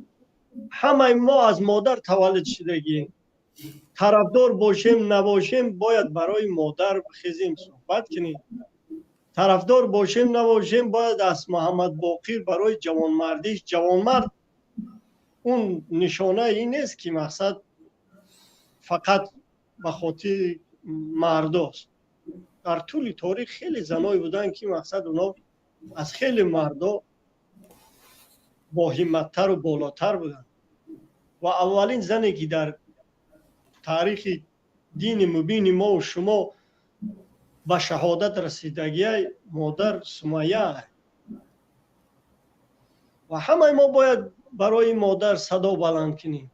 ҳамаи мо аз модар таваллуд шудагием. Тарафдор бошем, набошем, бояд барои модар бихезем, суҳбат кунем. Тарафдор бошем, набошем, бояд аз Муҳаммад Боқир барои ҷавонмардиш, ҷавонмард Он нишонаи ин нест, ки мақсад фақат ба хотири мардост. Дар тӯли торих хеле заное буданд, ки мақсад онҳо аз хеле мардо боҳимматтару болотар буданд. Ва аввалин зане, ки дар таърихи дини мубини мову шумо ба шаҳодат расидагиай, модар Сумайя. Ва ҳамаи мо бояд барои модар садо баланд кунем.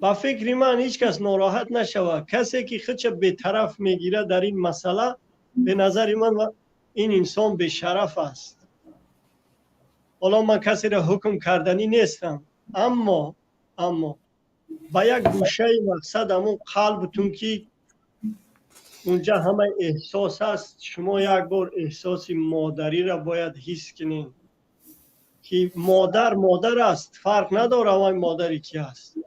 Ба фикри ман, ҳеҷ кас нороҳат нашавад. Касе ки худша бетараф мегирад дар ин масъала, ба назари ман, ин инсон бешараф аст. Ҳоло ман касеро ҳукм карданӣ нестам, аммо ба як гӯшаи мақсад, ҳамун қалбтун, ки унҷа ҳама эҳсос аст, шумо як бор эҳсоси модариро бояд ҳис кунед, ки модар модар аст, фарқ надорад вай модари ки аст.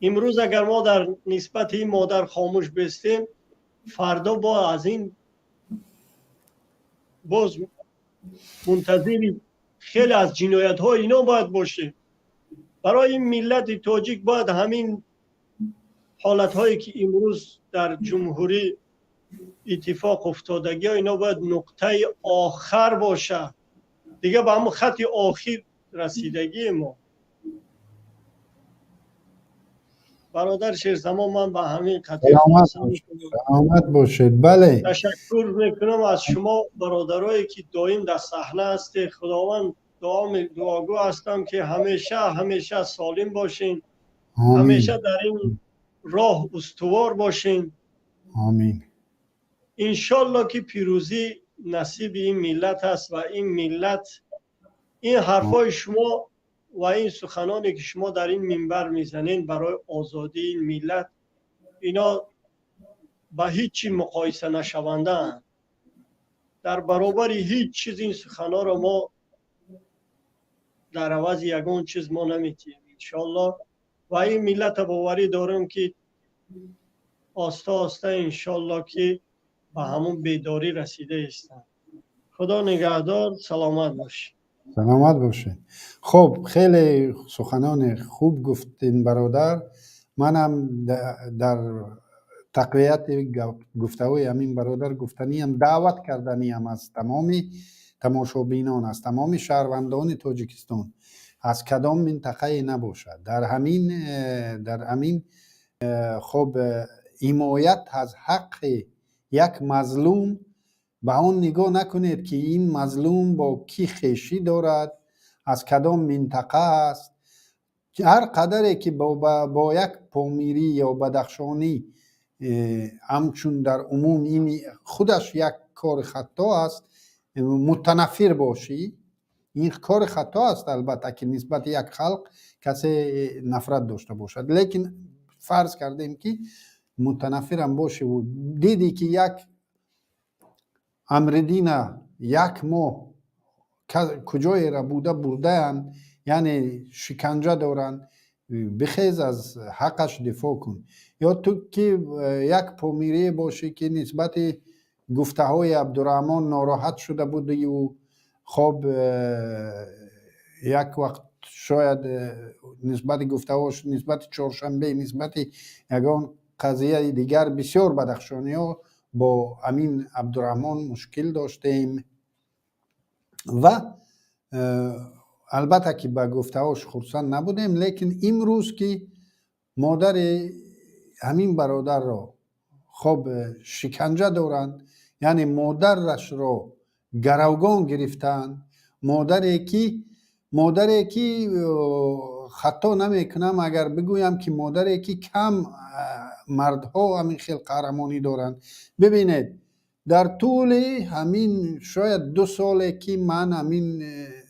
Имрӯз агар мо дар нисбати ин модар хомӯш бестем, фардо бо аз ин боз мунтазири хеле аз ҷиноятҳои ино бояд бошем. Барои ин миллати тоҷик бояд ҳамин ҳолатҳое, ки имрӯз дар ҷумҳурӣ иттифоқ уфтодагиҳо, ино бояд нуқтаи охар бошад. Дига ба ҳамун хати охир расидагии мо. Бародар Шерзамон, ман ба ҳамин қатъ Саломат бошед, бале. Ташаккур мекунам аз шумо, бародарое, ки доим дар саҳна ҳастед. Худованд, дуогӯ ҳастам, ки ҳамеша ҳамеша солим бошин, ҳамеша дар ин роҳ устувор бошин. Омин. Иншолло, ки пирӯзӣ насиби ин миллат аст ва ин миллат, ин ҳарфҳои шумо ва ин суханоне, ки шумо дар ин минбар мезанед барои озодии ин миллат, ино ба ҳеҷ чи муқоиса нашавандаанд. Дар баробари ҳеҷ чиз ин суханҳоро мо дар авази ягон чиз мо наметиҳем, иншоалло. Ва ин миллата боварӣ дорам, ки оста оста, иншоалло, ки ба ҳамун бедорӣ расида истанд. Худо нигаҳдор, саломат бошед. Саломат бошед. Хуб, хеле суханони хуб гуфтин, бародар. Манам дар тақвияти гуфтаҳои ҳамин бародар гуфтаниам, даъват карданиам аз тамоми тамошобинон, аз тамоми шаҳрвандони Тоҷикистон, аз кадом минтақае набошад, дар ҳамин, хуб, ҳимоят аз ҳаққи як мазлум, ба он нигоҳ накунед, ки ин мазлум бо кӣ хешӣ дорад, аз кадом минтақа аст. Ҳар қадаре ки бо як помирӣ ё бадахшонӣ, ҳамчун дар умум ин худаш як кори хато аст, мутанаффир бошӣ, ин кори хато аст, албатта, ки нисбати як халқ касе нафрат дошта бошад. Лекин фарз кардем, ки мутанаффирам бошиву дидӣ, ки як Амриддина як моҳ куҷоеро буда бурдаанд, яъне шиканҷа доранд, бихез, аз ҳаққаш дифоъ кун. Ё ту ки як помирие бошӣ, ки нисбати гуфтаҳои Абдураҳмон нороҳат шуда будиву, хоб, як вақт шояд нисбати гуфтаҳош, нисбати чоршанбе, нисбати ягон қазияи дигар, бисёр бадахшониҳо бо амин Абдураҳмон мушкил доштем ва албатта, ки ба гуфтаҳош хурсанд набудем. Лекин имрӯз, ки модари ҳамин бародарро, хоб, шиканҷа доранд, яъне модарашро гаравгон гирифтаанд, модаре ки, хато намекунам агар бигӯям, ки модаре ки кам мардҳо ҳамин хел қаҳрамонӣ доранд. Бибинед, дар тӯли ҳамин шояд 2 соле, ки ман ҳамин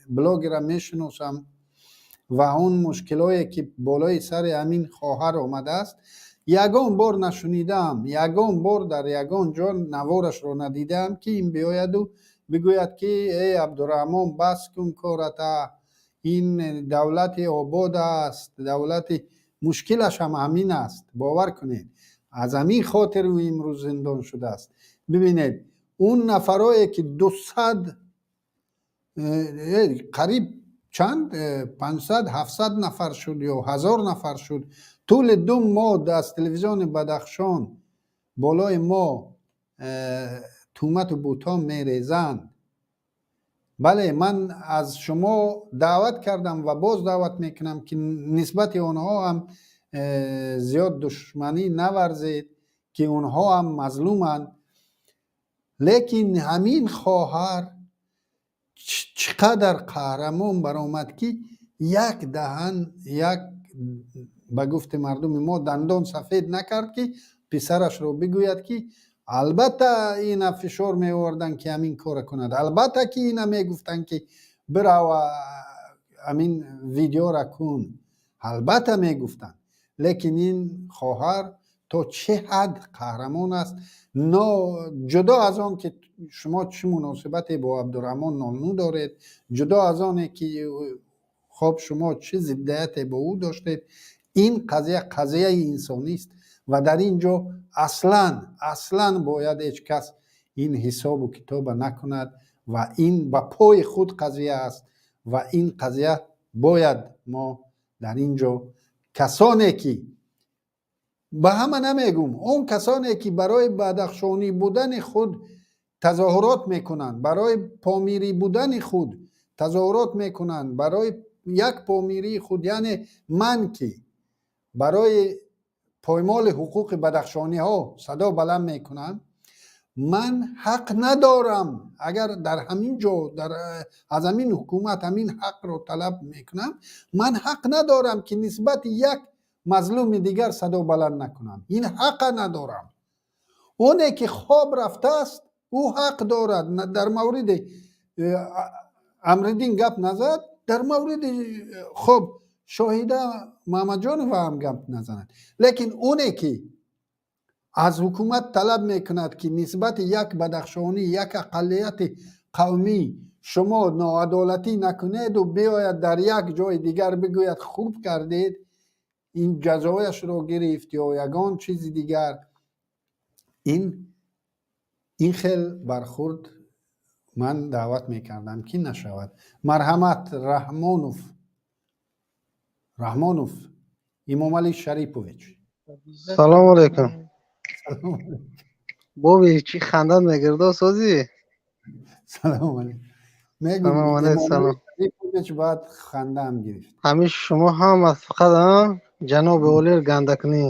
блогера мешиносам ва он мушкилое, ки болои сари ҳамин хоҳар омадааст, ягон бор нашунидаам, ягон бор дар ягон ҷо наворашро надидаам, ки ин биёяду бигӯяд, ки эй Абдураҳмон, бас кун кората, ин давлати обод аст. Давлати мушкилаш ҳам ҳамин аст, бовар кунед, аз ҳамин хотир ӯ имрӯз зиндон шудааст. Бибинед, он нафарое, ки 200, қариб Чанд, 500, 700 нафар шуд ё 1000 нафар шуд. Тӯли 2 моҳ аз телевизиони Бадахшон болои мо туҳмату буҳтон мерезанд. Бале, ман аз шумо даъват кардам ва боз даъват мекунам, ки нисбати онҳо ҳам зиёд душманӣ наварзед, ки онҳо ҳам мазлуманд. Лекин ҳамин хоҳар чӣ қадар қаҳрамон баромад, ки як даҳан, як, ба гуфти мардуми мо, дандон сафед накард, ки писарашро бигӯяд, ки албатта ина фишор меоварданд, ки ҳамин кора кунад, албатта ки ина мегуфтанд, ки бирава, ҳамин видеора кун, албатта мегуфтанд. Лекин ин хоҳар то чӣ ҳад қаҳрамон аст! Но ҷудо аз он ки шумо чӣ муносибате бо Абдураҳмон Нолну доред, ҷудо аз оне ки, хоб, шумо чӣ зиддияте бо ӯ доштед, ин қазия қазияи инсонист ва дар ин ҷо аслан, аслан бояд ҳеҷ кас ин ҳисобу китоба накунад ва ин ба пои худ қазия аст. Ва ин қазия бояд мо дар ин ҷо касоне ки, ба ҳама намегум, он касоне ки барои бадахшонӣ будани худ тазоҳурот мекунанд, барои помирӣ будани худ тазоҳурот мекунанд, барои як помирии худ, яъне ман ки барои поймоли ҳуқуқи бадахшониҳо садо баланд мекунам, ман ҳақ надорам, агар дар ҳамин ҷо аз ҳамин ҳукумат ҳамин ҳақро талаб мекунам, ман ҳақ надорам, ки нисбати як мазлуми дигар садо баланд накунам. Ин ҳақа надорам. Оне ки хоб рафтааст, ӯ ҳақ дорад дар мавриди Амриддин гап назад, дар мавриди, хоб, Шоҳида Маҳмадҷонова ҳам гап назанад. Лекин оне ки аз ҳукумат талаб мекунад, ки нисбати як бадахшонӣ, як ақаллияти қавмӣ шумо ноадолатӣ накунеду, биёяд дар як ҷои дигар бигӯяд, хуб кардед, ин ҷазояшро гирифт ё ягон чизи дигар, ин хел бархурд ман даъват мекардам, ки нашавад. Марҳамат, Раҳмонов, Раҳмонов Имомалӣ Шарипович. Салому алайкум, боби. Чӣ хандат мегирдо, созӣ? Салому алайкум. Мегӯм, баъд хандаам гирифт. Ҳамин шумо ҳама фақат ҷаноби олир гандакунӣ.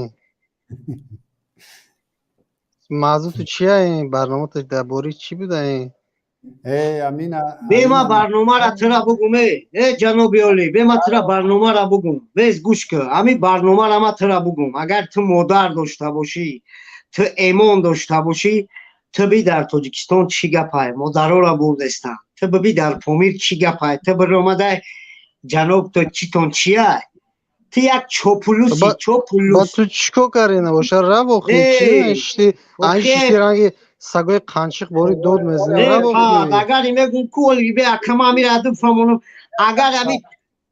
Мавзӯту чия? Ин барномато дар бораи чӣ буда ин? Бе, ма барномара тура бугум. Э, ҷаноби олӣ, бе, ма тура барномара бугум. Без, гӯш кӣ, ҳамин барномара ма тура бугум. Агар ту модар дошта бошӣ, ту эмон дошта бошӣ, ту би дар Тоҷикистон чӣ гапай, модарора бурдестанд. Ту биби дар Помир чӣ гапай. Ту биромадай, ҷаноб, то читон чия? Ту як чопулуси, чопулус. Ту чӣ кор кардӣ? Набоша, рав охи. Чӣ ништи? Айн шишти, ранги сагои қанчиқ бори дод мезанӣ. Рав охи. Агар мегум ку, бе, акама амир аду фамонум. Агар ами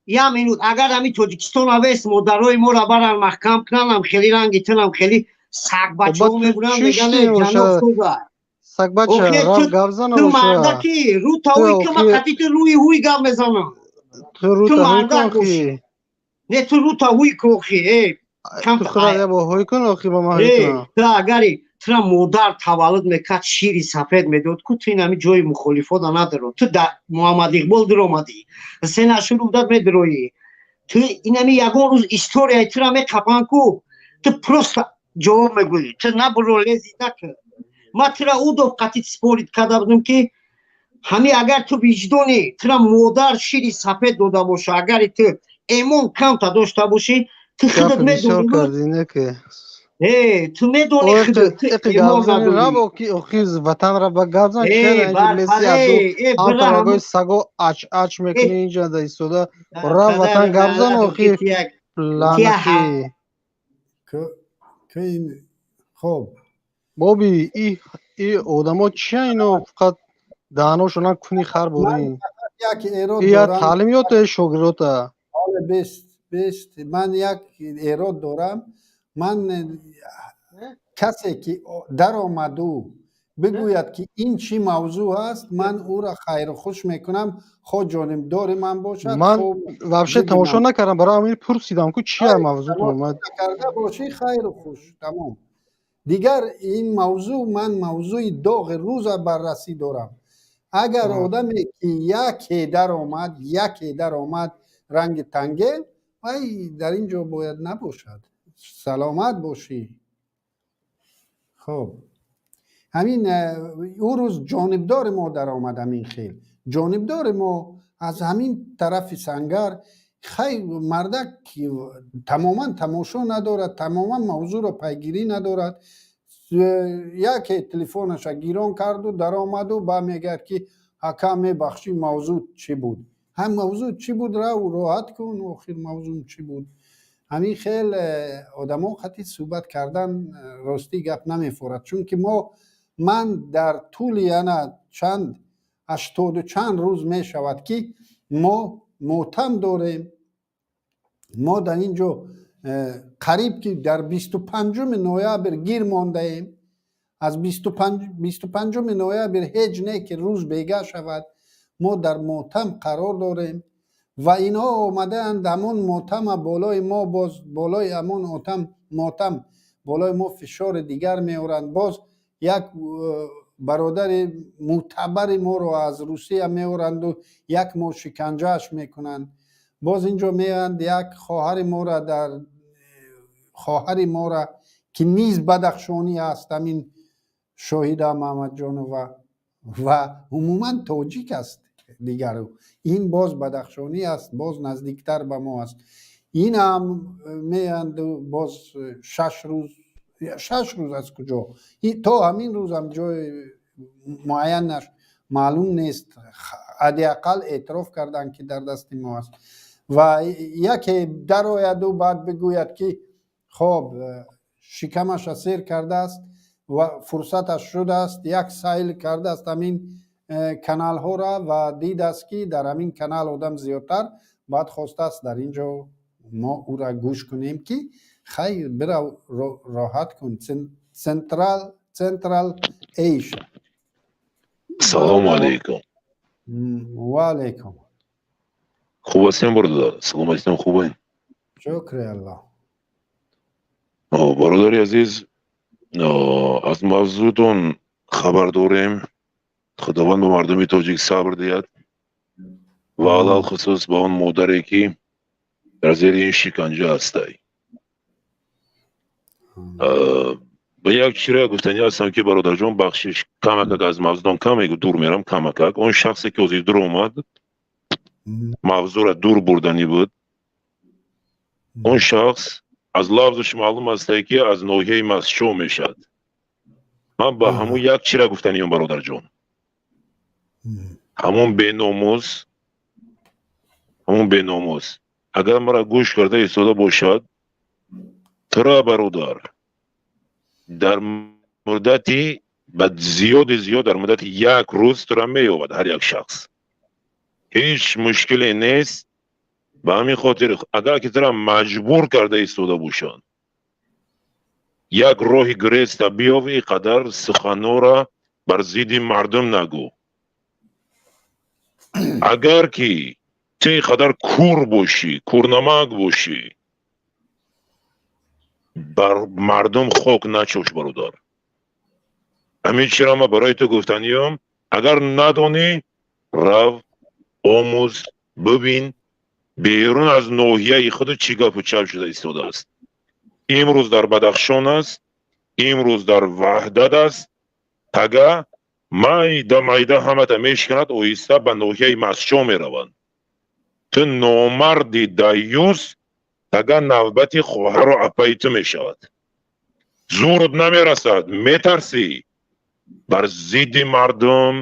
як минут, агар ами Тоҷикистон авес модарои моро баран маҳкам кунанам, хели ранги тунам, хели сагбачаҳо мебуранд, меган, ҷаноб соза. Сагбача, рав, гап зан. Ту мардаки, рӯ тавӣ ки ма қати ту рӯи ҳуй гап мезанам. Ту рӯ Ту мардак бошӣ. Не, ту рӯ тавӣ ку охи, э. Ту худат я бо ҳуй кун охи, ба ман ҳуй кунам. Ту агари тура модар таваллуд мекард, шири сафед медод ку, ту инами ҷои мухолифода надаро. Ту дар Муҳаммад Иқбол диромадӣ, сенашур удат медироӣ. Ту инами ягон рӯз историяи тура меқапан ку, ту просто ҷавоб мегӯӣ. Ту набуро, лези накун. Ма тура удов қатӣ спорить карда будем, ки ҳами агар ту виҷдони тура модар шири сафед дода боша, агари ту эмон камта дошта бошӣ, ту худат медонӣ. Э, ту медонӣ худат, ту эмон надорӣ. Охи, ватанра ба гап зан. Ҳамтарагои саго ач ач мекунӣ инҷа да истода. Ра, ватан гап зан охи, лаънатӣ. Хоб. Боби, и одамо чия? Ино фақат даҳаношона куни хар борин. Як эрод. Я таълим ёта, шогирдота. Бест, бест. Ман як эрод дорам. Ман касе ки даромаду Бигӯяд, ки ин чӣ мавзӯъ аст, ман ӯро хайру хуш мекунам, хо ҷонибдори ман бошад. Ман вообще тамошо накардам, барои ҳамин пурсидам ку чи мавзӯъ. Накарда бошӣ, хайру хуш, тамом. Дигар ин мавзӯъ, ман мавзӯи доғи рӯза баррасӣ дорам. Агар одаме ки яке даромад, яке даромад, ранги тангел, вай дар ин ҷо бояд набошад. Саломат бошӣ. Хуб, ҳамин ӯ рӯз ҷонибдори мо даромад, ҳамин хел ҷонибдори мо аз ҳамин тарафи сангар. Хай, мардак тамоман тамошо надорад, тамоман мавзӯъро пайгирӣ надорад. Яке телефонаша гирон карду даромаду ба мегӯяд, ки ака, мебахшӣ, мавзӯъ чӣ буд? Ҳам мавзӯъ чӣ буд, рав роҳат кун, охир мавзӯъ чӣ буд? Ҳамин хел одамо қати суҳбат кардан, ростӣ гап, намефорад, чунки мо, ман дар тӯли яна чанд, 80 чанд рӯз мешавад, ки мо мотам дорем. Мо дар ин ҷо қариб ки дар 25-уми ноябр гир мондаем. Аз 25-уми ноябр ҳеҷ не ки рӯз бега шавад, мо дар мотам қарор дорем ва инҳо омадаанд, ҳамон мотама болои мо, боз болои ҳамон мотам болои мо фишори дигар меоранд. Боз як бародари мӯътабари моро аз Русия меоранду як моҳ шиканҷааш мекунанд. Боз инҷо меоянд, як хоҳари моро, дар хоҳари моро, ки низ бадахшонӣ аст, ҳамин Шоҳида Маҳмадҷонова, ва умуман тоҷик аст дигару ин боз бадахшонӣ аст, боз наздиктар ба мо аст. Ин ҳам меоянд, боз 6 рӯз, 6 рӯз аз куҷо, то ҳамин рӯзам ҷои муайянаш маълум нест. Ҳадди ақал эътироф карданд, ки дар дасти мо аст. Ва яке дарояду баъд бигӯяд, ки хоб, шикамаша сер кардааст ва фурсаташ шудааст, як сайл кардааст ҳамин каналҳоро ва дидааст, ки дар ҳамин канал одам зиёдтар, баъд хостааст дар ин ҷо мо ӯра гӯш кунем, ки хайр, бирав, роҳат кун. Централ Эйша. Салому алейкум. Ва алейкум. Хуб ҳастем, бародар, саломатитон хубе? Шукри Аллоҳ. Бародари азиз, аз мавзӯътон хабар дорем. Худованд ба мардуми тоҷик сабр диҳад ва алалхусус ба он модаре, ки дар зери ин шиканҷа ҳастай. Ба як чиро гуфтанӣ ҳастам, ки, бародарҷон, бахшиш, камакак аз мавзӯътон каме дур мерам, камакак. Он шахсе, ки ҳозир дур омад, мавзӯъро дур бурданӣ буд, он шахс аз лафзаш маълум астае, ки аз ноҳияи Мастчоҳ мешавад. Ман ба ҳамун як чира гуфтаниём, бародарҷон: ҳамон беномус, ҳамон беномус агар маро гӯш карда истода бошад, тура, бародар, дар муддати ба зиёди зиёд дар муддати як рӯз тура меёбад ҳар як шахс, ҳеҷ мушкиле нест. Ба ҳамин хотир, агар ки тура маҷбур карда истода бошанд, як роҳи гиреста биёв, ин қадар суханора бар зидди мардум нагӯ. Агар ки ту ин қадар кур бошӣ, курнамак бошӣ, бар мардум хок начош, бародар. Ҳамин чиро ма барои ту гуфтаниём. Агар надонӣ, рав, омӯз, бибин, берун аз ноҳияи худ чӣ гапу чап шуда истодааст. Имрӯз дар Бадахшон аст, имрӯз дар Ваҳдат аст, тага майда майда ҳамата мешиканад, оҳиста ба ноҳияи Мастчоҳ мераванд. Ту номарди даюс, тага навбати хоҳару апаи ту мешавад. Зурут намерасад, метарсӣ. Бар зидди мардум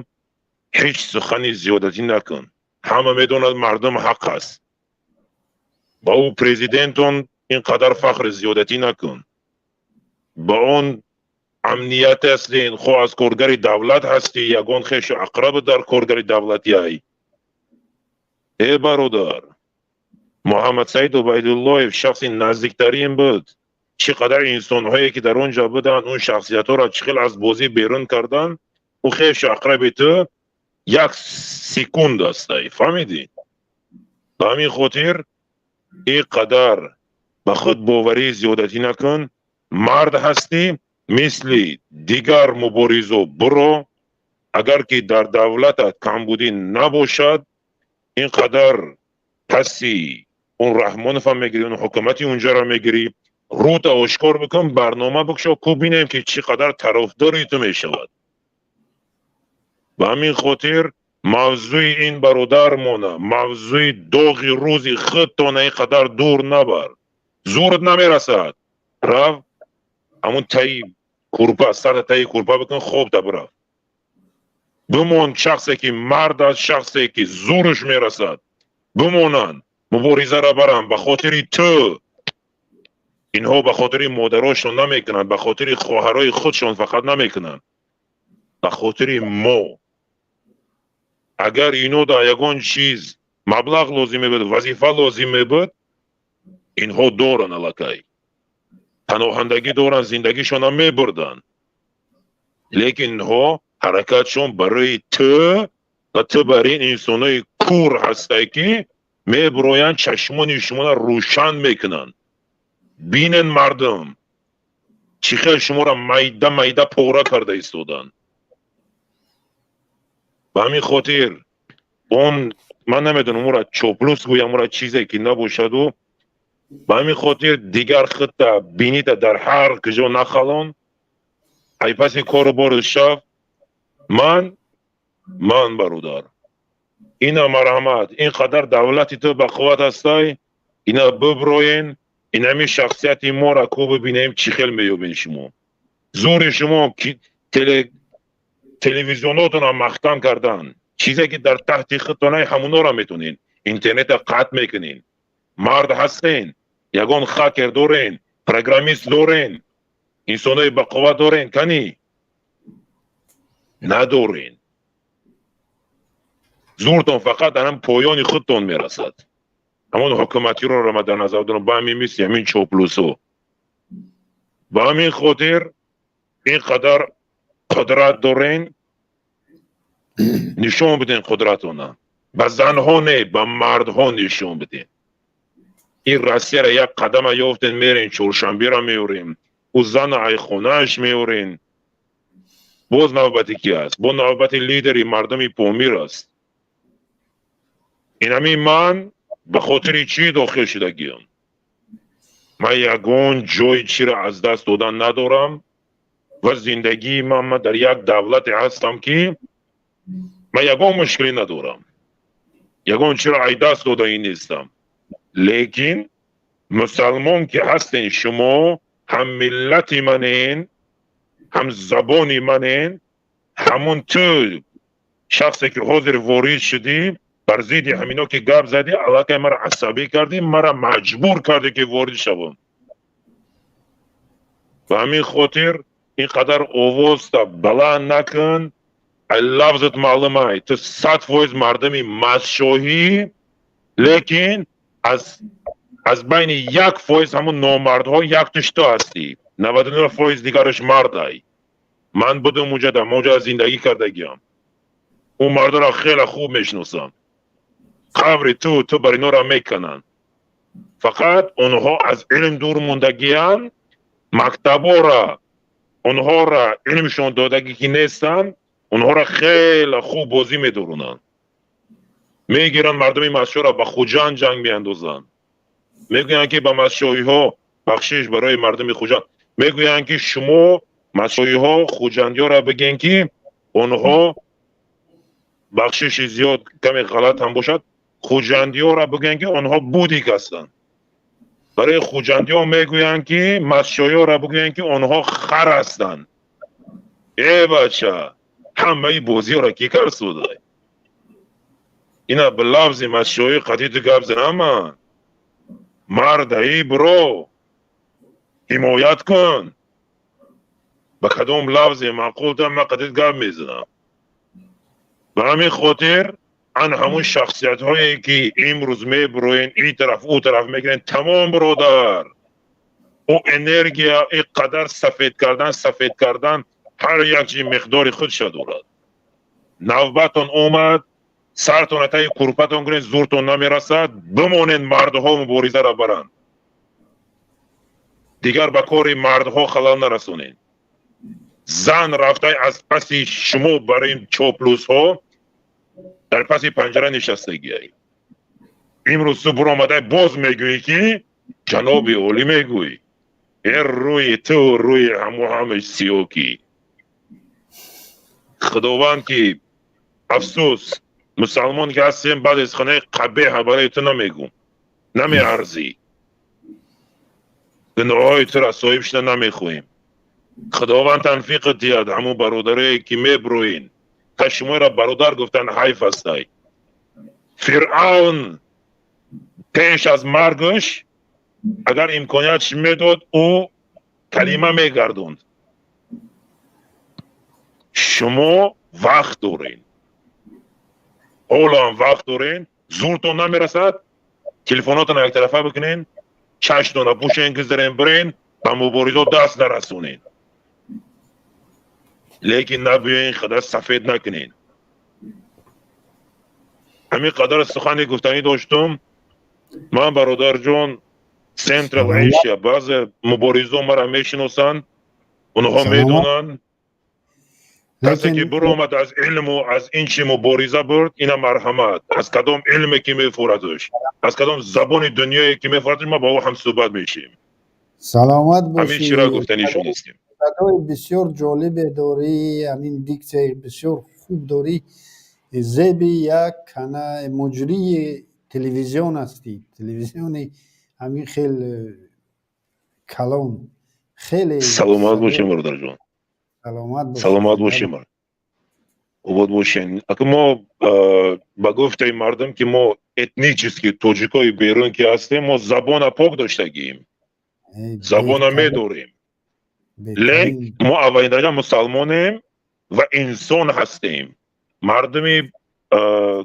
ҳеҷ сухани зиёдатӣ накун. Ҳама медонад, мардум ҳақ аст. Ба ӯ президентон ин қадар фахри зиёдатӣ накун, ба он амният ҳастин, хо аз коргари давлат ҳастӣ, ягон хешу ақрабу дар коргари давлатӣ ай. Э, бародар, Муҳаммадсаид Убайдуллоев шахси наздиктарин буд. Чӣ қадар инсонҳое ки дар он ҷо буданд, он шахсиятҳоро чӣ хел аз бозӣ берун кардан, ӯ хешу ақраби ту як секунд астай, фаҳмидӣ? Ба ҳамин хотир ин қадар ба худ боварӣ зиёдатӣ накун. Мард ҳастӣ, мисли дигар муборизо биро. Агар ки дар давлатат камбудӣ набошад, ин қадар паси он Раҳмоновам мегирӣ, он ҳукумати унҷаро мегирӣ. Рӯта ошкор бикун, барнома бикушо, ку бинем ки чӣ қадар тарафдори ту мешавад. Ба ҳамин хотир мавзӯи ин бародармона, мавзӯи доғи рӯзи худтона ин қадар дур набар, зурат намерасад. Рав, ҳамун таи курпа, сарта таи курпа бикун, хобта бирав, бимон. Шахсе ки мард аст, шахсе ки зураш мерасад, бимонанд, муборизаро баранд ба хотири ту. Инҳо ба хотири модарошон намекунанд, ба хотири хоҳарои худшон фақат намекунанд, ба хотири мо. Агар ино да ягон чиз маблағ лозим мебуд, вазифа лозим мебуд, инҳо доранд, аллакай паноҳандагӣ доранд, зиндагишонам мебурданд. Лекин инҳо ҳаракатшон барои ту ва ту бар ин инсонои кур ҳастай, ки мебироянд, чашмони шуморо рӯшан мекунанд. Бинен, мардум, чӣ хел шуморо майда майда пора карда истоданд. Ба ҳамин хотир он ман намедонам, ӯра чоплус гӯям, ӯра чизе ки набошаду. Ба ҳамин хотир дигар худта бинита дар ҳар куҷо нахалон, айпаси кору бору шав. Ман, бародар, ина марҳамат, ин қадар давлати ту ба қувват ҳастай, ина биброен, инами шахсияти моро ку бибинем, чӣ хел меёбен. Шумо зури шумо телевизионотонам маҳкам кардан, чизе ки дар таҳти худтонай, ҳамуноро метонен, интернета қатъ мекунен. Мард ҳастен, ягон хакер дорен, программист дорен, инсонои бақувват дорен? Кани, надорен. Зуртон фақат дар ҳам поёни худтон мерасад. Ҳамон ҳукуматиро ма дар назар дорам, ба ҳамин мисли ҳамин чоплусо. Ба ҳамин хотир ин қадар қудрат дорен, нишон биден қудратона. Ба занҳо не, ба мардҳо нишон биден. Ин Россияра як қадама ёфтен, мерен, Чоршанбера меорем, ӯ зана айхонааш меорен. Боз навбати ки аст? Бо навбати лидери мардуми Помир аст. Инами ман ба хотири чӣ дохил шудагиам? Ман ягон ҷои чиро аз даст додан надорам ва зиндагии ман дар як давлате ҳастам, ки ман ягон мушкилӣ надорам, ягон чиро ай даст додаи нестам. Лекин мусалмон ки ҳастен, шумо ҳам миллати манен, ҳам забони манен. Ҳамон ту шахсе ки ҳозир ворид шудӣ, бар зидди ҳамино ки гап задӣ, аллакай маро асабӣ кардӣ, маро маҷбур кардӣ, ки ворид шавам. Ба ҳамин хотир ин қадар овозта баланд накун. Лафзат маълумай, ту 100% мардуми мастшоҳӣ, лекин аз байни 1% ҳамун номардҳо яктуш ту ҳастӣ, 99% дигараш мардай. Ман будум уҷа, дар моҷа зиндагӣ кардагиам, ӯ мардоро хеле хуб мешиносам. Қабри ту бар инора мекунанд. Фақат онҳо аз илм дур мондагиянд, мактабора онҳоро илмшон додагӣ ки нестанд, онҳоро хеле хуб бозӣ медорунанд. Мегиранд мардуми мастшоҳро, ба Хуҷанд ҷанг меандозанд, мегӯянд ки ба мастшоҳиҳо, бахшиш барои мардуми Хуҷанд, мегӯянд ки шумо мастшоҳиҳо хуҷандиёро бигӯен, ки онҳо, бахшиши зиёд, каме ғалат ҳам бошад, хуҷандиёро бигӯянд, ки онҳо будик ҳастанд. Барои хуҷандиҳо мегӯянд, ки мастшоҳиёро бигӯянд, ки онҳо хар ҳастанд. Э бача, ҳамаи бозиёро ки кард судай? Ина ба лафзи мастшоҳӣ қатъи ту гап занам. Мардаи, бро, ҳимоят кун. Ба кадом лафзе маъқул та, ман қатъи гап мезанам. Ба ҳамин хотир ан ҳамун шахсиятҳое ки имрӯз мебуроен, ин тараф, ӯ тараф мегирен, тамом, биродар. Ӯ энергия ин қадар сафед кардан, сафед кардан, ҳар як чиз миқдори худша дорад. Навбатон омад, сартона таи курпатон кунед, зуртон намерасад, бимонед, мардҳо муборизаро баранд. Дигар ба кори мардҳо халал нарасонед. Зан рафта аз паси шумо бар ин чоплусҳо дар паси панҷара нишастагиай. Имрӯз ту буромадай, боз мегӯӣ, ки ҷаноби олӣ мегӯӣ. Э, рӯи ту, рӯи ҳаму ҳамаш сиёкӣ. Худованд ки, афсӯс, мусалмон ки ҳастем, баъзе суханои қабеҳа барои ту намегӯм, намеарзӣ. Гуноҳҳои тура соҳиб шуда намехоҳем. Худованд танфиқ диҳад ҳамун бародарое ки меброин. Та шуморо бародар гуфтан ҳайф астай. Фиръавн пеш аз маргаш, агар имкониятш медод, ӯ калима мегардонд. Шумо вақт дорен, ҳоло ҳам вақт дорен. Зуртон намерасад, телефонотонро яктарафа бикунен, чашмтонро пӯшен, гузарен, бирен, ба муборизо даст нарасонен, лекин набиёен, қадар сафед накунен. Ҳамин қадар сухане гуфтанӣ доштум ман, бародарҷон. Central Asia баъзе муборизо мара мешиносанд, онҳо медонанд. Касе ки биромад, аз илму аз ин чи мубориза бурд, ина марҳамат. Аз кадом илме ки мефурадаш, аз кадом забони дунёе ки мефурадаш, ма бо ӯ ҳамсӯҳбат мешем. Саломат Ҳамин бошӣ. чиро гуфтанӣ шунистем. Садои бисёр ҷолибе дорӣ, ҳамин диксияи бисёр хуб дорӣ. Зеби як кана муҷрии телевизион ҳастӣ, телевизиони ҳамин хел калон, хеле. Саломат бошем, бародарҷон. Саломат бошӣ. Саломат бошем, обод бошен. Ака, мо, ба гуфтаи мардум, ки мо этнически тоҷикои берун ки ҳастем, мо забона пок доштагием, забона медорем, лек мо аввалин дараҷа мусалмонем ва инсон ҳастем. Мардуми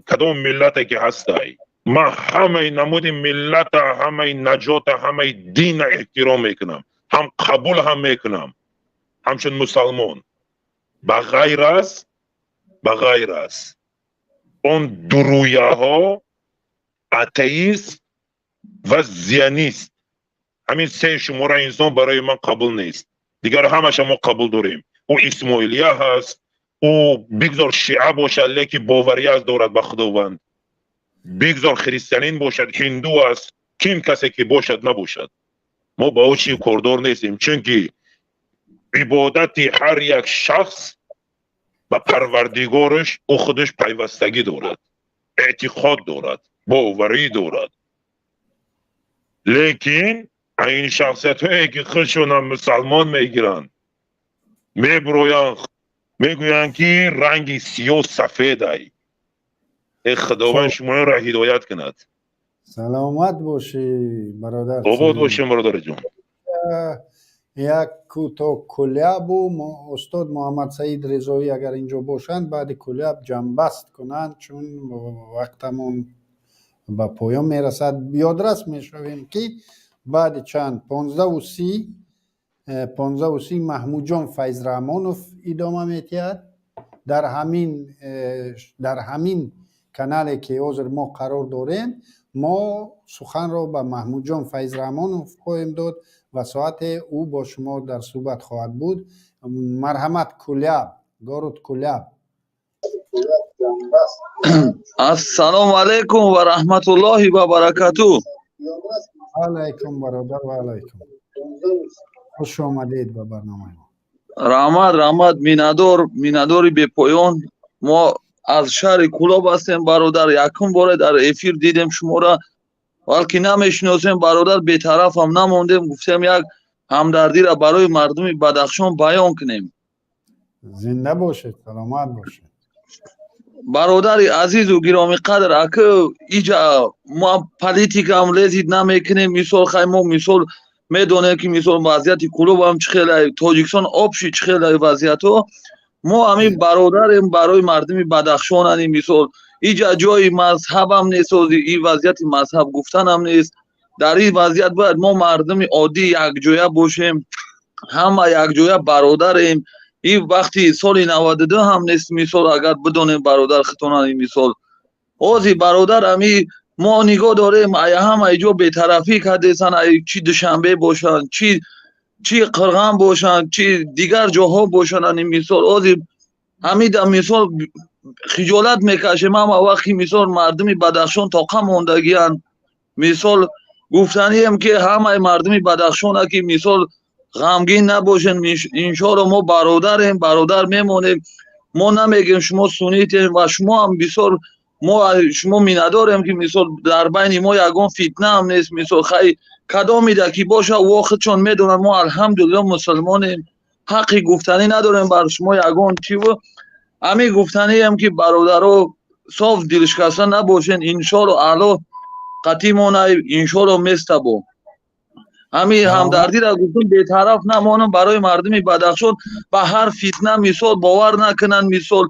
кадом миллате ки ҳастай, ман ҳамаи намуди миллата, ҳамаи наҷота, ҳамаи дина эҳтиром мекунам, ҳам қабул ҳам мекунам ҳамчун мусалмон, ба ғайр аз он дуруяҳо, атеист ва зионист. Ҳамин се шумора инсон барои ман қабул нест, дигар ҳамаша мо қабул дорем. Ӯ исмоилия ҳаст, ӯ бигзор шиа бошад, лекин боварият дорад ба Худованд, бигзор христианин бошад, ҳинду аст, ким касе ки бошад, набошад, мо ба ӯ чи кордор нестем, чунки ибодати ҳар як шахс ба Парвардигораш ӯ худаш пайвастагӣ дорад, эътиқод дорад, боварӣ дорад. Лекин ин шахсиятҳое ки худшонам мусалмон мегиранд, мебуроянд, мегӯянд, ки ранги сиёҳ сафедай. Э, Худованд шуморо ҳидоят кунад. Саломат бошӣ, бародар. Обод бошем, бародарҷон. Як кӯтоҳ Кулябу устод Муҳаммадсаид Резоӣ, агар инҷо бошанд, баъди Куляб ҷамъбаст кунанд, чун вақтамон ба поён мерасад. Ёдрас мешавем, ки баъди чанд 15:30, 15:30 Маҳмудҷон Файзраҳмонов идома медиҳад дар ҳамин канале ки ҳозир мо қарор дорем. Мо суханро ба Маҳмудҷон Файзраҳмонов хоҳем дод ва соате ӯ бо шумо дар суҳбат хоҳад буд. Марҳамат, Куляб, город Куляб. Ассалому алайкум ва раҳматуллоҳи ва баракату. Алайкум, бародар, ва алайкум. Хуш омадед ба барномаи мо. Раҳмат, раҳмат, миннатдор, миннатдори бепоён. Мо аз шаҳри Кулоб ҳастем, бародар. Якум боре дар эфир дидем шуморо, балки намешиносем, бародар, бетарафам намондем, гуфтем, як ҳамдардиро барои мардуми Бадахшон баён кунем. Зинда бошед, саломат бошед. Бародари азизу гиромиқадр, ака, иҷа мо политикам лезить намекунем. Мисол, хай, мо, мисол, медонем, ки, мисол, вазъияти Кулобам чӣ хеле, Тоҷикистон общий чӣ хеле вазъиятҳо. Мо ҳамин бародарем барои мардуми Бадахшонани. Мисол, иҷа ҷои мазҳабам несози, и вазъияти мазҳаб гуфтанам нест. Дар ин вазъият бояд мо мардуми оддӣ якҷоя бошем, ҳама якҷоя бародарем. Ин вақти соли 92 ҳам нест, мисол агар бидонем бародар хитона, мисол ҳозир бародар ами мо нигоҳ дорем, ай ҳама ҷо бетарафӣ кардесан, ай чи Душанбе бошанд, чи Қирған бошанд, чи дигар ҷоҳо бошанд. Ани мисол ҳозир ҳамида мисол хиҷолат мекашем ҳама вақт ки мисол мардуми Бадахшон тоқа мондагиянд. Мисол гуфтанием ки ҳамаи мардуми Бадахшона ки мисол ғамгин набошен, иншоалло мо бародарем, бародар мемонем. Мо намегем шумо суннитем ва шумо ҳам бисёр мо шумо миннатдорем ки мисол дар байни мо ягон фитна ҳам нест. Мисол хай кадомида ки боша, во худшон медонанд, мо алҳамдулилло мусулмонем, ҳаққи гуфтанӣ надорем бар шумо ягон чиву. Ҳамин гуфтанием ки бародаро соф дилшикаста набошен, иншоалло Аллоҳ қатъимона, иншоалло местабо. Ҳамин ҳамдардиро гуфтум, бетараф намонам барои мардуми Бадахшон, ба ҳар фитна мисол бовар накунанд. Мисол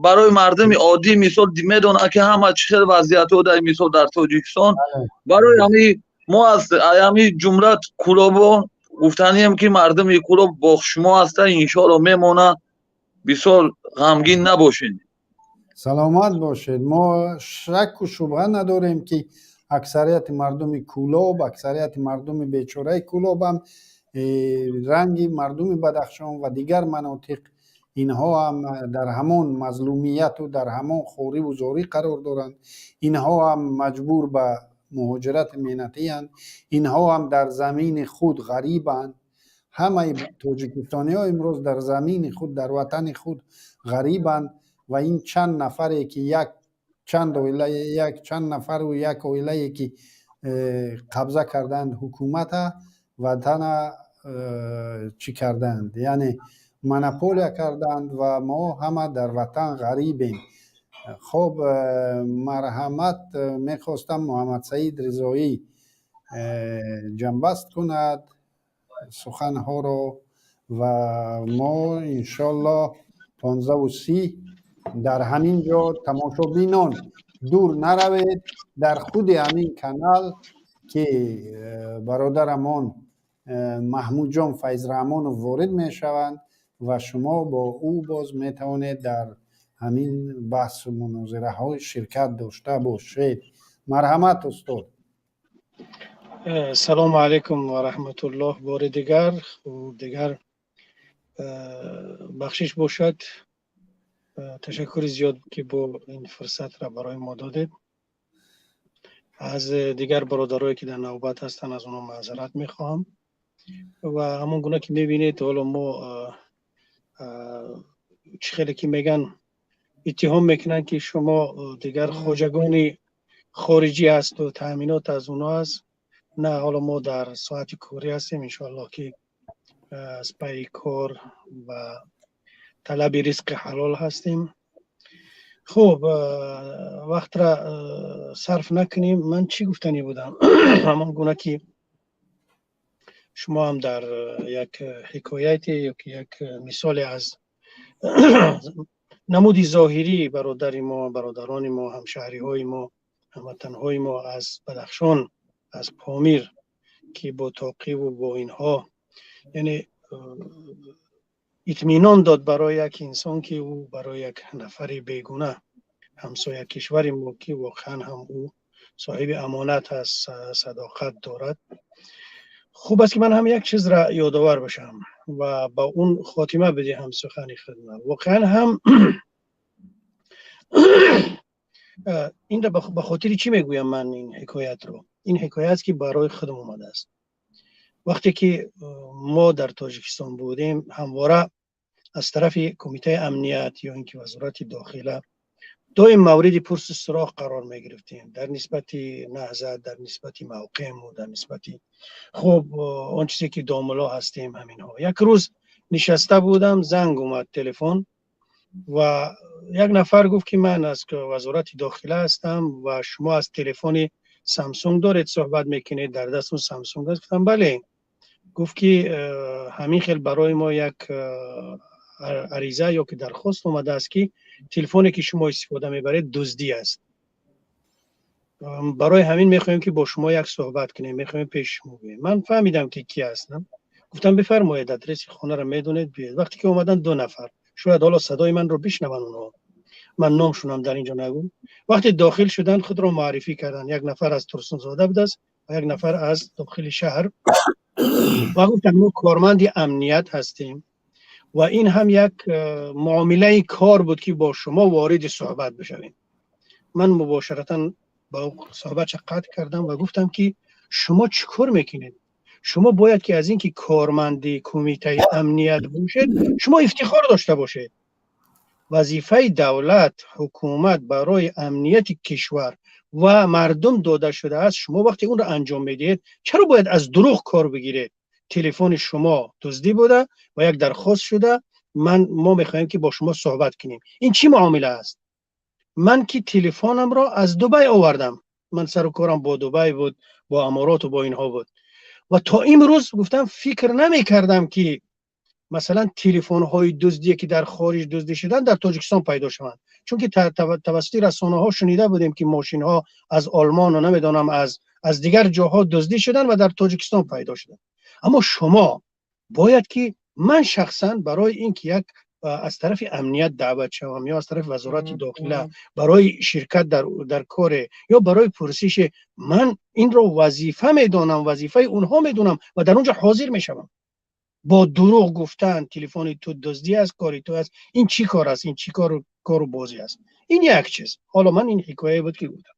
барои мардуми оддӣ мисол медонанд ки ҳама чӣ хел вазъиятҳо дар мисол дар Тоҷикистон. Барои ҳамин мо аз ҳамин ҷумла Кӯлобо гуфтанием ки мардуми Кӯлоб бо шумо ҳастанд, иншоалло мемонад, бисёр ғамгин набошед. Саломат бошед. Мо шакку шубҳа надорем ки аксарияти мардуми Кӯлоб, аксарияти мардуми бечораи Кӯлоб ҳам ранги мардуми Бадахшон ва дигар манотиқ, инҳо ҳам дар ҳамон мазлумияту дар ҳамон хориву зорӣ қарор доранд. Инҳо ҳам маҷбур ба муҳоҷирати меҳнатиянд, инҳо ҳам дар замини худ ғарибанд. Ҳамаи тоҷикистониҳо имрӯз дар замини худ, дар ватани худ ғарибанд ва ин чанд нафаре ки як чанд оила, як чанд нафару як оилае ки қабза кардаанд ҳукумата, ватана чӣ кардаанд, яъне монополия кардаанд ва мо ҳама дар ватан ғарибем. Хоб, марҳамат, мехостам Муҳаммадсаид Ризоӣ ҷамъбаст кунад суханҳоро ва мо иншоллоҳ 15:30 дар ҳамин ҷо. Тамошобинон, дур наравед, дар худи ҳамин канал ки бародарамон Маҳмудҷон Файзраҳмонов ворид мешаванд ва шумо бо ӯ боз метавонед дар ҳамин баҳсу мунозираҳо ширкат дошта бошед. Марҳамат, устод. Салому алайкум ва раҳматуллоҳ. Бори дигар дигар бахшиш бошад. Ташаккури зиёд ки бо ин фурсатро барои мо додед. Аз дигар бародарое ки дар навбат ҳастанд, аз онҳо маъзарат мехоҳам. Ва ҳамон гуна ки мебинед, ҳоло мо чӣ хеле ки меган, иттиҳом мекунанд ки шумо дигар хоҷагони хориҷӣ ҳасту таъминот аз онҳо аст. На, ҳоло мо дар соати корӣ ҳастем, иншоаллоҳ ки аз пайи кор ва талаби ризқи ҳалол ҳастем. Хуб, вақтра сарф накунем. Ман чӣ гуфтанӣ будам? Ҳамон гуна ки шумо ҳам дар як ҳикояте ё ки як мисоле аз намуди зоҳирӣ бародари мо, бародарони мо, ҳамшаҳриҳои мо, ҳамватанҳои мо аз Бадахшон, аз Помир, ки бо тоқиву бо инҳо, яъне итминон дод барои як инсон ки ӯ барои як нафари бегуна ҳамсоя кишвари мо ки воқеан ҳам ӯ соҳиби амонат аст, садоқат дорад. Хуб аст ки ман ҳам як чизра ёдовар бошам ва ба он хотима бидиҳам сухани худма. Воқеан ҳам инро ба хотири чӣ мегӯям ман ин ҳикоятро? Ин ҳикоят ки барои худам омадааст. Вақте ки мо дар Тоҷикистон будем, ҳамвора аз тарафи Кумитаи амният ё ин ки Вазорати дохила доим мавриди пурсу суроғ қарор мегирифтем дар нисбати наҳзат, дар нисбати мавқеъму дар нисбати хуб он чизе ки домуло ҳастем, ҳаминҳо. Як рӯз нишаста будам, занг омад телефон ва як нафар гуфт ки ман аз Вазорати дохила ҳастам ва шумо аз телефони Самсунг доред суҳбат мекунед, дар дастон Самсунг аст? Гуфтам бале. Гуфт ки ҳамин хел барои мо як ариза ё ки дархост омадааст ки телефоне ки шумо истифода мебаред дуздӣ аст. Барои ҳамин мехоҳем, ки бо шумо як суҳбат кунем, мехоҳем пеши шумо биёем. Ман фаҳмидам, ки кӣ ҳастам. Гуфтам: «Бифармоед, адреси хонаро медонед, биёед». Вақте ки омадан ду нафар, шояд ҳоло садои манро бишнаванд онҳо, ман номшунам дар инҷо нагӯм. Вақте дохил шуданд, худро муаррифӣ карданд. Як нафар аз Турсунзода будааст ва як нафар аз дохили шаҳр. Ва гуфтанд: «Мо корманди амният ҳастем ва ин ҳам як муомилаи кор буд, ки бо шумо вориди суҳбат бишавем». Ман мубошаратан ба суҳбатша қатъ кардам ва гуфтам, ки шумо чӣ кор мекунед? Шумо бояд ки аз ин ки корманди кумитаи амният бошед, шумо ифтихор дошта бошед. Вазифаи давлат, ҳукумат барои амнияти кишвар ва мардум дода шудааст. Шумо вақте онро анҷом медиҳед, чаро бояд аз дурӯғ кор бигиред? Телефони шумо дуздӣ буда ва як дархост шуда, ман мо мехоҳем, ки бо шумо суҳбат кунем. Ин чӣ муомила аст? Ман ки телефонамро аз Дубай овардам, ман сару корам бо Дубай буд, бо Амороту бо инҳо буд ва то имрӯз, гуфтам, фикр намекардам, ки масалан телефонҳои дуздие, ки дар хориҷ дуздӣ шуданд, дар Тоҷикистон пайдо шаванд. Чунки тавассути расонаҳо шунида будем, ки мошинҳо аз Олмону намедонам аз дигар ҷоҳо дуздӣ шуданд ва дар Тоҷикистон пайдо шуданд. Аммо шумо бояд ки ман шахсан барои ин ки як аз тарафи амният даъват шавам ё аз тарафи Вазорати дохила барои ширкат дар коре ё барои пурсише, ман инро вазифа медонам, вазифаи онҳо медонам ва дар он ҷо ҳозир мешавам. Бо дурӯғ гуфтан телефони ту дуздӣ аст, кори ту аст, ин чӣ кор аст? Ин чӣ кору бозӣ аст? Ин як чиз. Ҳоло ман ин ҳикояе буд, ки гуфтам.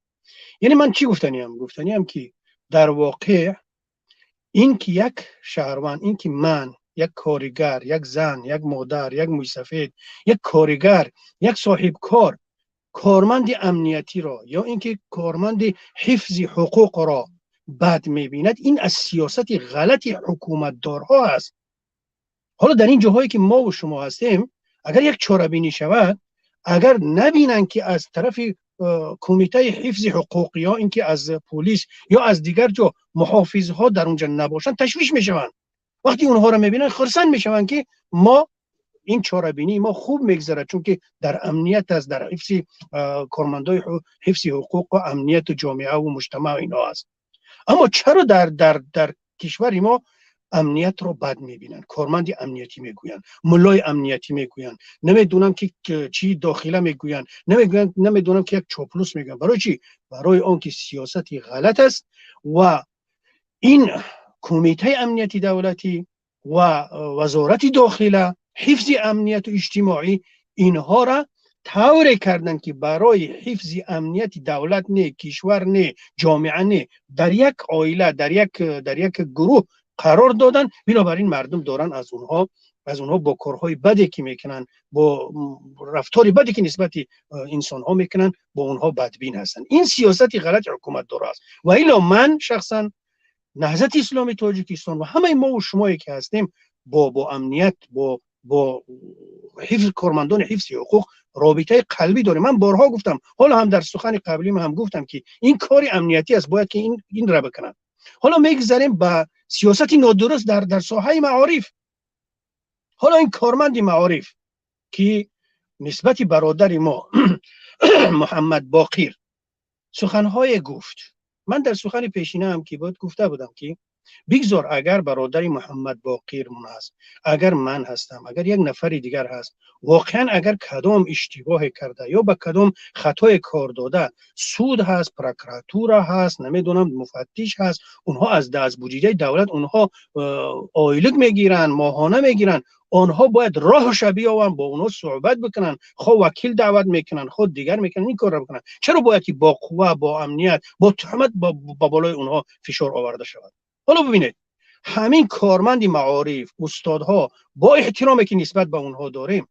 Яъне ман чӣ гуфтаниам? Гуфтаниам, ки дар воқеъ ин ки як шаҳрванд, ин ки ман, як коригар, як зан, як модар, як мӯйсафед, як коригар, як соҳибкор корманди амниятиро ё ин ки корманди ҳифзи ҳуқуқро бад мебинад, ин аз сиёсати ғалати ҳукуматдорҳо аст. Ҳоло дар ин ҷоҳое, ки мову шумо ҳастем, агар як чорабинӣ шавад, агар набинанд, ки аз тарафи кумитаи ҳифзи ҳуқуқ ё ин ки аз полис ё аз дигар ҷо муҳофизҳо дар он ҷо набошанд, ташвиш мешаванд. Вақте онҳоро мебинанд, хурсанд мешаванд, ки мо ин чорабинии мо хуб мегзарад, чунки дар амният аст, дар ҳифзи кормандои ҳифзи ҳуқуқ ва амнияту ҷомеаву муҷтамаъ инҳо аст. Аммо чаро дар кишвари мо амниятро бад мебинанд? Корманди амниятӣ мегӯянд, муллои амниятӣ мегӯянд, намедонам ки чӣ дохила мегӯянд, намегӯянд, намедонам ки як чоплус мегӯянд. Барои чӣ? Барои он ки сиёсати ғалат аст ва ин кумитаи амнияти давлатӣ ва Вазорати дохила, ҳифзи амнияту иҷтимоӣ инҳоро тавре карданд, ки барои ҳифзи амнияти давлат не, кишвар не, ҷомеа не, дар як оила, дар як гурӯҳ қарор доданд. Бинобар ин мардум доранд аз онҳо бо корҳои баде, ки мекунанд, бо рафтори баде, ки нисбати инсонҳо мекунанд, бо онҳо бадбин ҳастанд. Ин сиёсати ғалати ҳукуматдор аст. Ва илло ман шахсан, Наҳзати Исломии Тоҷикистон ва ҳамаи мову шумое, ки ҳастем, бо амният, бо ҳифз, кормандони ҳифзи ҳуқуқ робитаи қалбӣ дорем. Ман борҳо гуфтам, ҳоло ҳам дар сухани қаблим ҳам гуфтам, ки ин кори амниятӣ аст, бояд ки инра бикунанд. Ҳоло мегузарем ба сиёсати нодуруст дар соҳаи маориф. Ҳоло ин корманди маориф, ки нисбати бародари мо Муҳаммад Боқир суханҳое гуфт, ман дар сухани пешинаам, ки буд, гуфта будам, ки бигзор агар бародари Муҳаммад Боқирмон аст, агар ман ҳастам, агар як нафари дигар ҳаст, воқеан агар кадом иштибоҳе карда ё ба кадом хатое кор дода, суд ҳаст, прокуратура ҳаст, намедонам, муфаттиш ҳаст. Онҳо аз буҷаи давлат онҳо ойлик мегиранд, моҳона мегиранд. Онҳо бояд роҳша биёванд, бо онҳо суҳбат бикунанд, хо вакил даъват мекунанд, хо дигар мекунанд, ин корро бикунанд. Чаро бояд ки бо қувва, бо амният, бо туҳмат ба болои онҳо фишор оварда шавад? Ҳоло бибинед, ҳамин корманди маориф, устодҳо, бо эҳтироме, ки нисбат ба онҳо дорем,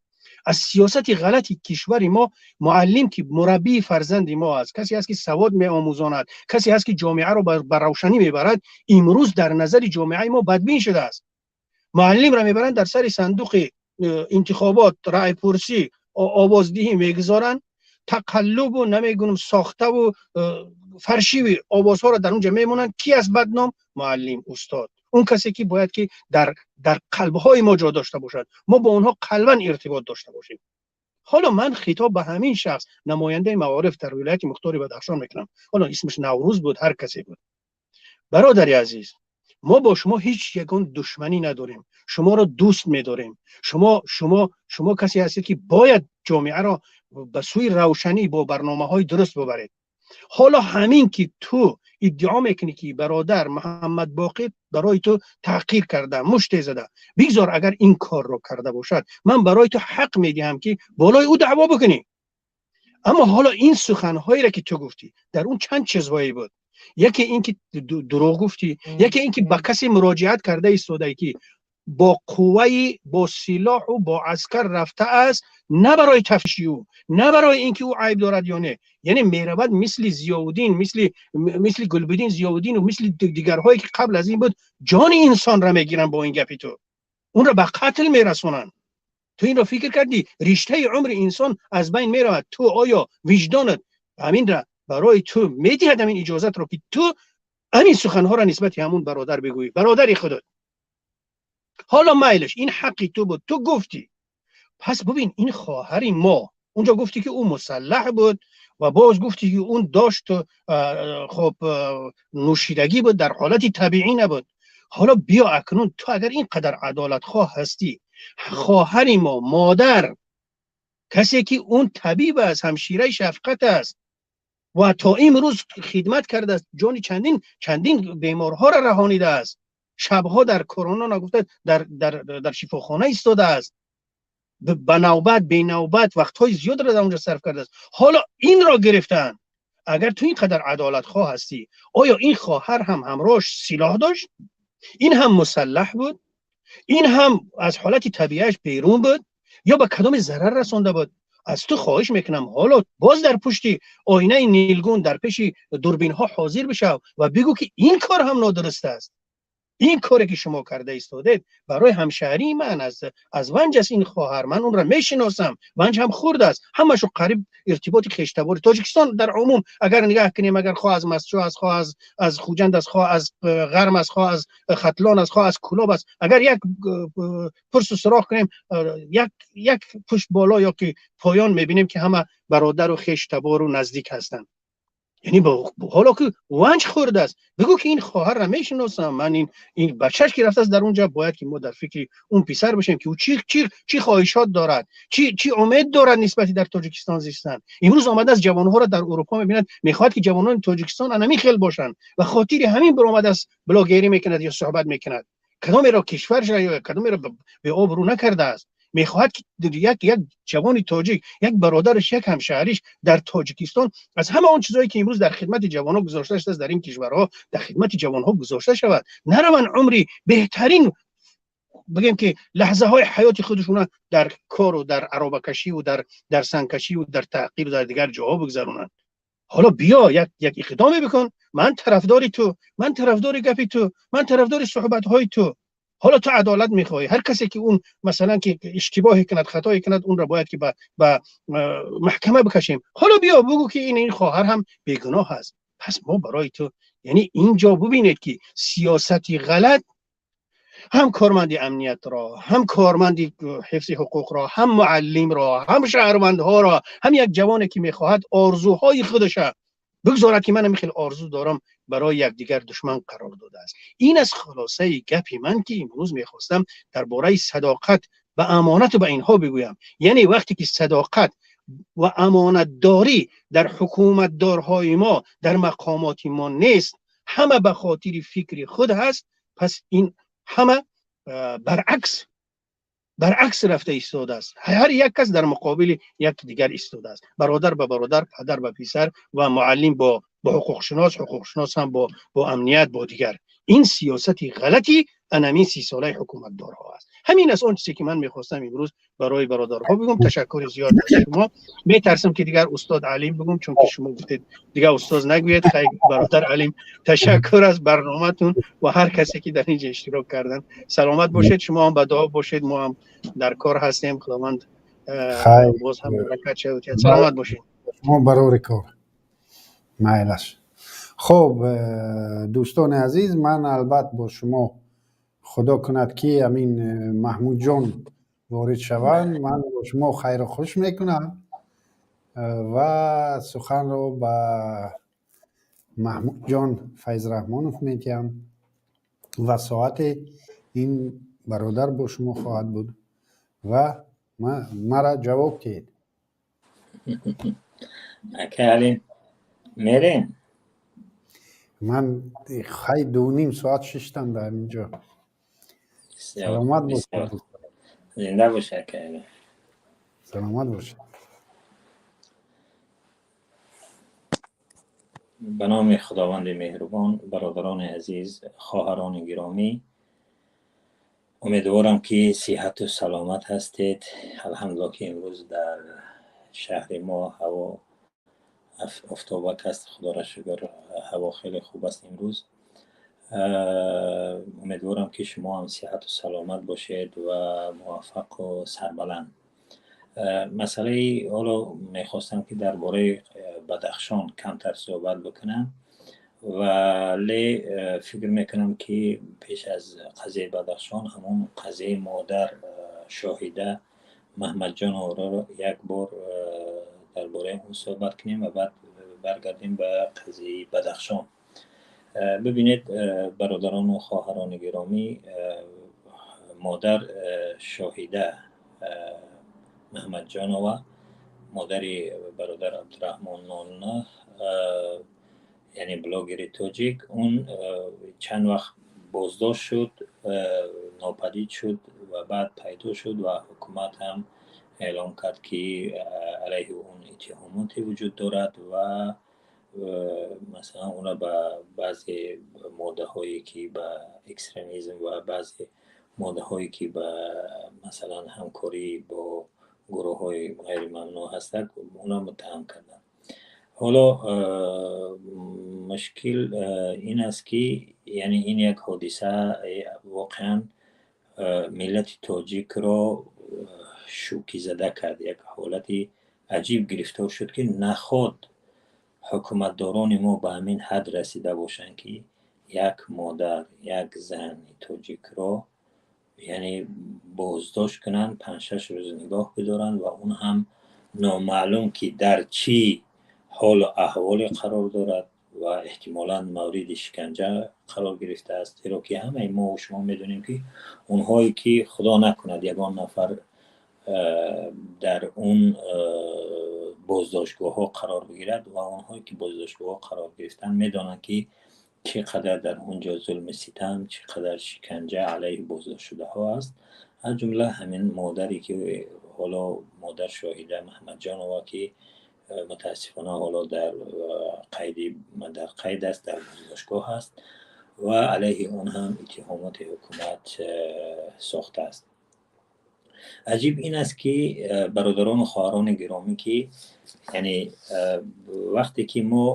аз сиёсати ғалати кишвари мо, муаллим, ки мураббии фарзанди мо аст, касе аст, ки савод меомӯзонад, касе аст, ки ҷомеаро ба равшанӣ мебарад, имрӯз дар назари ҷомеаи мо бадбин шудааст. Муаллимро мебаранд, дар сари сандуқи интихобот, раъйпурсӣ, овоздиҳӣ мегузоранд, тақаллубу намегунам, сохтаву фаршиви овозҳоро дар он ҷо мемонанд. Ки аст бадном? Муаллим, устод, он касе, ки бояд ки дар қалбҳои мо ҷо дошта бошад, мо бо онҳо қалбан иртибот дошта бошем. Ҳоло ман хитоб ба ҳамин шахс, намояндаи маориф дар вилояти мухтори Бадахшон мекунам. Ҳоло исмаш Наврӯз буд, ҳар касе буд. Бародари азиз, мо бо шумо ҳеҷ ягон душманӣ надорем, шуморо дӯст медорем. Шумо касе ҳастед, ки бояд ҷомеаро ба сӯи равшанӣ бо барномаҳои дуруст бубаред. Ҳоло ҳамин ки ту иддао мекунӣ, ки бародар Муҳаммад Боқир барои ту таҳқир карда, муште зада, бигзор агар ин корро карда бошад, ман барои ту ҳақ медиҳам, ки болои ӯ даъво бикунӣ. Аммо ҳоло ин суханҳоеро, ки ту гуфтӣ, дар он чанд чизҳое буд. Яке ин ки дурӯғ гуфтӣ, яке ин ки ба касе муроҷиат карда истодае, ки бо қувваи, бо силоҳу бо аскар рафтааст, на барои тафтиши ӯ, на барои ин ки ӯ айб дорад ё не. Яъне меравад мисли Зиёвуддин, мисли Гулбиддин Зиёвуддину мисли дигарҳое, ки қабл аз ин буд, ҷони инсонро мегиранд. Бо ин гапи ту онро ба қатл мерасонанд. Ту инро фикр кардӣ? Риштаи умри инсон аз байн меравад. Ту оё виҷдонат ҳаминра барои ту медиҳад, ҳамин иҷозатро, ки ту ҳамин суханҳоро нисбати ҳамун бародар бигӯӣ, бародари худат? Ҳоло майлаш, ин ҳаққи ту буд, ту гуфтӣ. Пас бубин, ин хоҳари мо, унҷо гуфтӣ, ки ӯ мусаллаҳ буд ва боз гуфтӣ, ки он дошт, хоб, нӯшидагӣ буд, дар ҳолати табиӣ набуд. Ҳоло биё акнун ту агар ин қадар адолатхоҳ ҳастӣ, хоҳари мо, модар, касе ки он табиб аст, ҳамшираи шафқат аст ва то имрӯз хидмат кардааст, ҷони чандин чандин беморҳоро раҳонидааст, шабҳо дар корона нагуфта дар шифохона истодааст, ба навбат, бенавбат вақтҳои зиёдро дар онҷо сарф кардааст, ҳоло инро гирифтаанд. Агар ту ин қадар адолатхоҳ ҳастӣ, оё ин хоҳар ҳам ҳамроҳш силоҳ дошт? Ин ҳам мусаллаҳ буд? Ин ҳам аз ҳолати табиаш берун буд ё ба кадоме зарар расонда буд? Аз ту хоҳиш мекунам, ҳоло боз дар пушти оинаи нилгун, дар пеши дурбинҳо ҳозир бишав ва бигӯ, ки ин кор ҳам нодуруст аст. Ин коре, ки шумо карда истодед, барои ҳамшаҳрии ман аз Ванҷ аст ин хоҳар, ман онро мешиносам. Ванҷ ҳам хурд аст, ҳамашу қариб иртиботи хештабори. Тоҷикистон дар умум агар нигаҳ кунем, агар хоҳ аз Мастчо аст, хоҳ аз Хуҷанд аст, хоҳ аз Ғарм аст, хоҳ аз Хатлон аст, хоҳ аз Кулоб аст, агар як пурсу суроғ кунем, як пушт боло ё ки поён, мебинем, ки ҳама бародару хештабору наздик ҳастанд. Яъне ҳоло ки Ванҷ хурдааст, бигӯ, ки ин хоҳарро мешиносам ман, ин бачаш ки рафтааст дар онҷа, бояд ки мо дар фикри он писар бошем, ки ӯ чӣ хоҳишот дорад, чӣ умед дорад нисбати дар Тоҷикистон зистан. Имрӯз омадааст, ҷавонҳоро дар Урупо мебинад, мехоҳад, ки ҷавонони Тоҷикистон анамин хел бошанд ва хотири ҳамин баромадааст, блогерӣ мекунад ё суҳбат мекунад. Кадомеро кишварша ё кадомеро беобрӯ накардааст? Мехоҳад, ки як ҷавони тоҷик, як бародараш, як ҳамшаҳриш дар Тоҷикистон аз ҳама он чизҳое, ки имрӯз дар хидмати ҷавонҳо гузошта шудааст дар ин кишварҳо, дар хидмати ҷавонҳо гузошта шавад, нараванд умри беҳтарин, бигем ки лаҳзаҳои ҳаёти худашона дар кору дар аробакашиву дар сангкашиву дар таҳқиру дар дигар ҷоҳо бигзаронанд. Ҳоло биё як иқдоме бикун. Ман тарафдори ту, ман тарафдори гапи ту, ман тарафдори суҳбатҳои ту. Ҳоло ту адолат мехоҳӣ, ҳар касе ки он масалан ки иштибоҳе кунад, хатое кунад, онро бояд ки ба маҳкама бикашем. Ҳоло биё бугӯ, ки ин хоҳар ҳам бегуноҳ аст. Пас мо барои ту, яъне инҷо бубинед, ки сиёсати ғалат ҳам корманди амниятро, ҳам корманди ҳифзи ҳуқуқро, ҳам муаллимро, ҳам шаҳрвандҳоро, ҳам як ҷавоне, ки мехоҳад орзуҳои худаша бигзорад, ки ман ҳамин хел орзу дорам, барои якдигар душман қарор додааст. Ин аз хулосаи гапи ман, ки имрӯз мехостам дар бораи садоқат ба амонату ба инҳо бигӯям. Яъне вақте ки садоқат ва амонатдорӣ дар ҳукуматдорҳои мо, дар мақомоти мо нест, ҳама ба хотири фикри худ ҳаст, пас ин ҳама баръакс рафта истодааст. Ҳар як кас дар муқобили якдигар истодааст: бародар ба бародар, падар ба писар ва муаллим бо ҳуқуқшинос, ҳуқуқшинос ҳам бо амният, бо дигар. Ин сиёсати ғалати анамин 30-солаи ҳукуматдорҳо аст. Ҳамин аст он чизе, ки ман мехостам имрӯз барои бародарҳо бигӯм. Ташаккури зиёд аз шумо. Метарсам, ки дигар устод Алим бигӯм, чунки шумо гуфтед, дигар устоз нагӯед. Хай, бародар Алим, ташаккур аз барноматун ва ҳар касе, ки дар инҷа иштирок карданд. Саломат бошед, шумо ҳам ба дуо бошед, мо ҳам дар кор ҳастем. Худованд боз ҳам баракат шавад. Саломат бошед. Шумо барори кор, майлаш. Хуб, дӯстони азиз, ман албатт бо шумо, худо кунад, ки ҳамин Маҳмудҷон ворид шаванд, ман бо шумо хайру хуш мекунам ва суханро ба Маҳмудҷон Файзраҳмонов медиҳам ва соате ин бародар бо шумо хоҳад буд ва мара ҷавоб диҳед. Акай Алим, мерем. Ман хай 2.5 соат шиштам дар ин ҷо. Саломат бошед. Зинда бошед, акай Алим. Саломат бошед. Ба номи Худованди меҳрубон, бародарони азиз, хоҳарони гиромӣ, умедворам ки сиҳату саломат ҳастед. Алҳамдулиллоҳ, ки имрӯз дар шаҳри мо ҳаво офтобак аст. Худоро шукр, ҳаво хеле хуб аст имрӯз. Умедворам, ки шумо ҳам сиҳату саломат бошед ва муваффақу сарбаланд. Масъалаи ҳоло мехостам, ки дар бораи Бадахшон камтар суҳбат бикунам, вале фикр мекунам, ки пеш аз қазияи Бадахшон ҳамон қазияи модар Шоҳида Маҳмадҷоноваро як бор дар бораи он суҳбат кунем ва баъд баргардем ба қазияи Бадахшон. Бибинед, бародарону хоҳарони гиромӣ, модар Шоҳида Маҳмадҷонова, модари бародар Абдураҳмон Нолна, яъне блогери тоҷик, он чанд вақт боздошт шуд, нопадид шуд ва баъд пайдо шуд ва ҳукумат ҳам эълон кард, ки алайҳи он иттиҳомоте вуҷуд дорад ва масалан онро ба баъзе моддаҳое, ки ба экстремизм ва баъзе моддаҳое, ки ба масалан ҳамкорӣ бо гурӯҳҳои ғайримамнӯъ ҳастанд, онро муттаҳам карданд. Ҳоло мушкил ин аст, ки яъне ин як ҳодиса воқеан миллати тоҷикро шӯкизада кард, як ҳолати аҷиб гирифтор шуд, ки наход ҳукуматдорони мо ба ҳамин ҳад расида бошанд, ки як модар, як зани тоҷикро яъне боздошт кунанд, 5-6 рӯз нигоҳ бидоранд ва он ҳам номаълум, ки дар чӣ ҳолу аҳволе қарор дорад ва эҳтимолан мавриди шиканҷа қарор гирифтааст. Зеро ки ҳамаи мо шумо медонем, ки онҳое ки, худо накунад, ягон нафар дар он боздоштгоҳҳо қарор бигирад ва онҳое ки боздоштгоҳҳо қарор гирифтанд, медонанд, ки чӣ қадар дар он ҷо зулми ситам, чӣ қадар шиканҷа алайҳи боздоштшудаҳо аст. Аз ҷумла ҳамин модаре, ки ҳоло модар Шоҳида Маҳмадҷонова, ки мутаассифона ҳоло дар қайд аст, дар боздоштгоҳ аст ва алайҳи он ҳам иттиҳомоти ҳукумат сохтааст. Аҷиб ин аст, ки бародарону хоҳарони гиромӣ, ки яъне вақте ки мо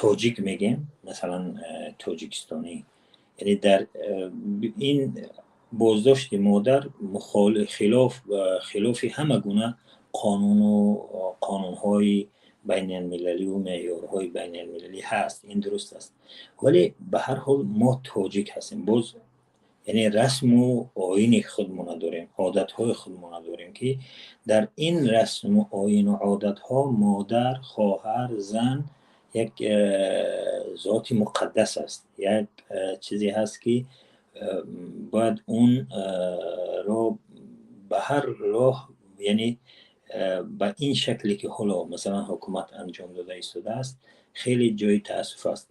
тоҷик мегем, масалан тоҷикистонӣ, яъне дар ин боздошти модар хилофи ҳама гуна қонуну қонунҳои байналмилаливу меъёрҳои байналмилалӣ ҳаст, ин дуруст аст, вале ба ҳар ҳол мо тоҷик ҳастем. Боз яъне расму оини худмона дорем, одатҳои худмона дорем, ки дар ин расму оину одатҳо модар, хоҳар, зан як зоти муқаддас аст, як чизе ҳаст, ки бояд онро ба ҳар роҳ, яъне ба ин шакле, ки ҳоло масалан ҳукумат анҷом дода истодааст, хеле ҷои таассуф аст.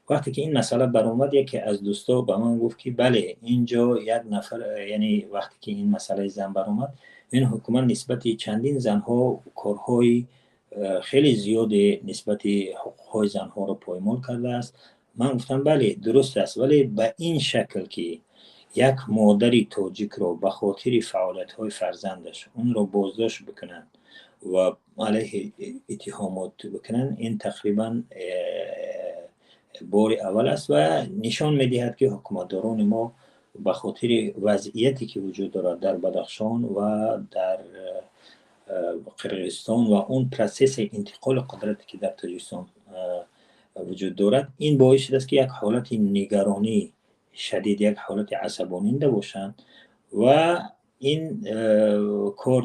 Вақте ки ин масъала баромад, яке аз дӯсто ба ман гуфт, ки бале, ин ҷо як нафар, яъне вақте ки ин масъалаи зан баромад, ин ҳукумат нисбати чандин занҳо корҳои хеле зиёде нисбати ҳуқуқҳои занҳоро поймол кардааст. Ман гуфтам: бале, дуруст аст, вале ба ин шакл, ки як модари тоҷикро ба хотири фаъолиятҳои фарзандаш онро боздошт бикунанд ва алайҳи иттиҳомот бикунанд, ин тақрибан бори аввал аст ва нишон медиҳад, ки ҳукуматдорони мо ба хотири вазъияте, ки вуҷуд дорад дар Бадахшон ва дар Қирғизистон ва он процесси интиқоли қудрате, ки дар Тоҷикистон вуҷуд дорад, ин боис шудааст, ки як ҳолати нигаронӣ шадид, як ҳолати асабонинда бошанд ва Ин кор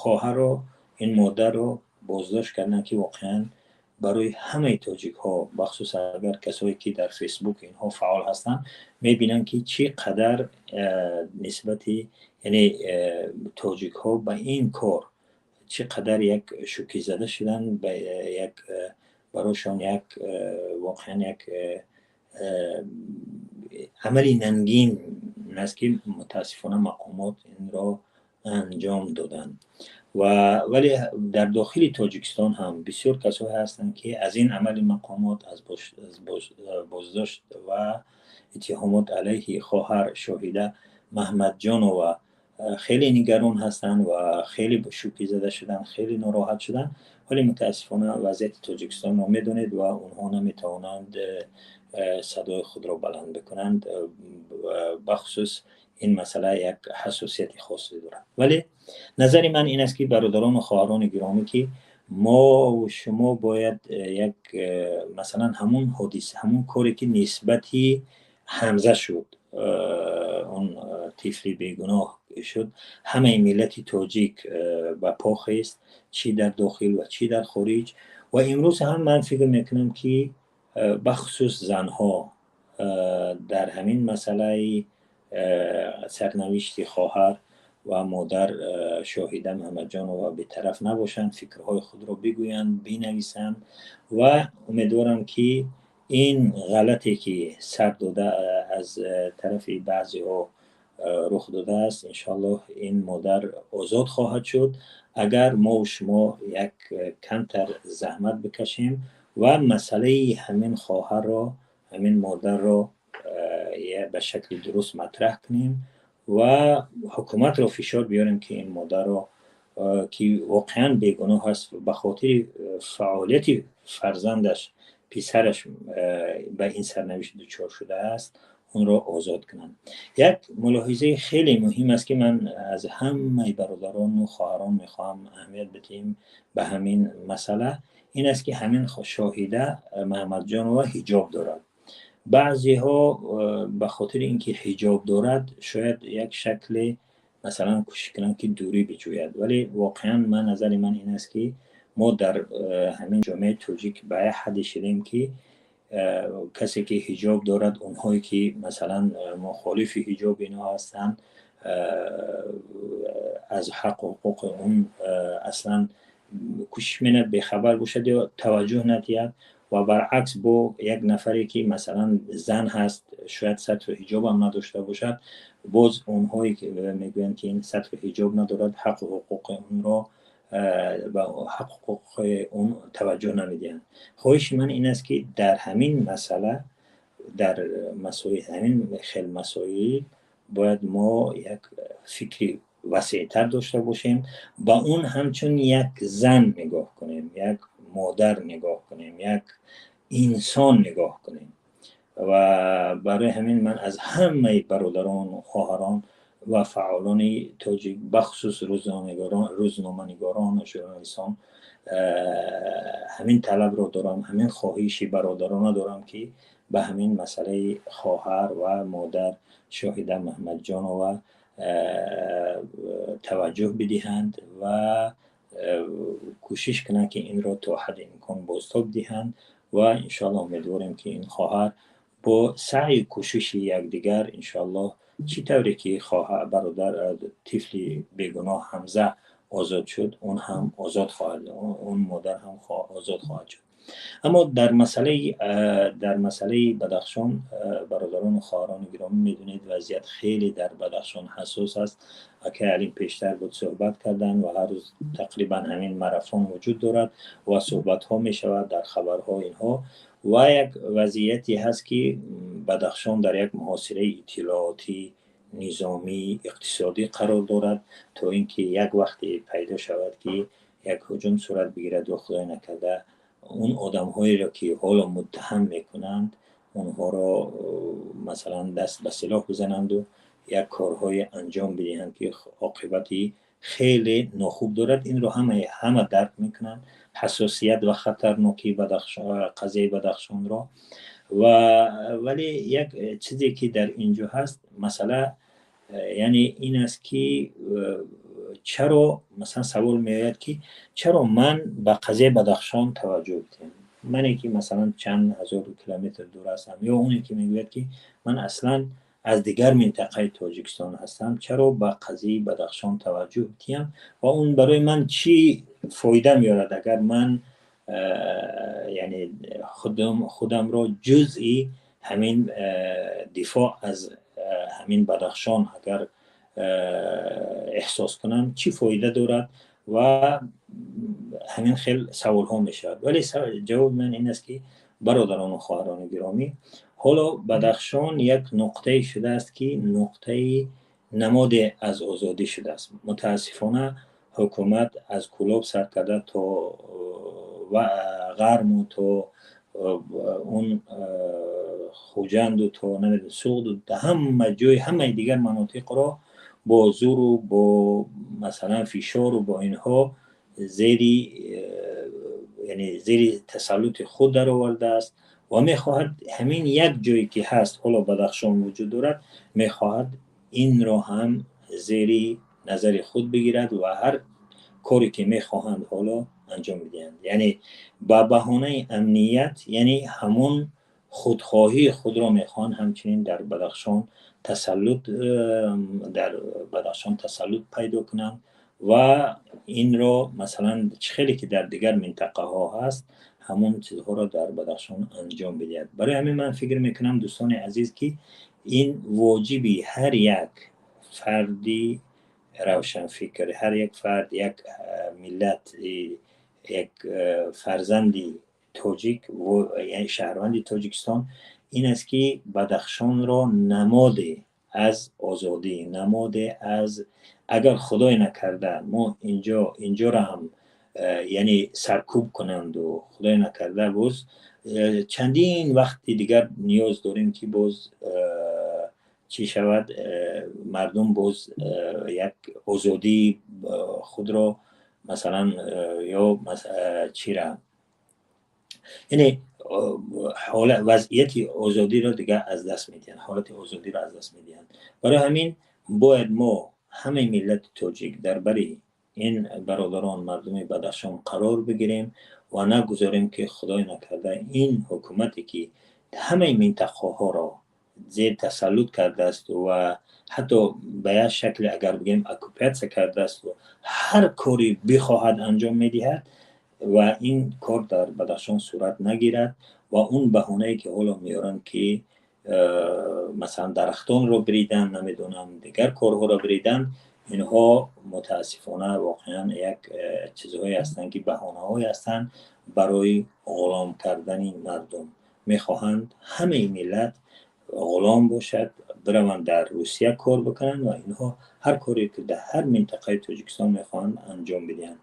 хоҳарро, ин модарро боздошт карданд, ки воқеан барои ҳамаи тоҷикҳо, бахусус агар касое ки дар Фейсбук инҳо фаъол ҳастанд, мебинанд, ки чӣ қадар нисбати, яъне тоҷикҳо ба ин кор чӣ қадар як шӯкизада шуданд, ба як барошон як воқеан як амали нангин аст, ки мутаассифона мақомот инро анҷом доданд. Ва вале дар дохили Тоҷикистон ҳам бисёр касое ҳастанд, ки аз ин амали мақомот, аз боздошт ва иттиҳомот алайҳи хоҳар Шоҳида Маҳмадҷонова хеле нигарон ҳастанд ва хеле шӯкизада шуданд, хеле нороҳат шуданд. Вале мутаассифона вазъияти Тоҷикистонро медонед ва онҳо наметавонанд садои худро баланд бикунанд, бахусус ин масъала як ҳассосияти хосе дорад. Вале назари ман ин аст, ки бародарону хоҳарони гиромӣ, ки мо шумо бояд як масалан ҳамун ҳодиса, ҳамун коре ки нисбати Ҳамза шуд, он тифли бегуноҳ шуд, ҳамаи миллати тоҷик ба по хест, чӣ дар дохил ва чӣ дар хориҷ. Ва имрӯз ҳам ман фикр мекунам, ки бахусус занҳо дар ҳамин масъалаи сарнавишти хоҳар ва модар Шоҳида Муҳаммадҷонова бетараф набошанд, фикрҳои худро бигӯянд, бинависанд. Ва умедворам, ки ин ғалате ки сар дода аз тарафи баъзеҳо рух додааст, иншоаллоҳ ин модар озод хоҳад шуд, агар мо шумо як камтар заҳмат бикашем ва масъалаи ҳамин хоҳарро, ҳамин модарро ба шакли дуруст матраҳ кунем ва ҳукуматро фишор биёрем, ки ин модарро, ки воқеан бегуноҳ аст, ба хотири фаъолияти фарзандаш, писараш ба ин сарнавишт дучор шудааст, онро озод кунанд. Як мулоҳизаи хеле муҳим аст, ки ман аз ҳамаи бародарону хоҳарон мехоҳам аҳамият бидиҳем ба ҳамин масъала, ин аст, ки ҳамин Шоҳида Маҳмадҷонова ҳиҷоб дорад. Баъзеҳо ба хотири ин ки ҳиҷоб дорад, шояд як шакле масалан кӯшиш кунанд, ки дурӣ биҷӯяд. Вале воқеан ман назари ман ин аст, ки мо дар ҳамин ҷомеаи тоҷик ба як ҳадде шудем, ки касе ки ҳиҷоб дорад, онҳое ки масалан мухолифи ҳиҷоби инҳо ҳастанд, аз ҳаққу ҳуқуқи он аслан кӯшиш менад бехабар бошад ё таваҷҷӯҳ надиҳад. Ва баръакс бо як нафаре ки масалан зан ҳаст, шояд сатру ҳиҷобам надошта бошад, боз онҳое ки мегӯянд, ки ин сатру ҳиҷоб надорад, ҳаққу ҳуқуқи онро, ба ҳаққу ҳуқуқи он таваҷҷӯҳ намедиҳанд. Хоҳиши ман ин аст, ки дар ҳамин масъала, дар масоил, ҳамин хел масоил бояд мо як фикри васеътар дошта бошем, ба он ҳамчун як зан нигоҳ кунем, як модар нигоҳ кунем, як инсон нигоҳ кунем. Ва барои ҳамин ман аз ҳамаи бародарон, хоҳарон ва фаъолони тоҷик, бахусус рӯзноманигорон ва журналистон ҳамин талабро дорам, ҳамин хоҳиши бародарона дорам, ки ба ҳамин масъалаи хоҳар ва модар Шоҳида Маҳмадҷонова таваҷҷӯҳ бидиҳанд ва кӯшиш кунанд, ки инро то ҳадди имкон бозтоб диҳанд. Ва иншоаллоҳ умедворем, ки ин хоҳар бо саъю кӯшиши якдигар, иншоаллоҳ, чӣ тавре ки хоҳар, бародар, тифли бегуноҳ Ҳамза озод шуд, он ҳам озод хоҳад, он модар ҳам озод хоҳад шуд. Аммо дар масъалаи Бадахшон, бародарону хоҳарони гиромӣ, медонед, вазъият хеле дар Бадахшон ҳассос аст. Акай Алим пештар буд, суҳбат карданд ва ҳар рӯз тақрибан ҳамин марафон вуҷуд дорад ва суҳбатҳо мешавад дар хабарҳо инҳо. Ва як вазъияте ҳаст, ки Бадахшон дар як муҳосираи иттилоотӣ, низомӣ, иқтисодӣ қарор дорад, то ин ки як вақте пайдо шавад, ки як ҳуҷум сурат бигирад ва худой накарда он одамҳоеро, ки ҳоло муттаҳам мекунанд, онҳоро масалан даст ба силоҳ бизананду як корҳое анҷом бидиҳанд, ки оқибати хеле нохуб дорад. Инро ҳама дарк мекунанд, ҳассосият ва хатарнокии қазияи Бадахшонро. Ва вале як чизе ки дар ин ҷо ҳаст, масъала Яъне ин аст, ки чаро, масалан, савол меояд, ки чаро ман ба қазияи Бадахшон таваҷҷӯҳ бидиҳам, мане ки, масалан, чанд ҳазору километр дур ҳастам, ё оне ки мегӯяд, ки ман аслан аз дигар минтақаи Тоҷикистон ҳастам, чаро ба қазияи Бадахшон таваҷҷӯҳ диҳам ва он барои ман чӣ фоида меорад, агар ман, яъне, худамро ҷузъи ҳамин дифоъ аз ҳамин Бадахшон агар эҳсос кунам, чӣ фоида дорад? Ва ҳамин хел саволҳо мешавад. Вале ҷавоби ман ин аст, ки, бародарону хоҳарони гиромӣ, ҳоло Бадахшон як нуқтае шудааст, ки нуқтаи намоде аз озодӣ шудааст. Мутаассифона, ҳукумат аз Кӯлоб сар карда то Ғарму то он Хуҷанду то намедонам Суғду, ҳама ҷои, ҳамаи дигар манотиқро бо зӯру бо, масалан, фишору бо инҳо зери, яъне, зери тасаллути худ даровардааст ва мехоҳад ҳамин як ҷое ки ҳаст, ҳоло Бадахшон вуҷуд дорад, мехоҳад инро ҳам зери назари худ бигирад ва ҳар коре ки мехоҳанд, ҳоло анҷом медиҳанд. Яъне ба баҳонаи амният, яъне ҳамон худхоҳии худро мехоҳанд ҳамчунин дар Бадахшон тасаллут пайдо кунанд ва инро, масалан, чӣ хеле ки дар дигар минтақаҳо ҳаст, ҳамон чизҳоро дар Бадахшон анҷом бидиҳад. Барои ҳамин ман фикр мекунам, дӯстони азиз, ки ин воҷиби ҳар як фарди равшанфикр, ҳар як фард, як миллат, як фарзанди тоҷик, яъне шаҳрванди Тоҷикистон ин аст, ки Бадахшонро намоде аз озодӣ, намоде аз, агар худое накарда мо инҷоро ҳам, яъне, саркӯб кунанду, худое накарда, боз чандин вақти дигар ниёз дорем, ки боз чӣ шавад, мардум боз як озодии худро, масалан, ё чира, яъне вазъияти озодиро дигар аз даст медиҳанд, ҳолати озодиро аз даст медиҳанд. Барои ҳамин бояд мо ҳамаи миллати тоҷик дар бари ин бародарон, мардуми Бадахшон қарор бигирем ва нагузорем, ки худой накарда ин ҳукумате ки ҳамаи минтақаҳоро зер тасаллут кардааст ва ҳатто ба як шакле агар бигӯем, оккупатсия кардааст, ҳар кори бихоҳад анҷом медиҳад ва ин кор дар Бадахшон сурат нагирад. Ва он баҳонае ки ҳоло меоранд, ки масалан, дарахтонро бириданд, намедонам, дигар корҳоро бириданд, инҳо мутаассифона воқеан як чизҳое ҳастанд, ки баҳонаҳое ҳастанд барои ғулом кардани мардум. Мехоҳанд ҳамаи миллат ғулом бошад, бираванд дар Русия кор бикунанд ва инҳо ҳар коре ки дар ҳар минтақаи Тоҷикистон мехоҳанд, анҷом бидиҳанд.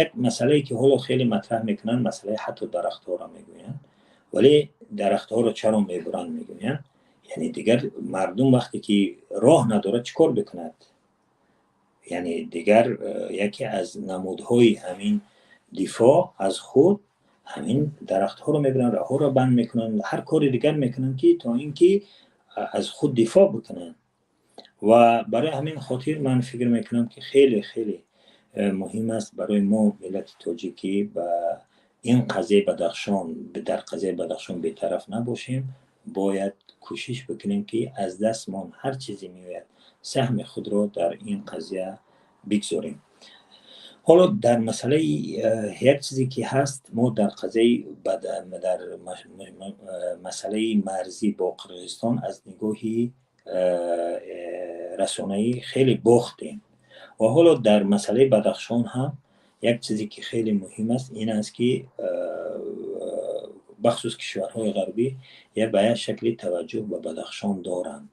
Як масъалае ки ҳоло хеле матраҳ мекунанд, масъалаи ҳатто дарахтҳоро мегӯянд. Вале дарахтҳоро чаро мебуранд, мегӯянд. Яъне дигар мардум вақте ки роҳ надорад, чӣ кор бикунад? Яъне дигар яке аз намудҳои ҳамин дифоъ аз худ ҳамин дарахтҳоро мебуранд, роҳҳоро банд мекунанд, ҳар кори дигар мекунанд, ки то ин ки аз худ дифоъ бикунанд. Ва барои ҳамин хотир ман фикр мекунам, ки хеле хеле муҳим аст барои мо, миллати тоҷикӣ, ба ин қазияи Бадахшон, дар қазияи Бадахшон бетараф набошем. Бояд кӯшиш бикунем, ки аз дастмон ҳар чизе меояд, саҳми худро дар ин қазия бигзорем. Ҳоло дар масъалаи як чизе ки ҳаст, мо дар қазияи, дар масъалаи марзӣ бо Қирғизистон аз нигоҳи расонаӣ хеле бохтем ва ҳоло дар масъалаи Бадахшон ҳам як чизе ки хеле муҳим аст, ин аст, ки бахусус кишварҳои ғарбӣ ба як шакли таваҷҷӯҳ ба Бадахшон доранд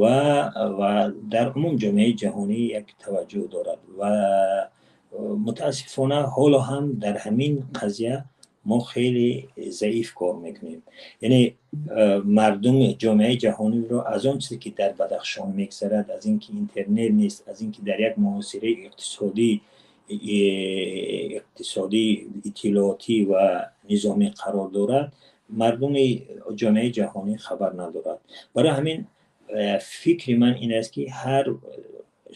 ва дар умум ҷомеаи ҷаҳонӣ як таваҷҷӯҳ дорад. Ва мутаассифона, ҳоло ҳам дар ҳамин қазия мо хеле заиф кор мекунем. Яъне мардуми ҷомеаи ҷаҳониро аз он чизе ки дар Бадахшон мегзарад, аз ин ки интернет нест, аз ин ки дар як муҳосираи иқтисодӣ, иттилоотӣ ва низомӣ қарор дорад, мардуми ҷомеаи ҷаҳонӣ хабар надорад. Барои ҳамин Фикри ман ин аст, ки ҳар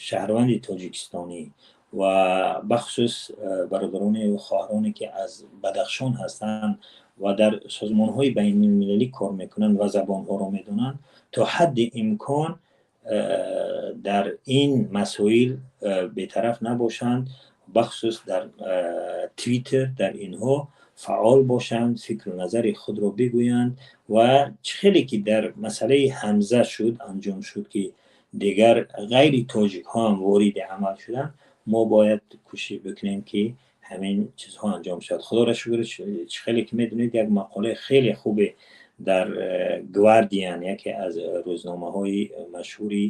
шаҳрванди тоҷикистонӣ ва бахусус бародарону хоҳароне, ки аз Бадахшон ҳастанд ва дар созмонҳои байналмилалӣ кор мекунанд ва забонҳоро медонанд, то ҳадди имкон дар ин масоил бетараф набошанд, бахусус дар Твиттер, дар инҳо фаъол бошанд, фикру назари худро бигӯянд. Ва чӣ хеле ки дар масъалаи Ҳамза шуд, анҷом шуд, ки дигар ғайри тоҷикҳо ҳам вориди амал шуданд, мо бояд кӯшиш бикунем, ки ҳамин чизҳо анҷом шавад. Худоро шукр, чӣ хеле ки медонед, як мақолаи хеле хубе дар Гвардиан, яке аз рӯзномаҳои машҳури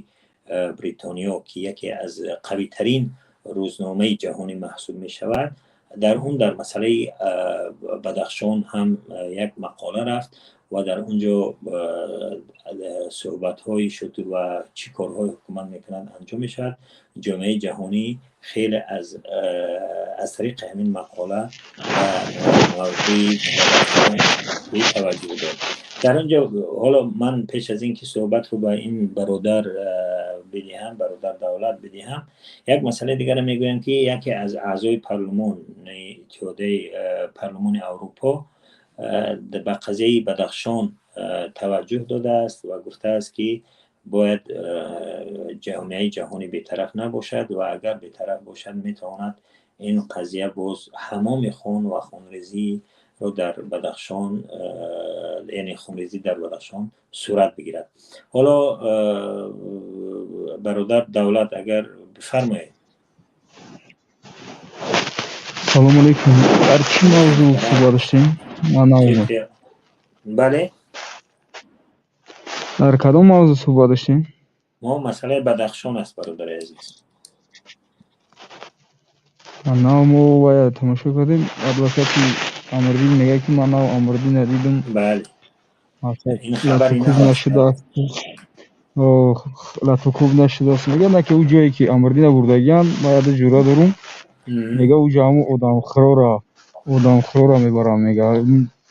Бритониё, ки яке аз қавитарин рӯзномаи ҷаҳонӣ маҳсуб мешавад, дар он дар масъалаи Бадахшон ҳам як мақола рафт ва дар он ҷо суҳбатҳое шуд ва чӣ корҳои ҳукумат мекунад, анҷом мешавад. Ҷомеаи ҷаҳонӣ хеле аз тариқи ҳамин мақола ба мавзӯи таваҷҷӯҳ дод. Дар он ҷо ҳоло ман пеш аз ин ки суҳбатро ба ин бародар бидиҳам, бародар Давлат бидиҳам, як масъалаи дигарро мегӯям, ки яке аз аъзои парлумони Иттиҳодияи Парлумони Аврупо ба қазияи Бадахшон таваҷҷӯҳ додааст ва гуфтааст, ки бояд ҷомеаи ҷаҳонӣ бетараф набошад ва агар бетараф бошад, метавонад ин қазия боз ҳамоми хун ва хунрезиро дар Бадахшон, яъне хунрезӣ дар Бадахшон сурат бигирад. Ҳоло бародар Давлат, агар бифармоед. Салому алейкум. Дар чӣ мавзӯъ суҳбат доштем? Ман наомадам. Бале. Дар кадом мавзӯъ суҳбат доштем? Мо масъалаи Бадахшон аст, бародари азиз. Нав мо вая тамошо кардем, адвокати Амриддин мегӯяд, ки ман нав Амриддинро дидам. Бале, ин хабари Латукӯб нав аст. нашудааст, латукӯб нашудааст, мегӯяд, на ки ӯ ҷое ки Амриддинро бурдагиянд, ман яде ҷуръат дорум, мега, ӯ ҷо ҳамун одамхӯрора мебаранд, мега,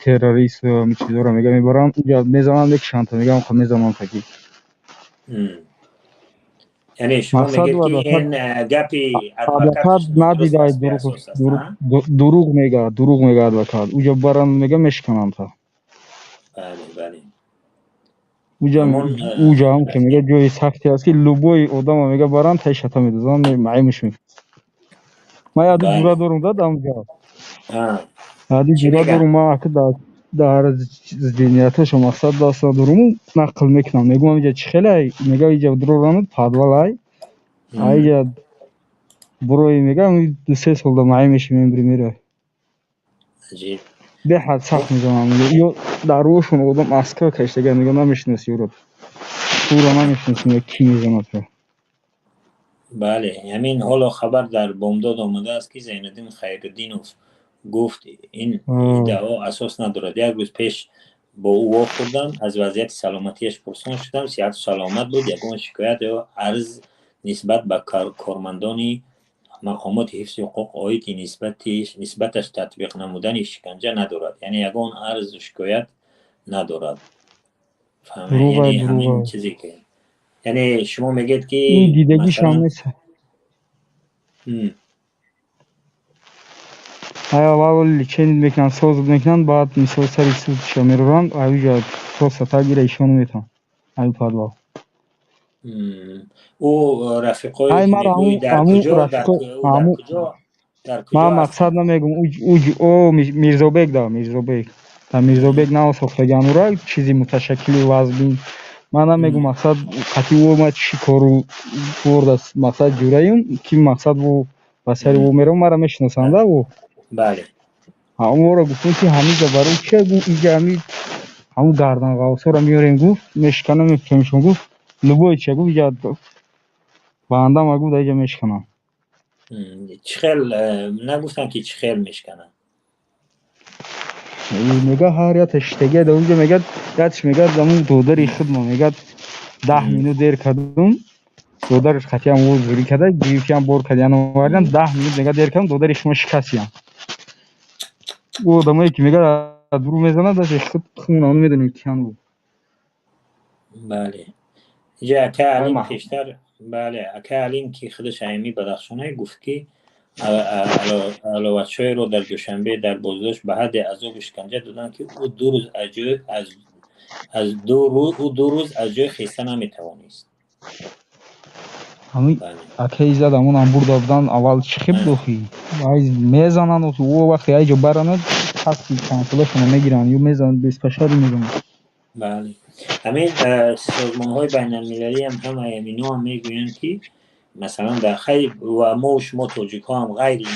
террорист, ҳамин чизҳоро, мега, мебаранд, уҷа мезананд, мекушанд, мега, ҳам мезананд таки. Яъне шумо Мақсад мегӯед, ки адвокат ин гапи адвокат адвокаташ нодуруст надидай аст, дурӯғ беасос аст, а? дурӯғ мега, дурӯғ мега адвокат. Уҷа баранд, мега, мешикананд та. Бале, бале. Уҷа Ҳамон уҷа ҳам ки мега, ҷои сахте аст, ки любой одама, мега, баранд, таи шата медозанд, маъимш мекунанд. Ман яду ҷуръат дорум да дамҷа. Яду Чӣ ҷуръат мегӯянд? дорум, ман ака дар зиҳнияташо мақсад даст надоруму нақл мекунам. Мегӯям, иҷа чӣ хелай? Мега, иҷа дурорануд подвалай. Аиҷа бурои, мега, 2-3 сол да маъим меши, мембри, меравӣ. Аҷиб. Беҳад сахт мезананд. Ё дар рӯшон одам аскар кашидага, мега, намешиноси ӯро. Ӯро намешиноси, мега, кӣ мезанад туро. Бале, ҳамин ҳоло хабар дар бомдод омадааст, ки Зайниддин Хайриддинов гуфт, ин иддао асос надорад. Як рӯз пеш бо ӯ вохӯрдам, аз вазъияти саломатиаш пурсон шудам, сиҳату саломат буд, ягон шикоят ё арз нисбат ба кормандони мақомоти ҳифзи ҳуқуқ оиди нисбаташ татбиқ намудани шиканҷа надорад, яъне ягон арзу шикоят надорад. Дурӯғай, Яъне ҳамин дурӯғай. чизе ки, яъне шумо мегӯед, ки Ин дидагишам масалан нест. Ай аввал лечение мекунанд, соз мекунанд, баъд мисол сари судша мераванд, аюҷа просто так ира ишону метавон. Аю подвал. Ӯ рафиқое Ай ки мара мегӯӣ, дар ҳамун куҷо, дар рафиқо ӯ дар ҳамун куҷо, дар куҷо ман мақсад ҳастанд? Намегум, о Мирзобек, да Мирзобек. Да Мирзобек нав сохтагиан ура чизи муташаккили вазбин. Ман намегум, мақсад қатъи ӯ ма чӣ кору бурда, мақсад ҷураим, ки мақсад ӯ ба сари ӯ меравам, мара мешиносанд ӯ. Ҳамонро гуфтем, ки ҳамиҷа барои чи гуфт, иҷа ҳами ҳамун гарданғавсоро меорем, гуфт, мешиканам, мепӯшамшон, гуфт, любой чия, гуфт, иҷа баандама, гуфт, иҷа мешиканам. Чӣ хел нагуфтанд, ки чӣ хел мешикананд? Мега, ҳар ята шиштагия да уҷа, мегад, ятш, мегад, ҳамун додари худмо, мегад, 10 минут дер кардум, додараш қатъиам ӯ зурӣ карда, гирифтиам, бор кардиан, овардиам, 10 минут, мега, дер кардум, додари шумо шикастиам. Ӯ одамое ки, мега, дурӯғ мезанад, даже худ худмон намедонем киян ӯ. Бале. Инҷа ака Алим пештар, бале, ака Алим, ки худаш ами Бадахшонае, гуфт, ки Аловатшоеро дар Душанбе дар боздошт ба ҳадде азобу шиканҷа доданд, ки ӯ 2 рӯз аз ҷой аз ду рӯз ӯ 2 рӯз аз ҷой хеста наметавонист. Ҳамин акаи зад, ҳамонам бурда буданд аввал. Чӣ хел буд охи? Мезананд охи, ӯ вақте айҷо баранад, каски чандсолашона мегиранд ё мезананд, беспощадно мезананд. Бале, ҳамин созмонҳои байналмилалиам ҳамаи ҳаминоам мегӯянд, ки масалан дар хайр ва мо шумо тоҷикҳо ҳам ғайри ин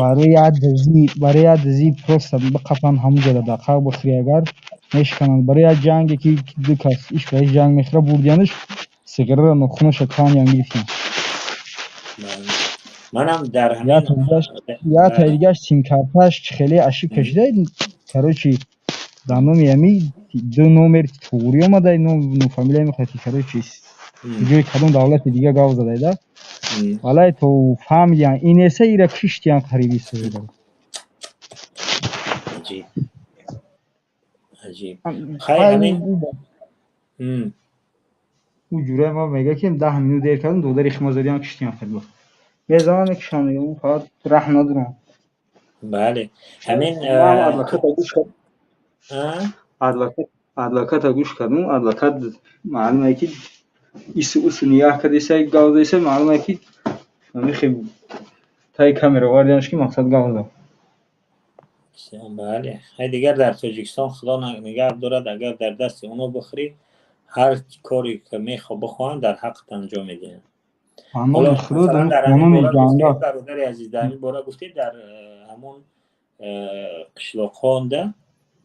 Барои як дизӣ, барои як дизӣ просто биқафанд, ҳамун ҷода дақиқа бихӯри, агар мешикананд. Барои як ҷанге, ки ду кас иш ба иш ҷанг мехӯрад, бурдиянаш сигарара нохунаша канян гирифтанд. Манам дар Як таи дигаш симкарташ хеле ошибка шуда, короче, дар номи ами ду номер туғрӣ омада, фамилия мехоҳад, ки, короче, ҷои кадом давлати дига гав задайда. Валай то фаҳмидиян инеса, ира киштиян қариби созида. Аҷиб, аҷиб. Хай, ҳамин. Ӯ ҷурай ма мега, ки 10 минут дер кардам, додари хима задиам, киштиям. Хеле мезананд, мекушанд, мегам, фақат раҳм надорам. Бале, ҳамин. Адвоката гӯш кардум. Адвокат маълуме, ки ису усу нигаҳ кардеса, гав задеса, маълуме, ки ҳамихе таи камера овардианш, ки мақсад гав зад. Бале, хай, дигар дар Тоҷикистон Худо нигаҳ дорад, агар дар дасти оно бихӯрӣ, ҳар коре ки бихоҳанд, дар ҳаққат анҷом медиҳанд. Бародари азиз, дар ҳамин бора гуфтед, дар ҳамон қишлоқҳода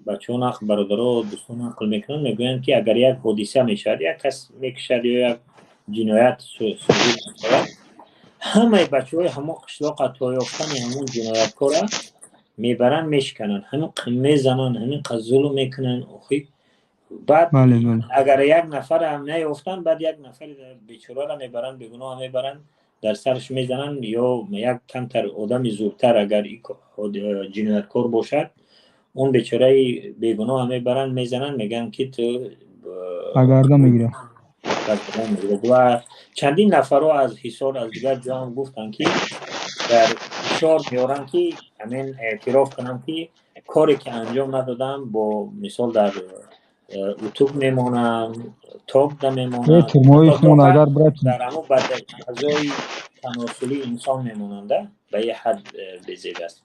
бачаҳо нақл, бародаро, дӯстон нақл мекунанд, мегӯянд, ки агар як ҳодиса мешавад, як кас мекушад ё як ҷиноят содир мешавад, ҳамаи бачаҳои ҳамон қишлоқа то ёфтани ҳамон ҷинояткора мебаранд, мешикананд, ҳамин мезананд, ҳамин қад зулм мекунанд. Охи, баъд агар як нафарам наёфтанд, баъд як нафари бечораро мебаранд, бегуноҳ мебаранд, дар сараш мезананд, ё як камтар одами зудтар агар ҷинояткор бошад, он бечораи бегуноҳ мебаранд, мезананд, мегӯянд, ки ту Агарда мегирад. Ва чандин нафарҳо аз Ҳисор, аз дигар ҷо ҳам гуфтанд, ки дар фишор меоранд, ки ҳамин эътироф кунам, ки коре ки анҷом надодам, бо мисол дар утук мемонам, токда мемонам, дар ҳамон аъзои таносулии инсон мемонанда, ба як ҳад безеб аст.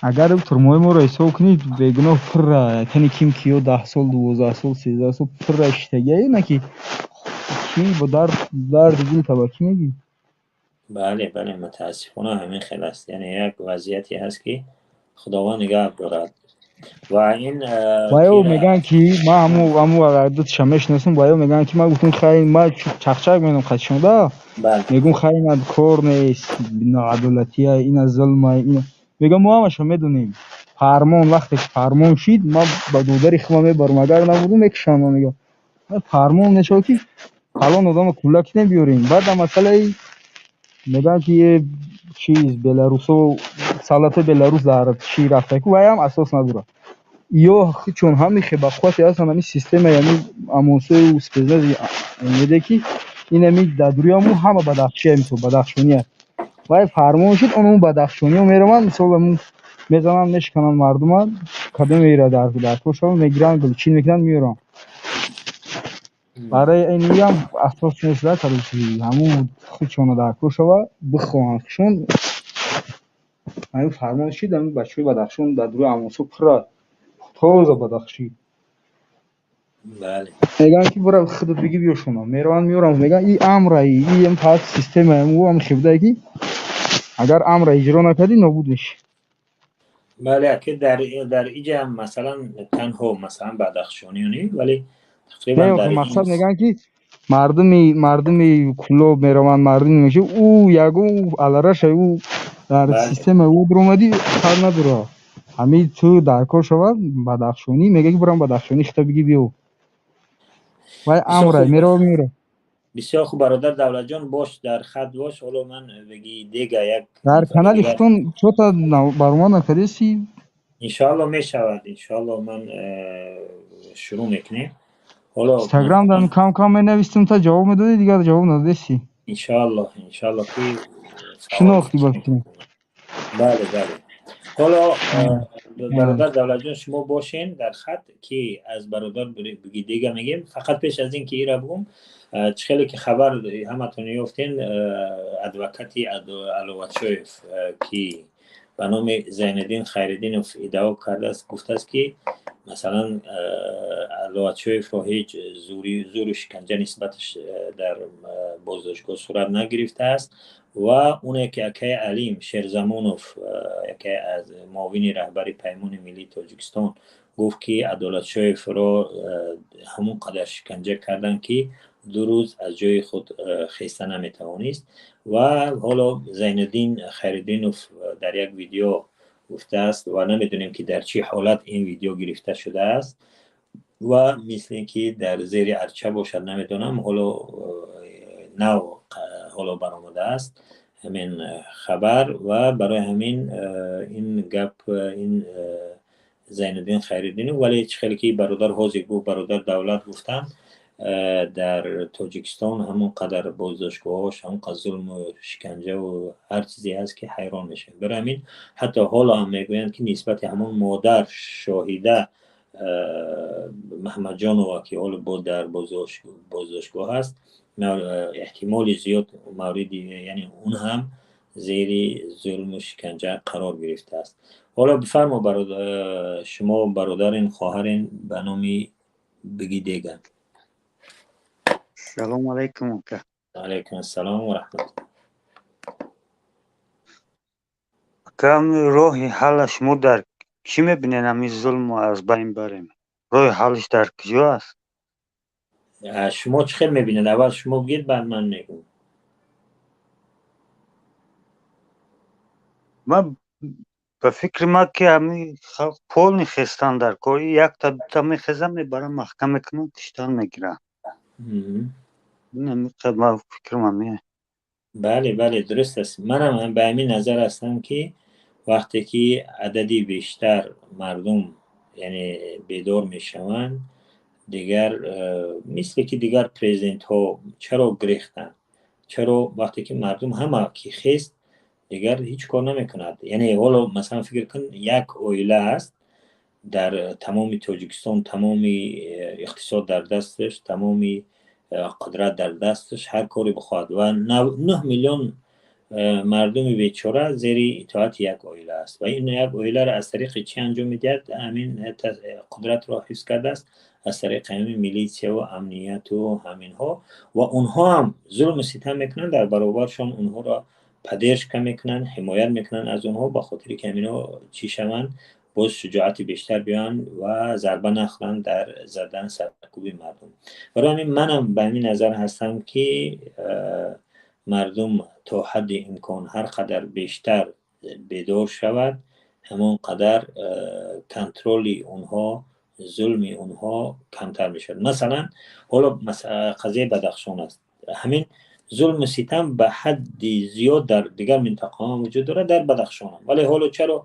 Агар турмои моро ҳисоб кунӣ, бегуноҳ пурра, тани ким ки ё 10 сол, 12 сол, 13 сол пурра шиштагия, на ки ки бо дарди дил таба кӣ мегӯӣ? Бале, мутаассифона, ҳамин хел аст. Яъне як вазъияте ҳаст, ки Худованд нигаҳ дорад. Ва ин Ва ё мегӯянд, ки ман ҳаму дуташа мешиносам, ва ё мегӯянд, ки ман гуфтам, хай, ман чақчақ менам қатишонда, мегӯм, хай, ина кор нест, ноадолатия, ина зулма, ина. Мегӯям, мо ҳамаша медонем. Фармон вақте ки фармон шид, ман ба додари худам мебарам, агар набурдум, мекушам. Мегӯям, фармон мешавад, ки фалон одамро кӯла кинем, биёрем. Баъд дар масъалаи мегӯянд, ки чиз беларусо, солдатои Беларус дар чӣ рафта, ку вай ҳам асос надорад. Ё чун ҳамихе ба қуввате ҳастанд, ҳамин системаи ҳамин амонсою спецнази меде, ки инами дадруяму ҳама бадахшия, мисол, бадахшония. Вай фармон шуд, он бадахшониё мераванд, мисол, мезананд, мешикананд мардума, кадомеро дар кор шаванд, мегиранд, гулчин мекунанд, меоранд. Барои иниам асос нест, короче, ҳамун худшона дар кор шава, бихоҳанд худшон. Ҳамин фармон шид, ҳамин бачаҳои Бадахшон дар дуруи амонсо пурра тоза бадахшӣ. Мегӯянд, ки бира, худат бигӣ, биёшона. Мераванд, меоранд, мегӯянд, и амра, и фақат системаи ам хебудае, ки агар амра иҷро накардӣ, нобуд мешӣ. Бале, ки дар иҷа масалан танҳо масалан бадахшониё не, вале тақрибан дар мақсад мегӯянд, ки мардуми Кӯлоб мераванд, мардуми меша, ӯ ягон алараша, ӯ дар системаи ӯ биромадӣ, фарқ надорад. Ҳамин ту дар кор шавад бадахшонӣ, мегӯяд, ки бирам бадахшонӣ, хита бигӣ, биё. Вай амра мерава, меора. Бисёр хуб, бародар Давлатҷон, бош, дар хат бош. Ҳоло ман беги дега як Дар канали худтон чота баромад накардеси? Иншоалло, мешавад, иншоалло, ман шурӯъ мекунем. Ҳоло Инстаграм дар кам кам менавистам, та ҷавоб медодӣ, дигар ҷавоб надодеси. Иншоаллоҳ, иншоаллоҳ ки шинохтӣ ба фикрам. Бале, бале. Ҳоло бародар Давлатҷон, шумо бошен дар хат, ки аз бародар дига мегем. Фақат пеш аз ин ки ира бугум, чӣ хеле ки хабар ҳаматон ёфтен, адвокати Аловатшоев, ки ба номи Зайниддин Хайриддинов иддао кардааст, гуфтааст, ки масалан Аловатшоевро ҳеҷ зӯру шиканҷа нисбаташ дар боздоштгоҳ сурат нагирифтааст. Ва оне ки акаи Алим Шерзамонов, яке аз муовини раҳбари Паймони миллии Тоҷикистон, гуфт, ки Адолатшоевро ҳамон қадар шиканҷа карданд, ки 2 рӯз аз ҷои худ хеста наметавонист. Ва ҳоло Зайниддин Хайриддинов дар як видео гуфтааст, ва намедонем, ки дар чӣ ҳолат ин видео гирифта шудааст, ва мисли ин ки дар зери арча бошад, намедонам, ҳоло нав ҳоло баромадааст ҳамин хабар. Ва барои ҳамин ин гап ин Зайниддин Хайриддинов, вале чӣ хеле ки бародар ҳозир гуфт, бародар Давлат гуфтанд, дар Тоҷикистон ҳамон қадар боздоштгоҳҳош, ҳамон қадар зулму шиканҷаву ҳар чизе ҳаст, ки ҳайрон мешавем. Барои ҳамин ҳатто ҳоло ҳам мегӯянд, ки нисбати ҳамон модар Шоҳида Маҳмадҷонова, ки ҳоло бо дар боздоштгоҳ аст, эҳтимоли зиёд мавриди, яъне он ҳам зери зулму шиканҷа қарор гирифтааст. Ҳоло бифармо, шумо бародарин, хоҳарин ба номи Бигидега. Салому алайкум, ака. Алайкум ассалом ва раҳматуллоҳ. Ака, роҳи ҳалла шумо дар чӣ мебинед? Ҳамин зулму аз байн барем, роҳи ҳаллиш дар куҷо аст? Шумо чӣ хел мебинед? Аввал шумо бигед, баъд ман мегӯм. Ман ба фикри ман, ки ҳамин халқ полный хестан дар кор, якта дута мехезан, мебаран, маҳкам мекунан, киштан мегиранд. Ман фикрам ҳамин. Бале, бале, дуруст аст. Манам ба ҳамин назар ҳастам, ки вақте ки адади бештар мардум, яъне бедор мешаванд, дигар мисле ки дигар президентҳо чаро гирехтанд, чаро вақте ки мардум ҳама ки хест, дигар ҳеҷ кор намекунад. Яъне ҳоло масалан фикр кун, як оила аст дар тамоми Тоҷикистон, тамоми иқтисод дар дасташ, тамоми қудрат дар дасташ, ҳар коре бихоҳад, ва 9 миллион мардуми бечора зери итоати як оила аст. Ва ин як оиларо аз тариқи чӣ анҷом медиҳад? Ҳамин қудратро ҳифз кардааст аз тариқи ҳамин милитсияву амнияту ҳаминҳо, ва онҳо ҳам зулму ситам мекунанд, дар баробаршон онҳоро поддержка мекунанд, ҳимоят мекунанд аз онҳо, ба хотире ки ҳаминҳо чӣ шаванд, боз шуҷоати бештар биёянд ва зарба нахӯранд дар задан саркӯби мардум. Барои ҳамин манам ба ҳамин назар ҳастам, ки мардум то ҳадди имкон ҳар қадар бештар бедор шавад, ҳамон қадар контроли онҳо, зулми онҳо камтар мешавад. Масалан ҳоло қазияи Бадахшон аст. Ҳамин зулму ситам ба ҳадди зиёд дар дигар минтақаҳо ҳам вуҷуд дорад, дар Бадахшон ҳам. Вале ҳоло чаро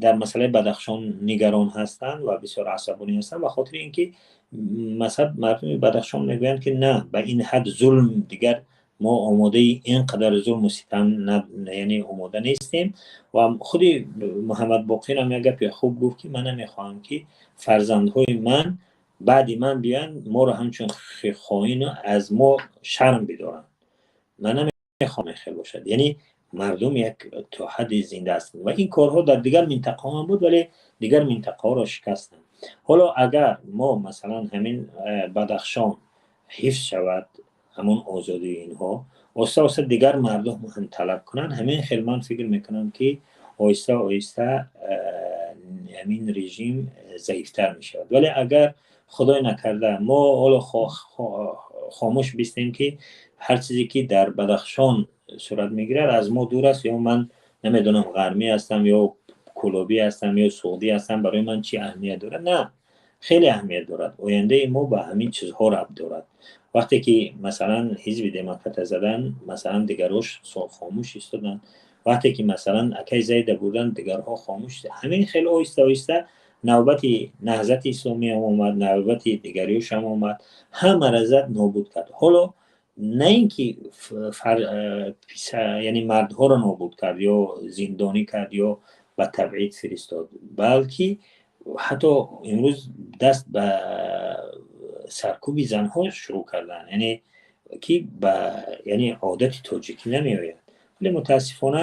дар масъалаи Бадахшон нигарон ҳастанд ва бисёр асабонӣ ҳастанд? Ба хотири ин ки масалан мардуми Бадахшон мегӯянд, ки на, ба ин ҳад зулм дигар мо омодаи ин қадар зулму ситам, яъне омода нестем. Ва худи Муҳаммад Боқир ҳам як гапи хуб гуфт, ки ман намехоҳам, ки фарзандҳои ман баъди ман биёянд, моро ҳамчун хоину аз мо шарм бидоранд. Ман намехоҳам хел бошад. Яъне мардум як то ҳадди зинда ҳастанд, ва ин корҳо дар дигар минтақаҳо ҳам буд, вале дигар минтақаҳоро шикастанд. Ҳоло агар мо масалан ҳамин Бадахшон ҳифз шавад, ҳамон озодии инҳо, оҳиста оҳиста дигар мардум ҳам талаб кунанд, ҳамин хел ман фикр мекунам, ки оҳиста оҳиста ҳамин режим заифтар мешавад. Вале агар худой накарда мо ҳоло хомӯш бистем, ки ҳар чизе ки дар Бадахшон сурат мегирад аз мо дур аст, ё ман намедонам ғармӣ ҳастам, ё кулобӣ ҳастам, ё суғдӣ ҳастам, барои ман чӣ аҳамият дорад? На, хеле аҳамият дорад. Ояндаи мо ба ҳамин чизҳо рабт дорад. Вақте ки масалан ҳизби демократа задан, масалан дигарош хомӯш истоданд. Вақте ки масалан акай Зайда бурдан, дигарҳо хомӯш. Ҳамин хеле оҳиста оҳиста Навбати Наҳзати Исломӣ ҳам омад, навбати дигариёш ҳам омад, ҳамаро зад, нобуд кард. Ҳоло на ин ки яъне мардҳоро нобуд кард ё зиндонӣ кард ё ба табъид фиристод, балки ҳатто имрӯз даст ба саркӯби занҳо шурӯъ карданд, яъне ки ба яъне одати тоҷикӣ намеояд. Вале мутаассифона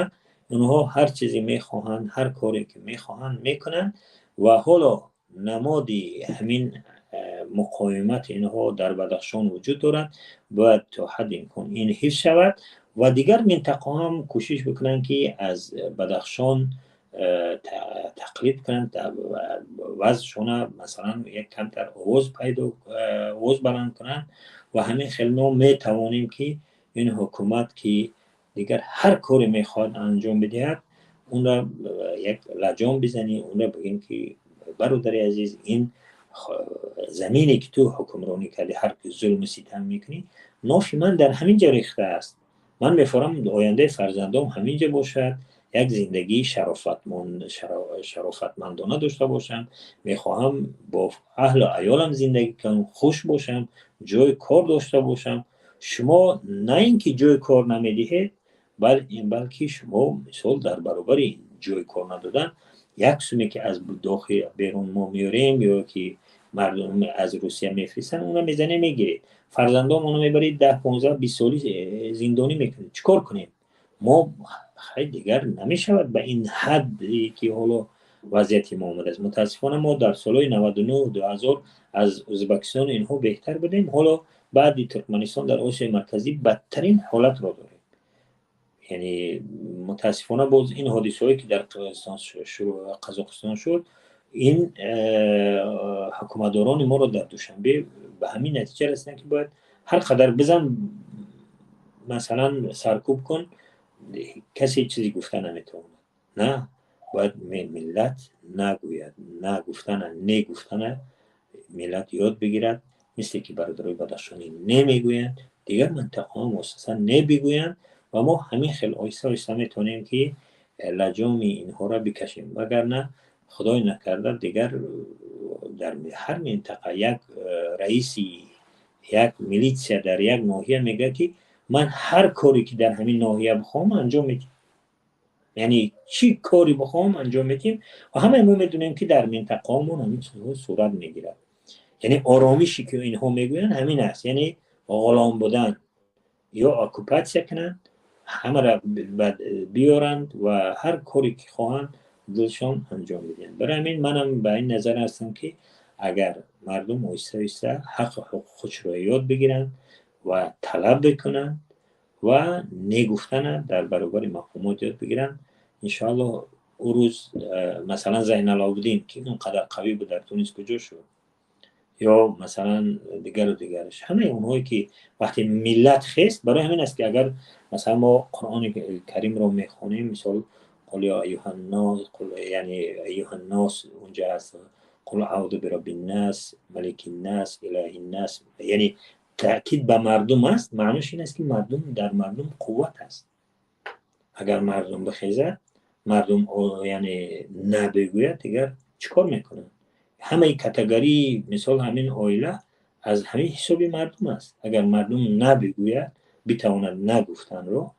онҳо ҳар чизе мехоҳанд, ҳар коре ки мехоҳанд мекунанд ва ҳоло намоди ҳамин муқовимати инҳо дар Бадахшон вуҷуд дорад. Бояд то ҳадди имкон ин ҳифз шавад ва дигар минтақаҳо ҳам кӯшиш бикунанд, ки аз Бадахшон тақлид кунанд, вазъшона масалан як камтар овоз пайдо, овоз баланд кунанд ва ҳамин хел мо метавонем, ки ин ҳукумат, ки дигар ҳар коре мехоҳад анҷом бидиҳад, онро як лаҷом бизанӣ, онро бигӯем, ки бародари азиз, ин замине ки ту ҳукмронӣ кардӣ, ҳар зулму ситам мекунӣ, нофи ман дар ҳамин ҷо рехта аст. Ман мефорам ояндаи фарзандом ҳамин ҷо бошад, як зиндагии шарофатмандона дошта бошам, мехоҳам бо аҳлу аёлам зиндагӣ кунам, хуш бошам, ҷои кор дошта бошам. Шумо на ин ки ҷои кор намедиҳед, балки шумо мисол дар баробари ҷои кор надодан, як суме ки аз дохил берун мо меорем ё ки мардум аз Русия мефиристанд, онро мезанед, мегиред, фарзандомонро мебаред, 10, 15, 20 соли зиндонӣ мекунед. Чӣ кор кунем мо? Хай, дигар намешавад ба ин ҳадде ки ҳоло вазъияти мо омадааст. Мутаассифона мо дар солҳои 99, 2000 аз Ӯзбекистон инҳо беҳтар будем. Ҳоло баъди Туркманистон дар Осиёи Марказӣ бадтарин ҳолатро дорем. Яъне мутаассифона боз ин ҳодисаҳое ки дар Қирғизистон, Қазоқистон шуд, ин ҳукуматдорони моро дар Душанбе ба ҳамин натиҷа расиданд, ки бояд ҳар қадар бизан, масалан саркӯб кун, касе чизе гуфта наметавонад. На бояд миллат нагӯяд, на гуфтана, не гуфтана миллат ёд бигирад. Мисле ки бародарои бадахшонӣ немегӯянд, дигар минтақаҳо муассасан не бигӯянд ва мо ҳамин хел оҳиста оҳиста метавонем, ки лаҷоми инҳоро бикашем. Вагарна, худой накарда, дигар дар ҳар минтақа як раиси як милитсия дар як ноҳия мегӯяд, ки ман ҳар коре ки дар ҳамин ноҳия бихоҳам анҷом медиҳам, яъне чӣ коре бихоҳам анҷом медиҳем. Ва ҳамаи мо медонем, ки дар минтақаҳомон ҳамин чизҳо сурат мегирад. Яъне оромише ки инҳо мегӯянд ҳамин аст, яъне ғулом будан ё оккупатсия кунанд, ҳамаро биёранд ва ҳар коре ки хоҳанд дилшон анҷом бидиҳанд. Барои ҳамин манам ба ин назар ҳастам, ки агар мардум оҳиста оҳиста ҳаққу ҳуқуқи худшро ёд бигиранд ва талаб бикунанд ва негуфтана дар баробари мақомот ёд бигиранд, иншоаллоҳ ӯ рӯз масалан Зайналобиддин, ки он қадар қавӣ буд, дар Тунис куҷо шуд? Ё масалан дигару дигараш, ҳамаи онҳое ки вақте миллат хест. Барои ҳамин аст, ки агар масалан мо Қуръони Каримро мехонем, мисол قل يا أيها الناس, яъне أيها الناس унҷа аст, قل أعوذ برب الناس، ملك الناس، إله الناس, яъне таъкид ба мардум аст. Маънош ин аст, ки мардум, дар мардум қувват аст. Агар мардум бихезад, мардум яъне набегӯяд, дигар чӣ кор мекунанд? Ҳамаи категории мисол ҳамин оила аз ҳамин ҳисоби мардум аст. Агар мардум набигӯяд, битавонад нагуфтанро,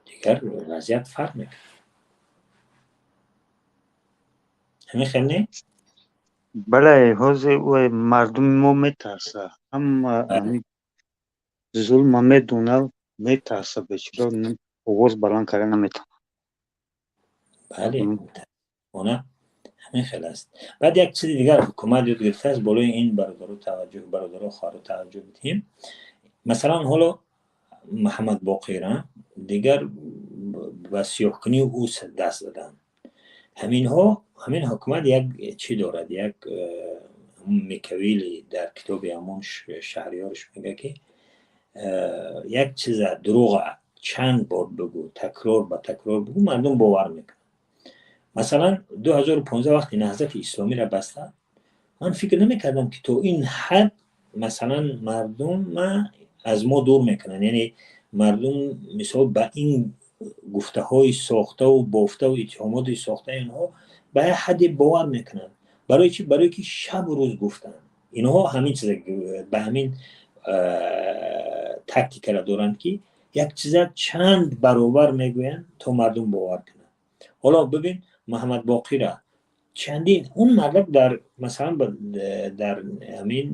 дигар вазъият фарқ мекунад. Ҳамин хел не? Бале, ҳозир мардуми мо метарса, ҳама зулма медонад, метарса, бечора овоз баланд карда наметавонад. Бале, мутаассифона ҳамин хел аст. Баъд як чизи дигар ҳукумат ёд гирифтааст. Болои ин бародаро таваҷҷӯҳ, бародаро, хоҳаро таваҷҷӯҳ бидиҳем. Масалан ҳоло Муҳаммад Боқира дигар ба сиёҳкунии ӯ даст заданд ҳаминҳо. Ҳамин ҳукумат як чӣ дорад, як Микавили дар китоби ҳамон Шаҳриёрш мегӯяд, ки як чиза, дурӯға чанд бор бигӯ, такрор ба такрор бигӯ, мардум бовар мекунад. Масалан 2015 вақти Наҳзати Исломиро бастанд, ман фикр намекардам, ки то ин ҳад масалан мардума аз мо дур мекунанд. Яъне мардум мисол ба ин гуфтаҳои сохтаву бофтаву иттиҳомоти сохтаи онҳо ба як ҳадде бовар мекунанд. Барои чӣ? Барое ки шабу рӯз гуфтанд. Инҳо ҳамин чиза, ба ҳамин тактикара доранд, ки як чиза чанд баробар мегӯянд, то мардум бовар кунанд. Ҳоло бибин, Муҳаммад Боқира чандин он мардак дар, масалан, дар ҳамин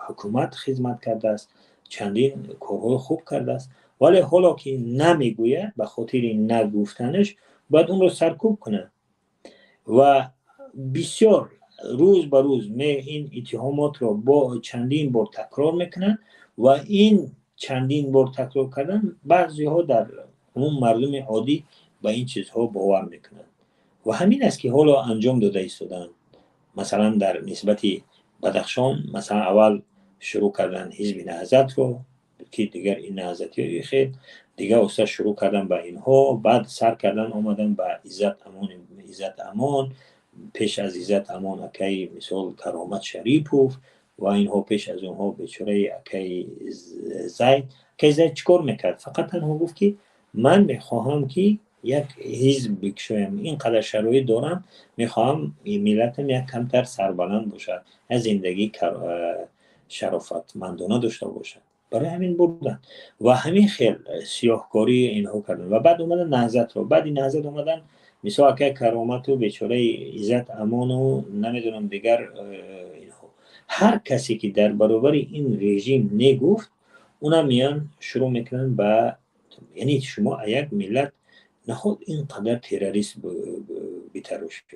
ҳукумат хизмат кардааст, чандин корҳои хуб кардааст, вале ҳоло ки намегӯяд, ба хотири нагуфтанаш бояд онро саркӯб кунанд. Ва бисёр рӯз ба рӯз ин иттиҳомотро бо чандин бор такрор мекунанд ва ин чандин бор такрор кардан, баъзеҳо дар умум мардуми оддӣ ба ин чизҳо бовар мекунанд. Ва ҳамин аст, ки ҳоло анҷом дода истодаанд. Масалан, дар нисбати Бадахшон, масалан, аввал шурӯъ карданд Ҳизби Наҳзатро, ки дигар ин наҳзатиҳои хел дигар оста шурӯъ кардан ба инҳо, баъд сар кардан омадан ба Иззат Амон. Иззат Амон, пеш аз Иззат Амон акаи, мисол, Каромат Шарипов ва инҳо, пеш аз онҳо бечораи акаи Зайд. Акаи Зайд чӣ кор мекард? Фақат танҳо гуфт, ки ман мехоҳам, ки як ҳизб бикушоям, ин қадар шароит дорам, мехоҳам миллатам як камтар сарбаланд бошад, як зиндагии шарофатмандона дошта бошад. Барои ҳамин бурданд ва ҳамин хел сиёҳкории инҳо карданд. Ва баъд омадан Наҳзатро, баъди Наҳзат омадан, мисол, акай Каромату бечораи Иззат Амону намедонам дигар инҳо. Ҳар касе ки дар баробари ин режим негуфт, уна меян шурӯъ мекунанд ба, яъне шумо як миллат наход ин қадар террорист битарошед.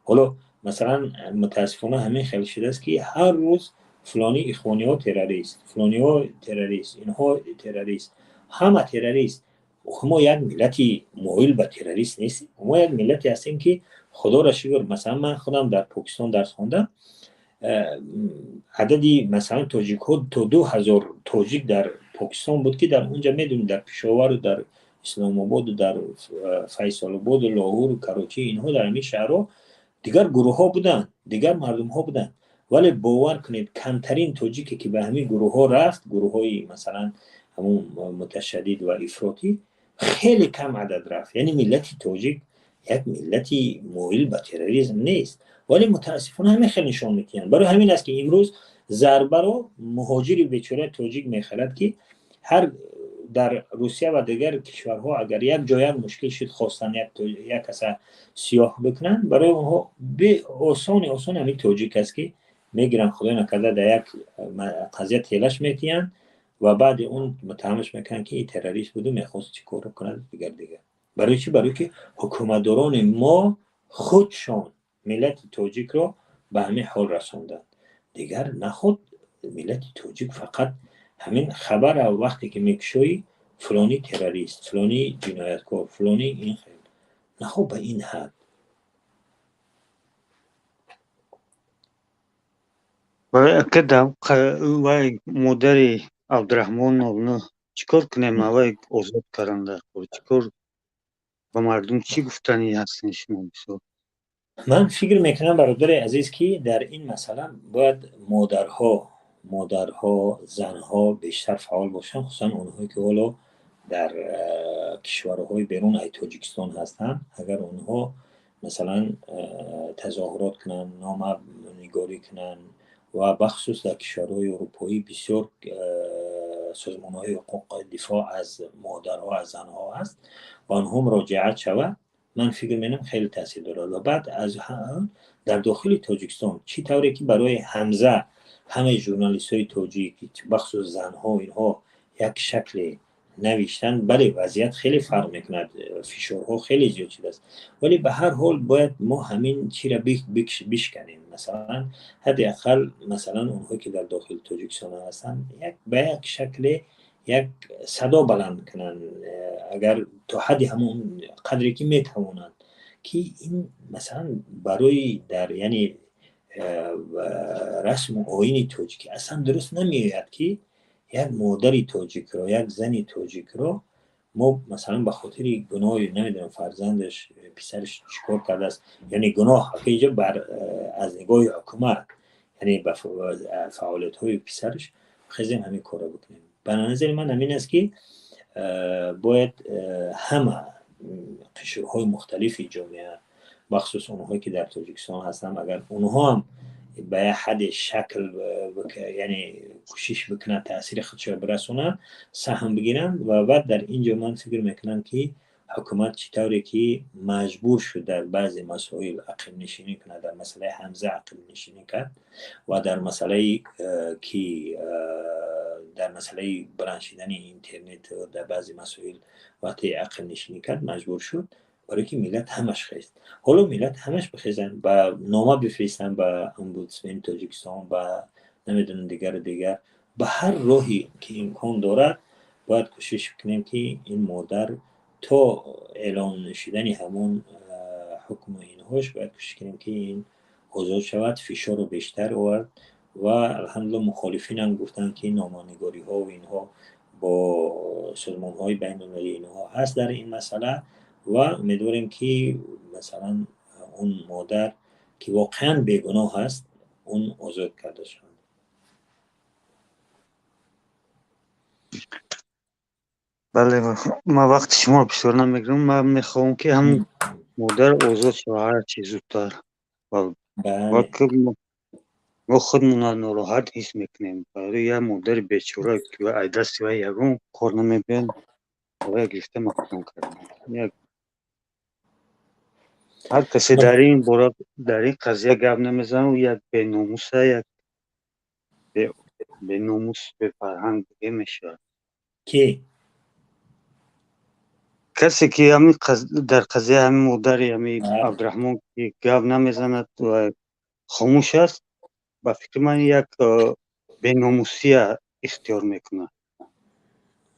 Ҳоло, масалан, мутаассифона ҳамин хел шудааст, ки ҳар рӯз фулони ихвониҳо террорист, фулониҳо террорист, инҳо террорист, ҳама террорист. Мо як миллати моил ба террорист нестем. Мо як миллате ҳастем, ки худоро шукр, масалан, ман худам дар Покистон дарс хондам, адади, масалан, тоҷикҳо то 2000 тоҷик дар Покистон буд, ки дар онҷа медонед, дар Пешовару дар Исломободу дар Файсалободу Лоҳуру Карочи, инҳо дар ҳамин шаҳрҳо дигар гурӯҳҳо буданд, дигар мардумҳо буданд. Вале бовар кунед, камтарин тоҷике ки ба ҳамин гурӯҳҳо рафт, гурӯҳҳои, масалан, ҳамун муташаддид ва ифротӣ, хеле кам адад рафт. Яъне миллати тоҷик як миллати моил ба терроризм нест, вале мутаассифона ҳамин хел нишон медиҳанд. Барои ҳамин аст, ки имрӯз зарбаро муҳоҷири бечораи тоҷик мехӯрад, ки ҳар дар Русия ва дигар кишварҳо агар як ҷо як мушкил шуд, хостанд як каса сиёҳ бикунанд, барои онҳо осони осон ҳамин тоҷик аст, ки мегиранд, худои накарда, дар як қазия телаш метиҳанд ва баъди он муттаҳамаш мекунанд, ки террорист буду мехост чӣ корро кунад, дигар дигар. Барои чӣ? Барои ки ҳукуматдорони мо худшон миллати тоҷикро ба ҳамин ҳол расонданд. Дигар наход миллати тоҷик фақат ҳамин хабара вақте ки мекушоӣ, фулонӣ террорист, фулонӣ ҷинояткор, фулонӣ ин хел, нахо ба ин ҳад. Вай модари Абдураҳмонов чӣ кор кунем, авай озод кардан дар кор чӣ кор, ба мардум чӣ гуфтанӣ ҳастен шумо бисёр? Ман фикр мекунам, бародари азиз, ки дар ин масъала бояд модарҳо, занҳо бештар фаъол бошанд, хусусан онҳое ки ҳоло дар кишварҳои берун аз Тоҷикистон ҳастанд. Агар онҳо, масалан, тазоҳурот кунанд, номанигорӣ кунанд ва бахусус дар кишварҳои урупоӣ бисёр созмонҳои ҳуқуқ дифоъ аз модарҳо, аз занҳо ҳаст ва онҳо муроҷиат шавад, ман фикр менам, хеле таъсир дорад. Ва баъд аз дар дохили Тоҷикистон, чӣ тавре ки барои Ҳамза ҳамаи журналистҳои тоҷик, бахусус занҳо, инҳо як шакле навиштанд. Бале, вазъият хеле фарқ мекунад, фишорҳо хеле зиёд шудааст, вале ба ҳар ҳол бояд мо ҳамин чиро бишканем. Масалан, ҳадди ақал, масалан, онҳое ки дар дохили Тоҷикистон ҳастанд, як ба як шакле як садо баланд кунанд, агар то ҳадди ҳамон қадре ки метавонанд, ки ин, масалан, барои дар, яъне, расму оини тоҷикӣ аслан дуруст намеояд, ки як модари тоҷикро, як зани тоҷикро мо, масалан, ба хотири гуноҳи, намедонам, фарзандаш, писараш чӣ кор кардааст, яъне гуноҳ инҷо бар аз нигоҳи ҳукумат, яъне ба фаъолиятҳои писараш, хезем ҳамин корро бикунем. Ба назари ман ҳамин аст, ки бояд ҳама қишрҳои мухталифи ҷомеа Бахусус онҳое ки дар Тоҷикистон ҳастанд, агар онҳо ҳам ба як ҳадде шакл, яъне кӯшиш бикунанд, таъсири худшро бирасонанд, саҳм бигиранд. Ва баъд дар ин ҷо ман фикр мекунам, ки ҳукумат чӣ тавре ки маҷбур шуд дар баъзе масоил ақибнишинӣ кунад, дар масъалаи Ҳамза ақибнишинӣ кард ва дар масъалаи ки дар масъалаи баланд шидани интернет, дар баъзе масоил вақте ақибнишинӣ кард, маҷбур шуд, барои ки миллат ҳамаш хест. Ҳоло миллат ҳамаш бихезанд, ба нома бифиристанд ба омбудсмени Тоҷикистон, ба намедонам дигару дигар, ба ҳар роҳе ки имкон дорад бояд кӯшиш кунем, ки ин модар то эълон шудани ҳамон ҳукму инҳош бояд кӯшиш кунем, ки ин озод шавад, фишорро бештар овард. Ва алҳамдулилла, мухолифинам гуфтанд, ки номанигориҳо ва инҳо бо созмонҳои байналмилалӣ инҳо ҳаст дар ин масъала. Ва умедворем, ки масалан он модар, ки воқеан бегуноҳ аст, он озод карда шавад. Бале, ман вақти шуморо бисёр намегирам. Ман мехоҳам, ки ҳамун модар озод шавад ҳарчи зудтар. Мо худмонро нороҳат ҳис мекунем барои як модари бечора, ки аз дасти вай ягон кор намебиёд, вай гирифта маҳкум карданд. Ҳар касе дар ин бора, дар ин қазия гап намезанад, як беномуса, як беномус, бефарҳанг диге мешавад. Ки? Касе ки ҳамин дар қазияи ҳамин модари ҳамин Абдураҳмон ки гап намезанад ва хомӯш аст, ба фикри ман як беномусия ихтиёр мекунад.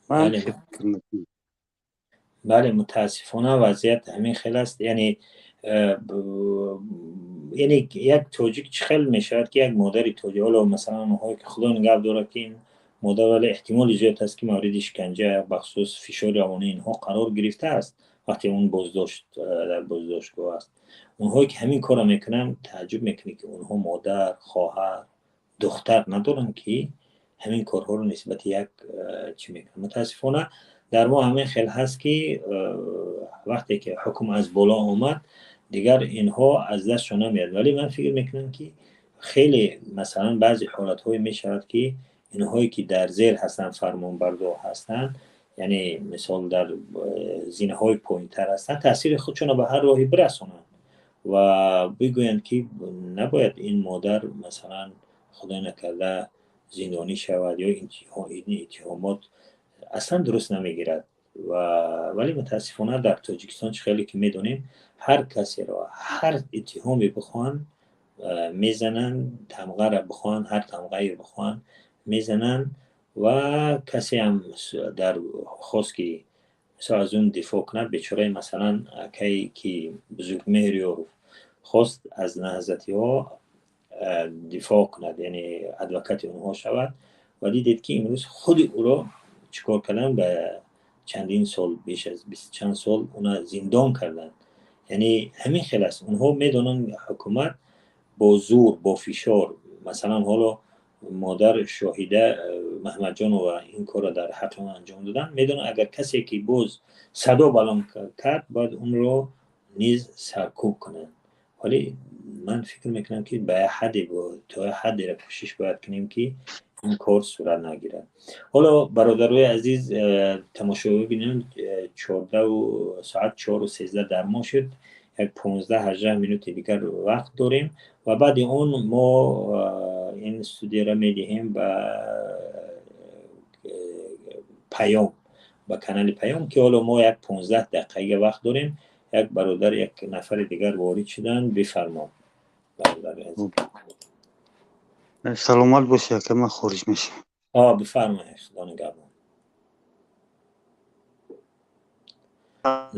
Ман фикр мекунам. Бале, мутаассифона вазъият ҳамин хел аст. Яъне як тоҷик чӣ хел мешавад, ки як модари тоҷик, ҳоло масалан онҳое ки худо нигаҳ дорад, ки ин модар, вале эҳтимоли зиёд аст, ки мавриди шиканҷа, бахусус фишори равонии инҳо қарор гирифтааст, вақте он боздошт дар боздоштгоҳ аст. Онҳое ки ҳамин корро мекунанд, тааҷҷуб мекунӣ, ки онҳо модар, хоҳар, духтар надоранд, ки ҳамин корҳоро нисбати як чӣ мекунанд. Мутаассифона дар мо ҳамин хел ҳаст, ки вақте ки ҳукм аз боло омад, дигар инҳо аз дастшон намеяд. Вале ман фикр мекунам, ки хеле масалан баъзе ҳолатҳое мешавад, ки инҳое ки дар зер ҳастанд, фармонбардор ҳастанд, яъне мисол дар зинаҳои поинтар ҳастанд, таъсири худшонро ба ҳар роҳе бирасонанд ва бигӯянд, ки набояд ин модар масалан худо накарда зиндонӣ шавад ё ин иттиҳомот аслан дуруст намегирад. Ва вале мутаассифона дар Тоҷикистон, чӣ хеле ки медонем, ҳар касеро ҳар иттиҳоме бихоҳанд мезананд, тамғаро бихоҳанд, ҳар тамғае бихоҳанд мезананд. Ва касе ҳам дар хост, ки мисол аз он дифоъ кунад, бечораи масалан акае ки Бузургмеҳр Ёров хост аз наҳзатиҳо дифоъ кунад, яъне адвокати онҳо шавад, ва дидед, ки имрӯз худи ӯро чӣ кор карданд, ба чандин сол, беш аз бист чанд сол уна зиндон карданд. Яъне ҳамин хел аст. Онҳо медонанд, ҳукумат бо зур, бо фишор, масалан ҳоло модар Шоҳида Маҳмадҷонова ин корро дар ҳаққи он анҷом доданд, медонанд, агар касе ки боз садо баланд кард, бояд онро низ саркӯб кунанд. Вале ман фикр мекунам, ки ба як ҳадде, то як ҳаддеро кӯшиш бояд кунем, ки ин кор сурат нагирад. Ҳоло бародарои азиз, тамошобинон, чордаҳу соат 4:13 дар мо шуд, як 15-18 минути дигар вақт дорем ва баъди он мо ин студияро медиҳем ба Паём, ба канали Паём, ки ҳоло мо як 15 дақиқа вақт дорем. Як бародар, як нафари дигар ворид шуданд. Бифармо, бародари азиз. Саломат бошӣ, ака, ман хориҷ мешавам. Бифармоед, худо нигаҳбон.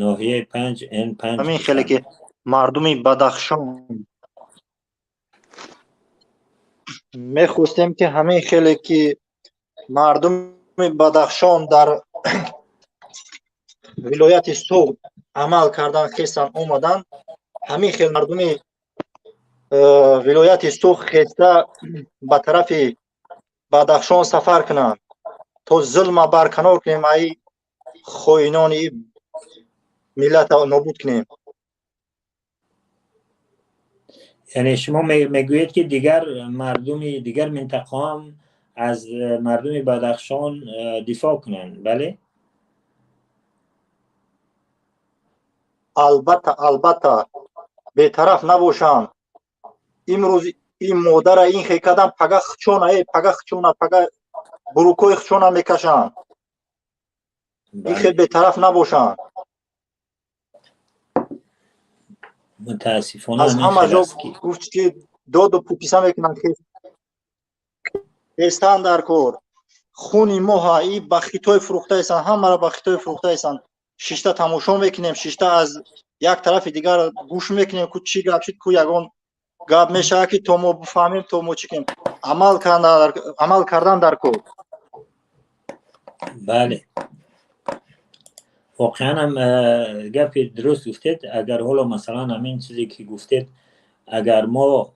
Ноҳияи 5 Н 5. Ҳамин хеле ки мардуми Бадахшон мехостем, ки ҳамин хеле ки мардуми Бадахшон дар вилояти Суғд амал кардан, хестан, омаданд, ҳамин хел мардуми вилояти Суғд хеста ба тарафи Бадахшон сафар кунанд, то зулма барканор кунем, ай хоинони миллата нобуд кунем. Яъне шумо мегӯед, ки дигар мардуми дигар минтақаҳо ҳам аз мардуми Бадахшон дифоъ кунанд, бале? Албатта, албатта, бетараф набошанд. Имрӯз ин модара ин хел кардан, пага хчона, пага хчона, пага бурукҳои хчона мекашанд. Ин хел бетараф набошанд. Мутаассифона аз ҳама ҷо гуфт, ки доду пуписа мекунанд, хестан дар кор. Хуни моҳа и ба Хитой фурӯхтаестанд, ҳамаро ба Хитой фурӯхтаестанд. Шишта тамошо мекунем, шишта аз як тарафи дигар гӯш мекунем, ку чӣ гап шид, ку ягон гап мешавад, ки то мо бифаҳмем, то мо чӣ кунем. Амал кардан дар кор. Бале, воқеан ҳам гапи дуруст гуфтед. Агар ҳоло масалан ҳамин чизе ки гуфтед, агар мо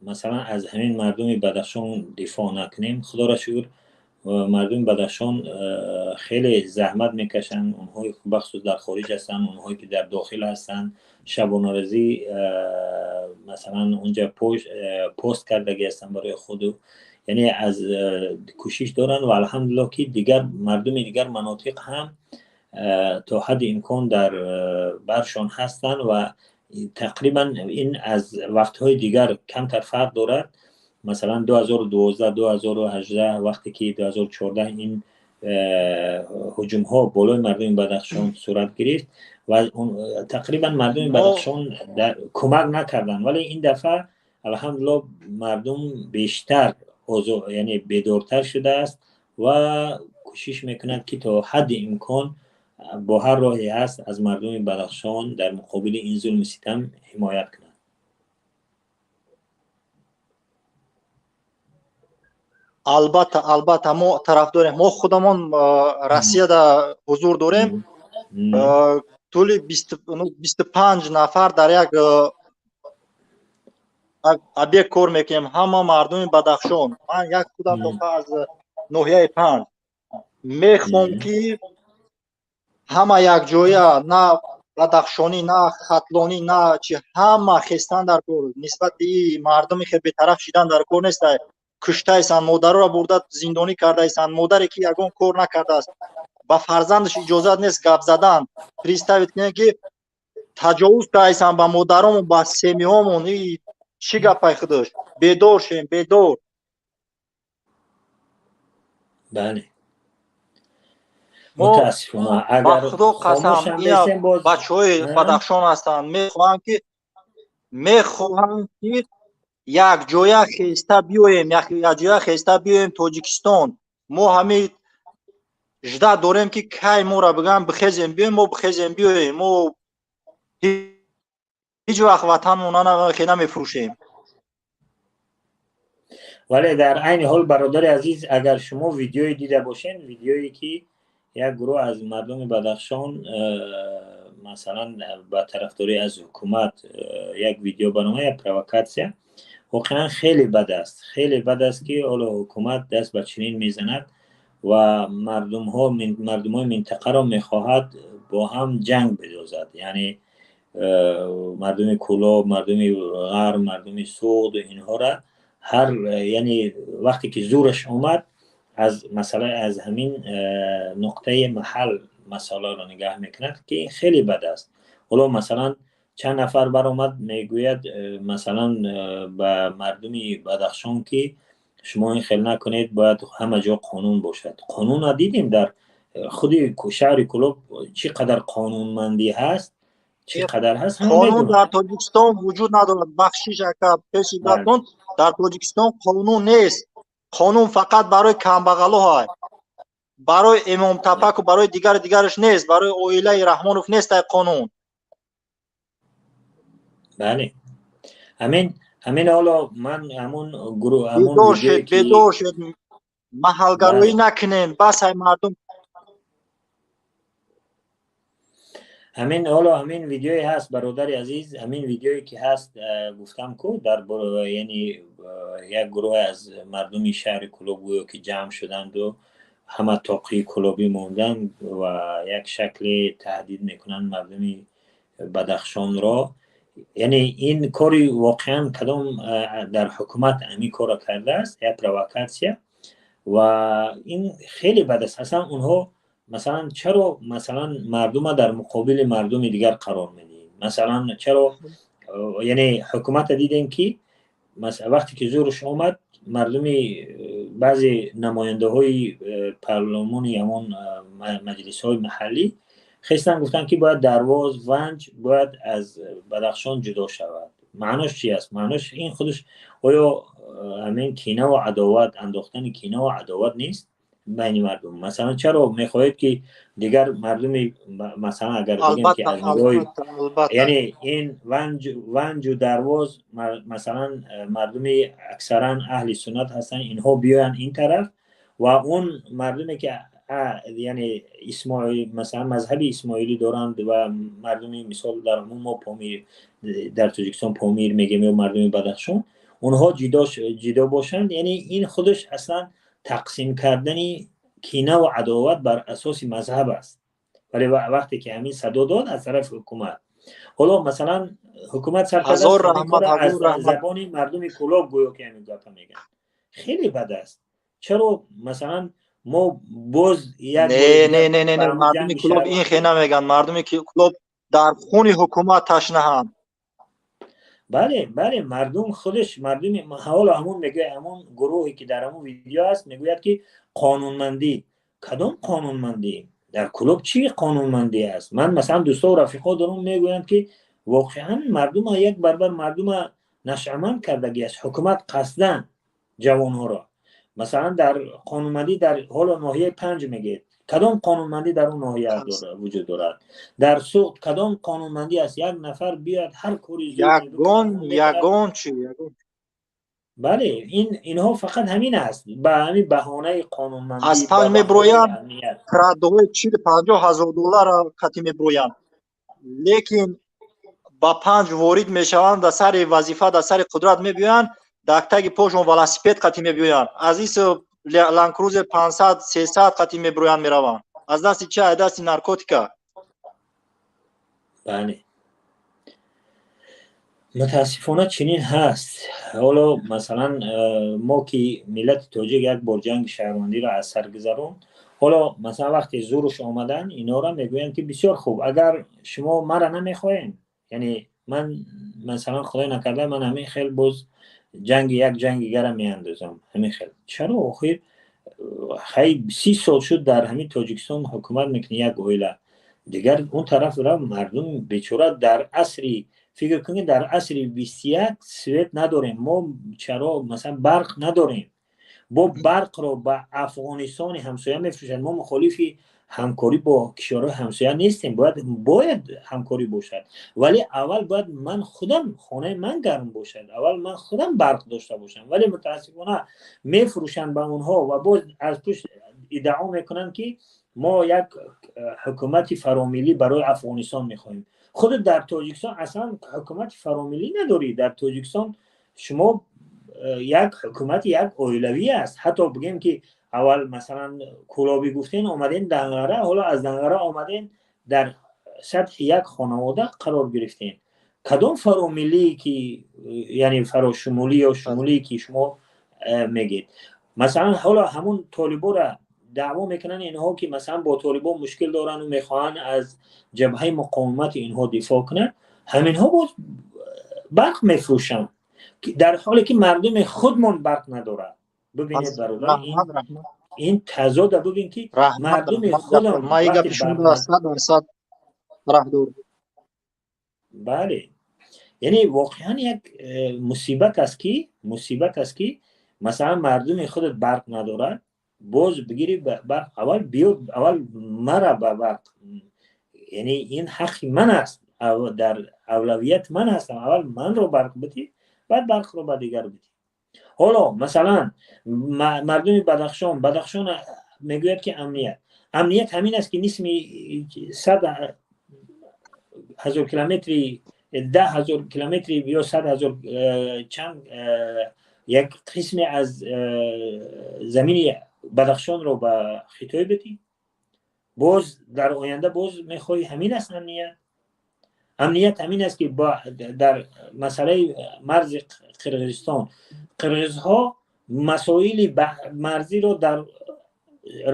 масалан аз ҳамин мардуми Бадахшон дифоъ накунем, худоро шукр, мардуми Бадахшон хеле заҳмат мекашанд, онҳое бахусус дар хориҷ ҳастанд, онҳое ки дар дохил ҳастанд, шабонарӯзӣ масалан унҷа пост кардагӣ ҳастанд барои худу, яъне аз кӯшиш доранд ва алҳамдулиллоҳ, ки дигар мардуми дигар манотиқ ҳам то ҳадди имкон дар баршон ҳастанд ва тақрибан ин аз вақтҳои дигар камтар фарқ дорад. Масалан 2012, 2018, вақте ки 2014 ин ҳуҷумҳо болои мардуми Бадахшон сурат гирифт ва тақрибан мардуми Бадахшон кӯмак накарданд, вале ин дафъа алҳамдулиллоҳ мардум бештар, яъне бедортар шудааст ва кӯшиш мекунад, ки то ҳадди имкон бо ҳар роҳе ҳаст аз мардуми Бадахшон дар муқобили ин зулму ситам ҳимоят кунад. Албатта, албатта, мо тарафдорем. Мо худамон Россияда ҳузур дорем. Тӯли 25 нафар дар як объект кор мекунем, ҳама мардуми Бадахшон. Ман як худам аз ноҳияи Панҷ. Мехоҳам, ки ҳама якҷоя, на бадахшонӣ, на хатлонӣ, на чи, ҳама хестан дар кор. Нисбати мардуми хел бетараф шидан дар кор нест. Куштаестанд, модароро бурда зиндонӣ кардаестанд, модаре ки ягон кор накардааст, ба фарзандаш иҷозат нест гап задан. Представить кунед, ки таҷовуз кардаестанд ба модаромон, ба семиҳомон. И чӣ гапай худаш? Бедор шем, бедор. Бале, мутаассифона. Ба худо қасам, ина бачаҳои Бадахшон ҳастанд, мехоҳанд ки якҷоя хеста биёем, якҷоя хеста биёем Тоҷикистон. Мо ҳамин жда дорем, ки кай моро бигӯянд бихезем биёем, мо бихезем биёем. Мо ҳеҷ вақт ватанмона намефурӯшем. Вале дар айни ҳол, бародари азиз, агар шумо видеое дида бошед, видеое ки як гурӯҳ аз мардуми Бадахшон масалан ба тарафдорӣ аз ҳукумат як видео барнома, як провокатсия, воқеан хеле бад аст, хеле бад аст, ки ҳоло ҳукумат даст ба чунин мезанад ва мардумҳо, мардумҳои минтақаро мехоҳад бо ҳам ҷанг бидозад, яъне мардуми Кӯлоб, мардуми Ғарб, мардуми Суғд, инҳоро ҳар, яъне вақте ки зӯраш омад, аз масъала, аз ҳамин нуқтаи маҳал масъаларо нигаҳ мекунад, ки хеле бад аст. Ҳоло масалан чанд нафар баромад, мегӯяд масалан ба мардуми Бадахшон, ки шумо ин хел накунед, бояд ҳама ҷо қонун бошад. Қонунро дидем, дар худи шаҳри Кӯлоб чӣ қадар қонунмандӣ ҳаст, чӣ қадар ҳаст. Қонун дар Тоҷикистон вуҷуд надорад. Бахшиш, ака, пеши гапон, дар Тоҷикистон қонун нест. Қонун фақат барои камбағалоҳай, барои Имомтапаку барои дигару дигараш нест, барои оилаи Раҳмонов нест ай қонун. Бале, ҳамин ҳоло ман ҳамун гурӯҳ, ҳамун Бедор шед, бедор шед, маҳалгароӣ накунем, бас ай мардум. Ҳамин ҳоло ҳамин видеое ҳаст, бародари азиз, ҳамин видеое ки ҳаст, гуфтам ку, дар яъне як гурӯҳ аз мардуми шаҳри Кӯлоб гӯё ки ҷамъ шуданду ҳама тоқии кӯлобӣ монданд ва як шакле таҳдид мекунанд мардуми Бадахшонро. Яъне ин кори воқеан кадом дар ҳукумат ҳамин корро кардааст, як провокатсия, ва ин хеле бад аст. Аслан онҳо масалан чаро масалан мардума дар муқобили мардуми дигар қарор медиҳем? Масалан чаро, яъне ҳукумата дидем, ки вақте ки зӯрш омад, мардуми баъзе намояндаҳои парлумони ҳамон маҷлисҳои маҳаллӣ хестан, гуфтанд, ки бояд Дарвоз, Ванҷ бояд аз Бадахшон ҷудо шавад. Маънош чи аст? Маънош ин худаш оё ҳамин кинаву адоват, андохтани кинаву адоват нест байни мардум? Масалан, чаро мехоҳед, ки дигар мардуми, масалан, агар бигем, ки аз нигоҳи, яъне ин Ванҷу Дарвоз, масалан, мардуми аксаран аҳли суннат ҳастанд, инҳо биёянд ин тараф ва он мардуме, ки яъне исмоил, масалан, мазҳаби исмоилӣ доранд ва мардуми, мисол, дар умум мо Помир, дар Тоҷикистон Помир мегем, ё мардуми Бадахшон, онҳо ҷидо бошанд. Яъне ин худаш аслан тақсим кардани кинаву адоват бар асоси мазҳаб аст. Вале вақте ки ҳамин садо дод аз тарафи ҳукумат, ҳоло масалан ҳукумат сар аз забони мардуми Кӯлоб гӯё ки ҳамин гапа мегӯянд, хеле бад аст. Чаро масалан мо боз як Не, не, не, не, мардуми Кӯлоб ин хе намегӯянд. Мардуми Кӯлоб дар хуни ҳукумат ташнаҳанд. Бале, мардум худаш, мардуми ҳоло ҳамон мегӯяд, ҳамон гурӯҳе, ки дар ҳамон видео аст, мегӯяд, ки қонунмандӣ. Кадом қонунмандӣ? Дар Кӯлоб чӣ қонунмандӣ аст? Ман масалан дӯстову рафиқо дорам, мегӯянд, ки воқеан мардума як барбар мардума нашъаманд кардагӣ аст ҳукумат қасдан ҷавонҳоро. Масалан, дар қонунмандӣ дар ҳоло ноҳияи Панҷ мегӯед, кадом қонунмандӣ дар он ноҳия вуҷуд дорад? Дар Суғд кадом қонунмандӣ аст? Як нафар биёяд, ҳар кори Ягон, ягон чи. Бале, ин инҳо фақат ҳамин аст, ба ҳамин баҳонаи қонунмандӣ. Аз Панҷ меброянд, Прадоҳои 40-50 ҳазор доллар қатӣ меброянд, лекин ба Панҷ ворид мешаванд, дар сари вазифа, дар сари қудрат мебиёянд, дар таги пошон велосипед қатӣ мебиёянд, аз ис Ландкрузер 500, 300 қатӣ меброянд, мераванд. Аз дасти чи? Аз дасти наркотика. Бале, мутаассифона чунин ҳаст. Ҳоло масалан мо, ки миллати тоҷик як бор ҷанги шаҳрвандиро аз сар гузаронд, ҳоло масалан вақте зӯруш омадан, инора мегӯянд, ки бисёр хуб, агар шумо мара намехоҳем, яъне ман масалан, худой накарда, ман ҳамин хел боз ҷанги, як ҷанги дигара меандозам. Ҳамин хел чаро? Охир хай 30 сол шуд, дар ҳамин Тоҷикистон ҳукумат мекунӣ як оила. Дигар он тараф мардум бечора дар асри, фикр кунед, дар асри 21 свет надорем мо. Чаро масалан барқ надорем? Бо барқро ба Афғонистони ҳамсоя мефурӯшанд. Мо мухолифи ҳамкорӣ бо кишварҳои ҳамсоя нестем, бояд ҳамкорӣ бошад, вале аввал бояд ман худам, хонаи ман гарм бошад, аввал ман худам барқ дошта бошам. Вале мутаассифона мефурӯшанд ба онҳо ва боз аз пушт иддао мекунанд, ки мо як ҳукумати фаромиллӣ барои Афғонистон мехоҳем. Худат дар Тоҷикистон аслан ҳукумати фаромиллӣ надорӣ. Дар Тоҷикистон шумо як ҳукумати як оилавӣ аст. Ҳатто бигем, ки аввал масалан кӯлобӣ гуфтен, омадем Данғара, ҳоло аз Данғара омадем, дар сатҳи як хонавода қарор гирифтем. Кадом фаромиллие, ки яъне фарошумулӣ ё шумулие, ки шумо мегед? Масалан, ҳоло ҳамун толибора даъво мекунанд инҳо, ки масалан бо толибон мушкил доранд мехоҳанд аз ҷабҳаи муқовимати инҳо дифоъ кунанд. Ҳаминҳо боз барқ мефурӯшанд, дар ҳоле ки мардуми худмон барқ надорад. Бибинед, бародар, ин тазода бибин, ки мардуми худам Тарафдор. Бале, яъне воқеан як мусибат аст, ки масалан мардуми худат барқ надорад. Боз бигири барқ, аввал биё, аввал мара ба барқ, яъне ин ҳаққи ман аст, дар авлавият ман ҳастам, аввал манро барқ бидӣ, баъд барқро ба дигар бидӣ. Ҳоло масалан мардуми Бадахшон мегӯяд, ки амният ҳамин аст, ки нисми 100 000 километри, 10 000 километри ё 100 000 чанд як қисме аз замини Бадахшонро ба Хитой бидӣ. Боз дар оянда боз мехоҳӣ, ҳамин аст амният? Амният ҳамин аст, ки дар масъалаи марзи Қирғизистон қирғизҳо масоили марзиро дар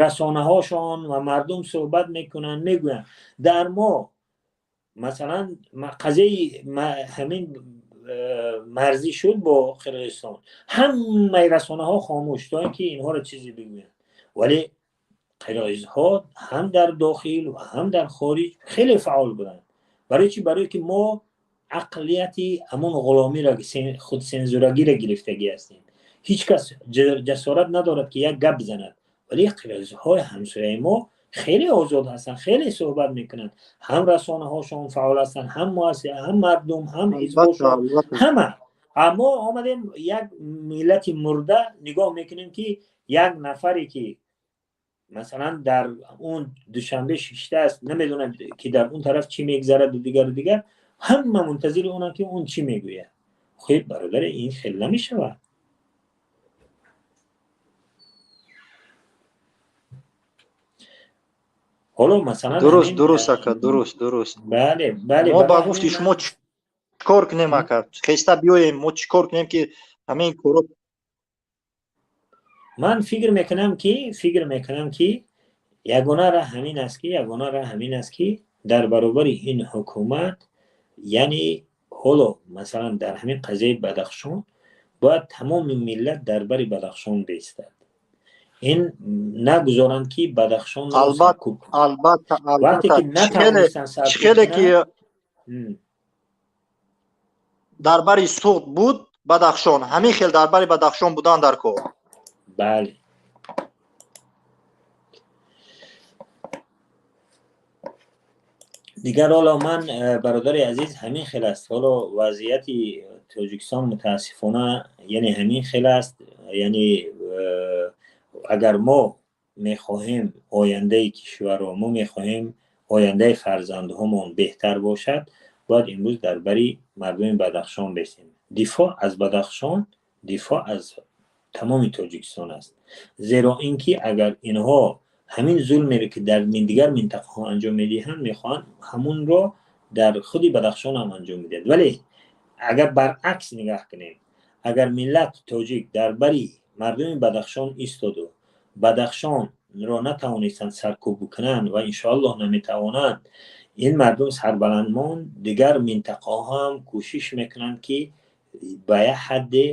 расонаҳошон ва мардум суҳбат мекунанд, мегӯянд. Дар мо масалан қазияи ҳамин марзӣ шуд бо Қирғизистон, ҳамаи расонаҳо хомӯш, то ин ки инҳоро чизе бигӯянд. Вале қирғизҳо ҳам дар дохил ва ҳам дар хориҷ хеле фаъол буданд. Барои чӣ? Барои ки мо ақлияти ҳамон ғуломиро, худсензурагиро гирифтагӣ ҳастем. Ҳеҷ кас ҷасорат надорад, ки як гап занад. Вале қирғизҳои ҳамсояи мо хеле озод ҳастанд, хеле суҳбат мекунанд, ҳам расонаҳошон фаъол ҳастанд, ҳам муассиса, ҳам мардум, ҳам ҳизбошон, ҳама. Аммо омадем як миллати мурда нигоҳ мекунем, ки як нафаре, ки масалан дар он Душанбе шиштааст, намедонад, ки дар он тараф чӣ мегзараду дигару дигар, ҳама мунтазири онанд, ки он чӣ мегӯяд. Хеб, бародаре, ин хел намешавад. Ҳоло масалан Дуруст, дуруст, ака, дуруст, дуруст. Бале. Мо ба гуфти шумо чӣ кор кунем, ака? Хеста биёем, мо чӣ кор кунем, ки ҳамин коро Ман фикр мекунам, ки ягона раҳ ҳамин аст, ки дар баробари ин ҳукумат, яъне ҳоло масалан дар ҳамин қазияи Бадахшон бояд тамоми миллат дар бари Бадахшон бистад, ин нагузоранд, ки Бадахшонро саркӯб. Албатта. Вақте ки натавонистанд Чӣ хеле ки дар бари Суғд буд Бадахшон, ҳамин хел дар бари Бадахшон будан дар кор. Бале. Дигар ҳоло ман, бародари азиз, ҳамин хел аст. Ҳоло вазъияти Тоҷикистон мутаассифона, яъне ҳамин хел аст. Яъне агар мо мехоҳем ояндаи кишварро, мо мехоҳем ояндаи фарзандҳомон беҳтар бошад, бояд имрӯз дар бари мардуми Бадахшон бесем. Дифоъ аз Бадахшон дифоъ аз тамоми Тоҷикистон аст, зеро ин ки агар инҳо ҳамин зулмеро, ки дар дигар минтақаҳо анҷом медиҳанд, мехоҳанд ҳамунро дар худи Бадахшон ҳам анҷом медиҳанд. Вале агар баръакс нигаҳ кунем, агар миллат тоҷик дар бари мардуми Бадахшон истоду Бадахшонро натавонистанд саркӯб бикунанд ва иншоаллоҳ наметавонанд, ин мардум сарбаланд монд, дигар минтақаҳо ҳам кӯшиш мекунанд, ки ба як ҳадде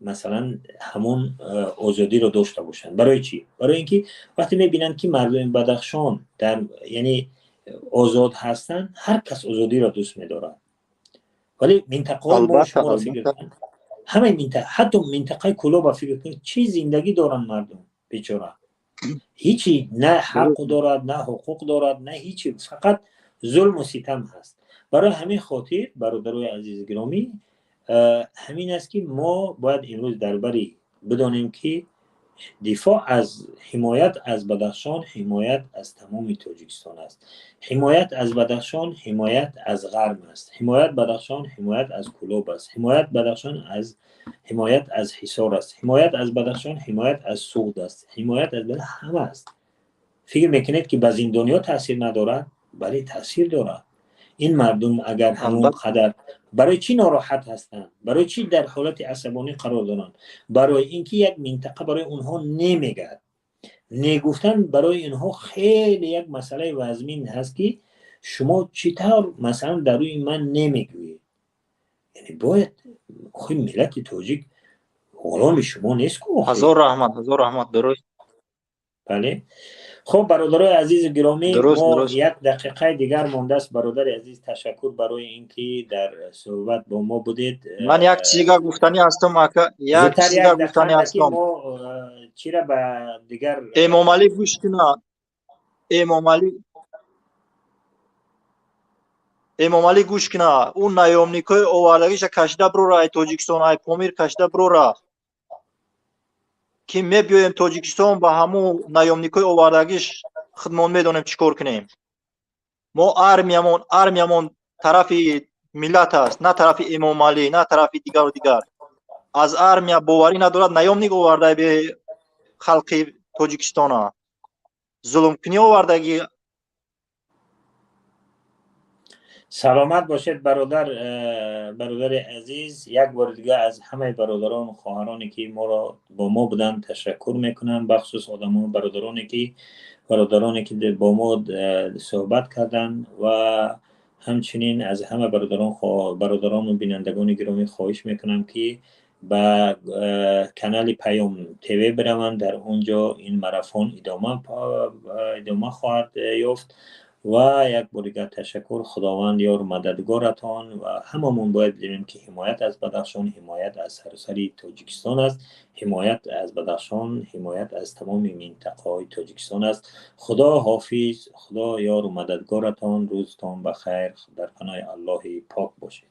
масалан ҳамон озодиро дошта бошанд. Барои чӣ? Барои ин ки вақте мебинанд, ки мардуми Бадахшон дар яъне озод ҳастанд, ҳар кас озодиро дӯст медорад. Вале минтақаҳои мо шуморо фикр кунед, ҳамаи минтақа, ҳатто минтақаи Кӯлоба фикр кунед, чӣ зиндагӣ доранд мардум бечора. Ҳичи на ҳақ дорад, на ҳуқуқ дорад, на ҳичи, фақат зулму ситам ҳаст. Барои ҳамин хотир, бародарои азизи гиромӣ, ҳамин аст, ки мо бояд имрӯз дар бари бидонем, ки дифоъ аз, ҳимоят аз Бадахшон ҳимоят аз тамоми Тоҷикистон аст, ҳимоят аз Бадахшон ҳимоят аз Ғарм аст, ҳимоят Бадахшон ҳимоят аз Кӯлоб аст, ҳимоят Бадахшон аз ҳимоят аз Ҳисор аст, ҳимоят аз Бадахшон ҳимоят аз Суғд аст, ҳимоят аз ҳама аст. Фикр мекунед, ки ба зиндониҳо таъсир надорад? Бале, таъсир дорад. Ин мардум агар ҳамон қадар барои чӣ нороҳат ҳастанд, барои чӣ дар ҳолати асабонӣ қарор доранд? Барои ин ки як минтақа барои онҳо немегӯяд. Негуфтан барои инҳо хеле як масъалаи вазмин ҳаст, ки шумо чӣ тавр масалан дар рӯи ман немегӯед? Яъне бояд охи миллати тоҷик ғуломи шумо нест ку. Ҳазор раҳмат, ҳазор раҳмат, дуруст. Бале. Хуб, бародарои азизу гиромӣ, мо як дақиқаи дигар мондааст. Бародари азиз, ташаккур барои ин ки дар суҳбат бо мо будед. Ман як чизига гуфтанӣ ҳастам, ака, як чизига гуфтанӣ ҳастам. Мо чира ба дигар Эмомалӣ гӯш куна, Эмомалӣ, Эмомалӣ гӯш куна. Ӯ наёмникҳои овардагиша кашида бирора ай Тоҷикистон, ай Помир кашида бирора, ки мебиёем Тоҷикистон, ба ҳамун наёмникҳои овардагиш худмон медонем чӣ кор кунем. Мо армиямон тарафи миллат аст, на тарафи Эмомалӣ, на тарафи дигару дигар. Аз армия боварӣ надорад, наёмник оварда, бе халқи Тоҷикистона зулмкунӣ овардагӣ. Саломат бошед, бародар, бародари азиз. Як бори дига аз ҳамаи бародарону хоҳароне, ки моро бо мо буданд, ташаккур мекунам, бахусус одамо, бародароне ки бо мо суҳбат карданд ва ҳамчунин аз ҳама бародарону бинандагони гиромӣ хоҳиш мекунам, ки ба канали Паём ТВ бираванд. Дар он ҷо ин марафон идома хоҳад ёфт. Ва як бор дигар ташаккур. Худованд ёру мададгоратон. Ва ҳамамон бояд бидонем, ки ҳимоят аз Бадахшон ҳимоят аз саросари Тоҷикистон аст, ҳимоят аз Бадахшон ҳимоят аз тамоми минтақаҳои Тоҷикистон аст. Худо ҳофиз, Худо ёру мададгоратон. Рӯзтон ба хайр, дар паноҳи Аллоҳи пок бошед.